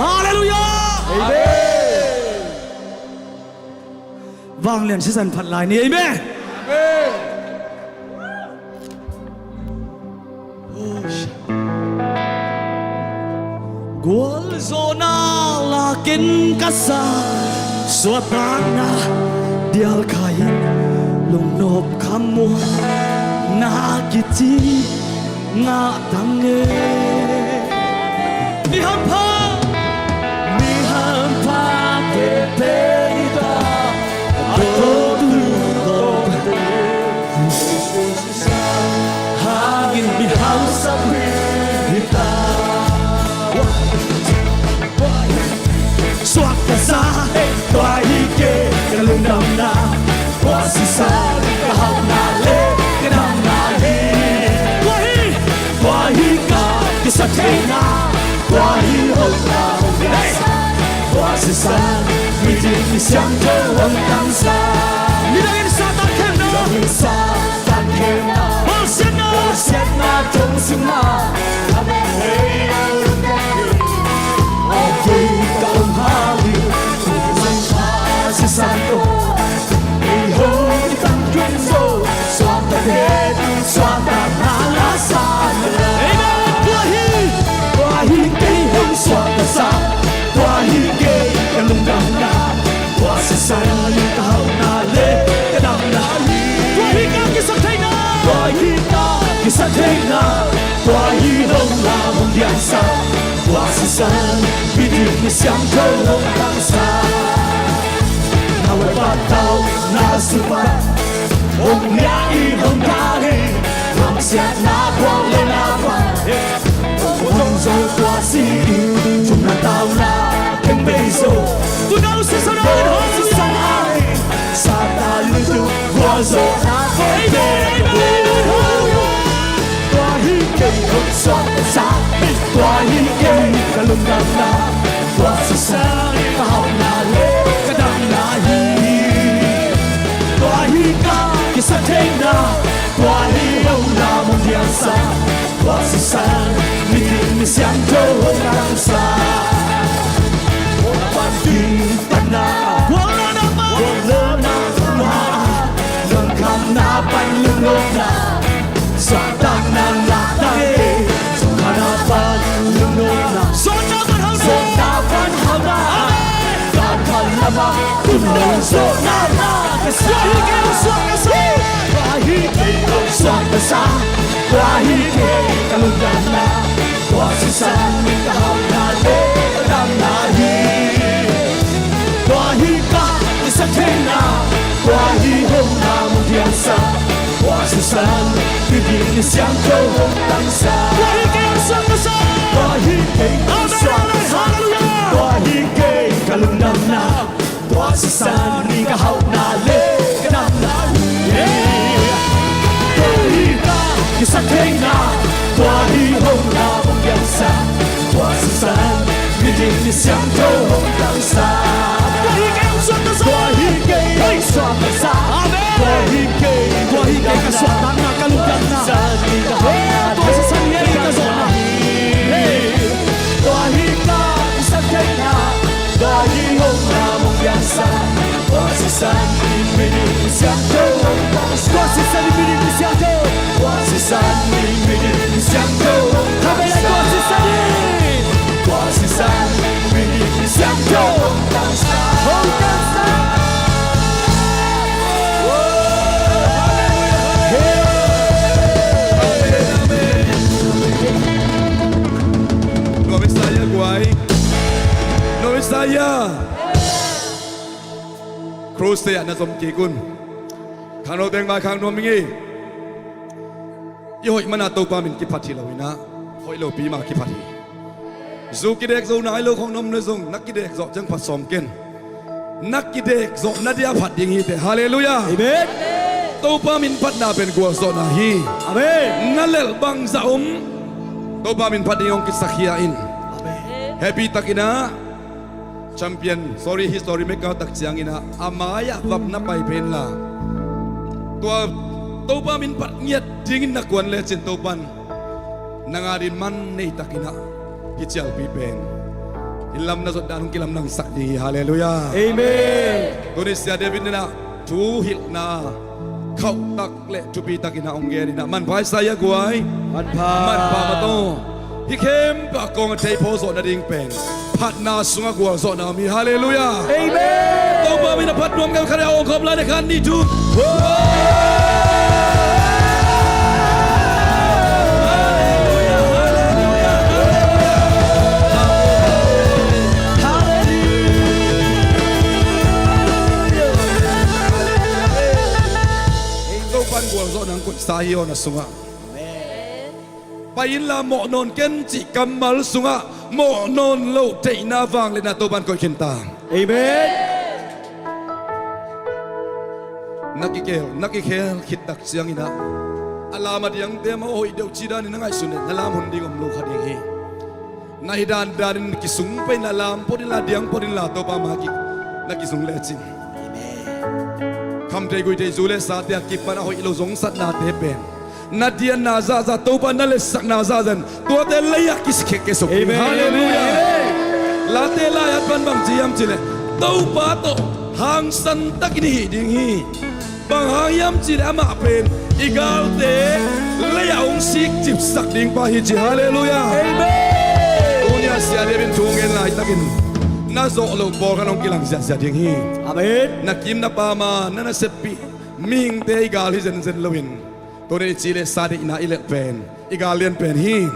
Halleluia! Vanglian sisan phat lai ni. Amen. Gualzawhna lakin ka sa, suahtakna dial kha in, lungnop kha muanna kici ngah tang e. Mi hampha, mi hampha tete hi ta, a totu tawh hangin mi hausa hi ta. Suakta sa, tua hi kei ka lungdamna. Tua sisan ka hauhna le ka damna hi. Tua hi, tua hi ka kisaktheihna. Tua hi hong la hong piang sa. Tua sisan midang misiangtho hong tangsa. Midang in Satan khemna, midang in Satan khemna, bawlsiatna, bawlsiatna, thongsimna. Amen. Hei, a ute, a ute ka om hang hi. Tua sisan tawh ei hong tangtun zo. Suakta te tu suakta na la sa na. Amen. Tua hi, tua hi kei hong suakta sa. Tua hi kei ka lungdamna. Tua sisan ka hauhna le ka damna hi. Tua hi ka kisaktheihna. Tua hi ka kisaktheihna. Tua hi hong la hong piangsa. Tua sisan midang misiangtho hong tangsa. Na wai patau na supa. Hong lia i hong kari. Lamsiatna kuang le na kuang. Hong zo tua si i, thumna tauna khempeuh zo. Tunau sisan a, sisan a, Satan lungtum gualzawhna khempeuh. Tua hi kei hong suakta sa, tua hi kei ka lungdamna. Tua sisan ka hauhna le ka damna hi. Tua hi ka kisaktheihna. Tua hi hong la hong piangsa. Tua sisan midang misiangtho hong tangsa. Hong pan ding panna, guallona pan, guallona pan, lungkhamna pan lungnopna. Suahtakna ngah ta e. Sungkhanna pan lungnopna, sawtna pan hauhna, sawtna pan hauhna. Amen. Kan khan lama kun lo sawtna na ka sa. Tua hi kei hong suakta sa. Tua hi kei hong suakta sa. Tua hi kei ka lungdamna. Tua sisan ka hauhna le ka damna hi. Tua hi ka kisaktheihna. Tua hi hong la hong piangsa. Tua sisan midang misiangtho hong tangsa. Tua hi kei hong suakta sa. Tua hi kei hong suakta sa. Amen. Halleluia. Tua hi kei ka lungdamna. Tua sisan hi ka hauhna le ka damna hi. Tua hi ka kisaktheihna. Tua hi hong la hong piangsa. Tua sisan midang misiangtho hong tangsa. Tua hi kei hong suakta sa. Tua hi kei hong suakta sa. Amen. Tua hi kei, tua hi kei ka suahtakna, ka lungdamna. Tua sisan hi ka hauhna. Tuesday ah na zom kik un. Khangno teng vai khak nuam ing ei. I hoih mana Topa min kiphat hi lo inah, hoih lopi mah kiphat hi. Zu kidek zo nai lo khong na om le zong, na kidek zawh ciang phat sawm ken. Na kidek zawh na dia phat ding hi teh. Halleluiah. Amen. Topa min phatna pen gualzawhna hi. Amen. Na lelh bangzah om, Topa min phat ding hong kisakkhia in. Amen. Hehpih takinah champion, sorry, history maker tak cianginah a mai-ah vap na pai phenla, tua Topa min phat ngiat dingin na kuan lecin Topan nang adingin man nei takinah kicialpi pen, inn lam na zot dan hong kilamdangsak ding hi. Halleluiah. Amen. Tuni Sia David inah thu hilhna khauhtak le thupi takinah hong gen inah manpha i sa hi a guai. Manpha. Manpha mataw. Hih khempeuh a kawng a theiphaw zawh nading pen phatna sungah gualzawhna om hi. Halleluiah. Amen. Topa min a phat nuam kei khat a awngkhawm lai le khan ni thu. Halleluiah, halleluiah, halleluiah. Halleluiah. Topan gualzawhna hong koihsa hi aw na sungah. Amen. Pai inla mawh nawn ken cih kammal sungah mawh nawn loh theihna vangliatna Topan koih khin ta. Amen. Na kikhel, na kikhel khit tak cianginah a lam a diangte mah hoih deuh ci danin na ngaihsun leh na lam hun ding om lo kha ding hi. Na hi dandanin kisung pah inla, lam phot inla, diang phot inla, Topa mah ki, na kisung lecin. Amen. Kham thei gui thei zu le sate a kipan a hoih lo zongsatnate pen na dianna zahzah, Topa na letsakna zahzah in tuate lei-ah kisikhiat kei suk. Amen. Halleluiah. Amen. Late lai-at pan bang ci hiam cihleh Topa tawh hangsan takin i hih ding hi. Bang hang hiam cihleh amah pen i galte lei-ah hong sikcipsak ding pa hi ci. Halleluiah. Amen. Tuni-ah Sia David in thu hong gen laitakin na zawh loh pawlkhat hong kilang ziahziah ding hi. Amen. Na kim na pam a na naseppih mihingte i gal hi zenzen loin, tuni i ci le sa deihna i lelh pen i gal lian pen hi.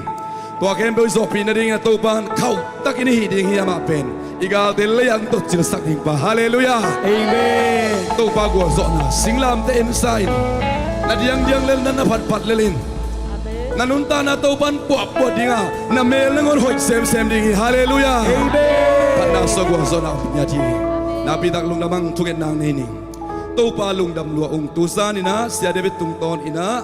Tua khempeuh i zawhpih nadingin a Topa in khauhtakin i hih ding hi. Amah pen i galte lei-ah hong totcilsak ding pa. Halleluiah. Amen. Topa gualzawhna singlamteh ensa in, na diangdiang lel, na na phatphat lel in, na nuntakna Topa in puahpuah ding a, na mel nangawn hoih semsem ding hi. Halleluiah. Amen. Phatna sungah gualzawhna om ngiat hi. Nakpitak lungdam ang, thungetna nei ning. Topa lungdam lua ung. Tuzan inah Sia David tungtawn inah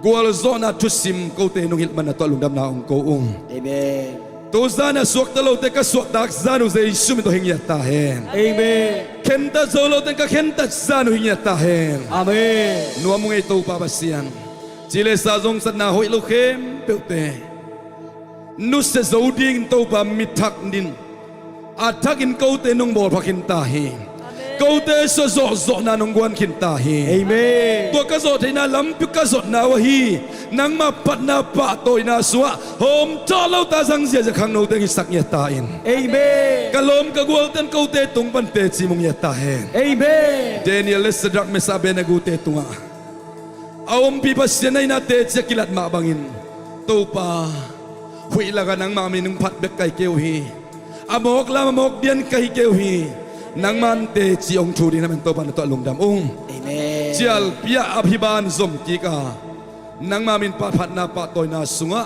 gualzawhna thusim kote nong hilh man na tawh lungdamna ong ko ung. Amen. Tuzan a suakta lote ka suahtak zan uh Jesu min tawh hi ngiat ta hen. Amen. Khentat zo lote ka khentat zan uh hi ngiat ta hen. Amen. Nuam ung ei Topa Pasian. Ci le sa zongsatna hoih lo khempeuhte nusia zo dingin Topa mi thak nin a thakin kote nong bawlpha khin ta hi. Amen. Kote sua zawhzawhna nong guan khin ta hi. Amen. Tua ka zawh theihna lampi ka zotna uh ahi nangmah phatna pahtawina sungah hawmthawh lo ta zang ziahziah khangno teng hisak ngiat ta in. Amen. Ka lawm ka gualten kote tung pan teci mung ngiat ta hen. Amen. Daniel le Shadrach, Meshach, Abednego te tungah a ompih Pasian ahihna teci a kilat mah bangin Topa, huih lakah nangmah min hong phat bek ka hi kei uh hi. A mawk lam a mawk dian ka hi kei uh hi. Nangmah in teci hong thu ding na men Topa na tawh lungdam ung. Amen. Cialpi-ah a phiban zom kik a nangmah min pah phatna pahtawina sungah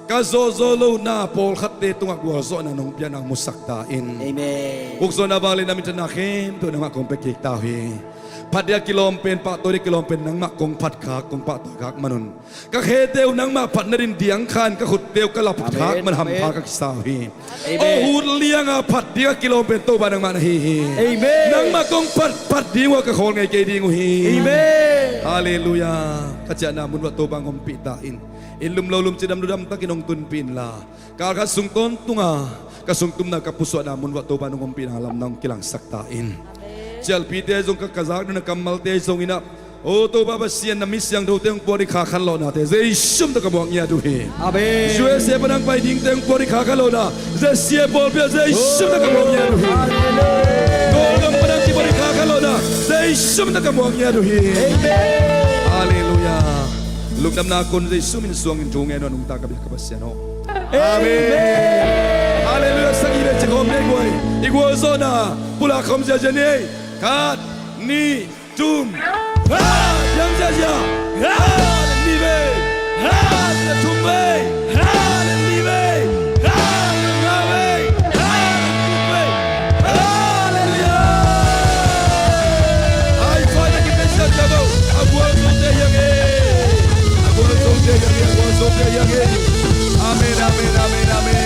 ka zawhzawh lohna pawlkhatte tungah gualzawhna nong piakna hong musak ta in. Amen. Ukzawhna vangliatna minthanna khempeuh nangmah kong pia kik ta uh hi. Phat ding a kilawm pen, pahtawi ding a kilawm pen nangmah kong phat khak, kong pahtawi khak man un. Ka khete uh nangmah phat nadin diang kha in, ka khutte uh ka lap khak man hampha ka kisa uh hi. Amen. Aw, hut lianga phat ding a kilawm pen Topa nangmah na hi hi. Amen. Nangmah kong phat, phat ding uh a ka khawl ngei kei ding uh hi. Amen. Halleluiah. Ka ciahna mun uah Topa hong ompih ta in. Inn lum lo lum cidam ludam takin hong tunpih inla, kal khat sung tawntunga ka sungtumna ka pusuahna mun uah Topa nong ompihna lamdang hong kilangsak ta in. Amen. Cialpite zong ka, ka zakna kammalte zong inah, o Topa Pasian, na mi siangthote hong puak ding kha khanlawhnate Jesu min tawh ka muak ngiat uh hi. Amen. U S A pan hong pai dingte hong puak ding kha khanlawhna Z C A pawlpi ah Jesu min tawh ka muak ngiat uh hi. Amen. Kawlgam pan hong kipuak ding kha khanlawhna Jesu min tawh ka muak ngiat uh hi. Amen. Halleluiah. Lungdamna kun Jesu min suangin thu ngen uh a nungta ka biak ka Pasian aw. Amen. Halleluiah. Sagih le cikhawm nei guai. I gualzawhna pulak khawm ziazia ni ei. Khat, nih, thum. Ha! Piang ziahziah. Ha! Nih vei. Ha! Thum vei. Ha! Nih vei. Ha! Nga vei. Ha! Thum vei. Halleluiah. High five na kipia ziahziah vo. A gualzawte hi hang e. A gualzawte hi hang e. A gualzawte hi hang e. Amen, amen, amen, amen.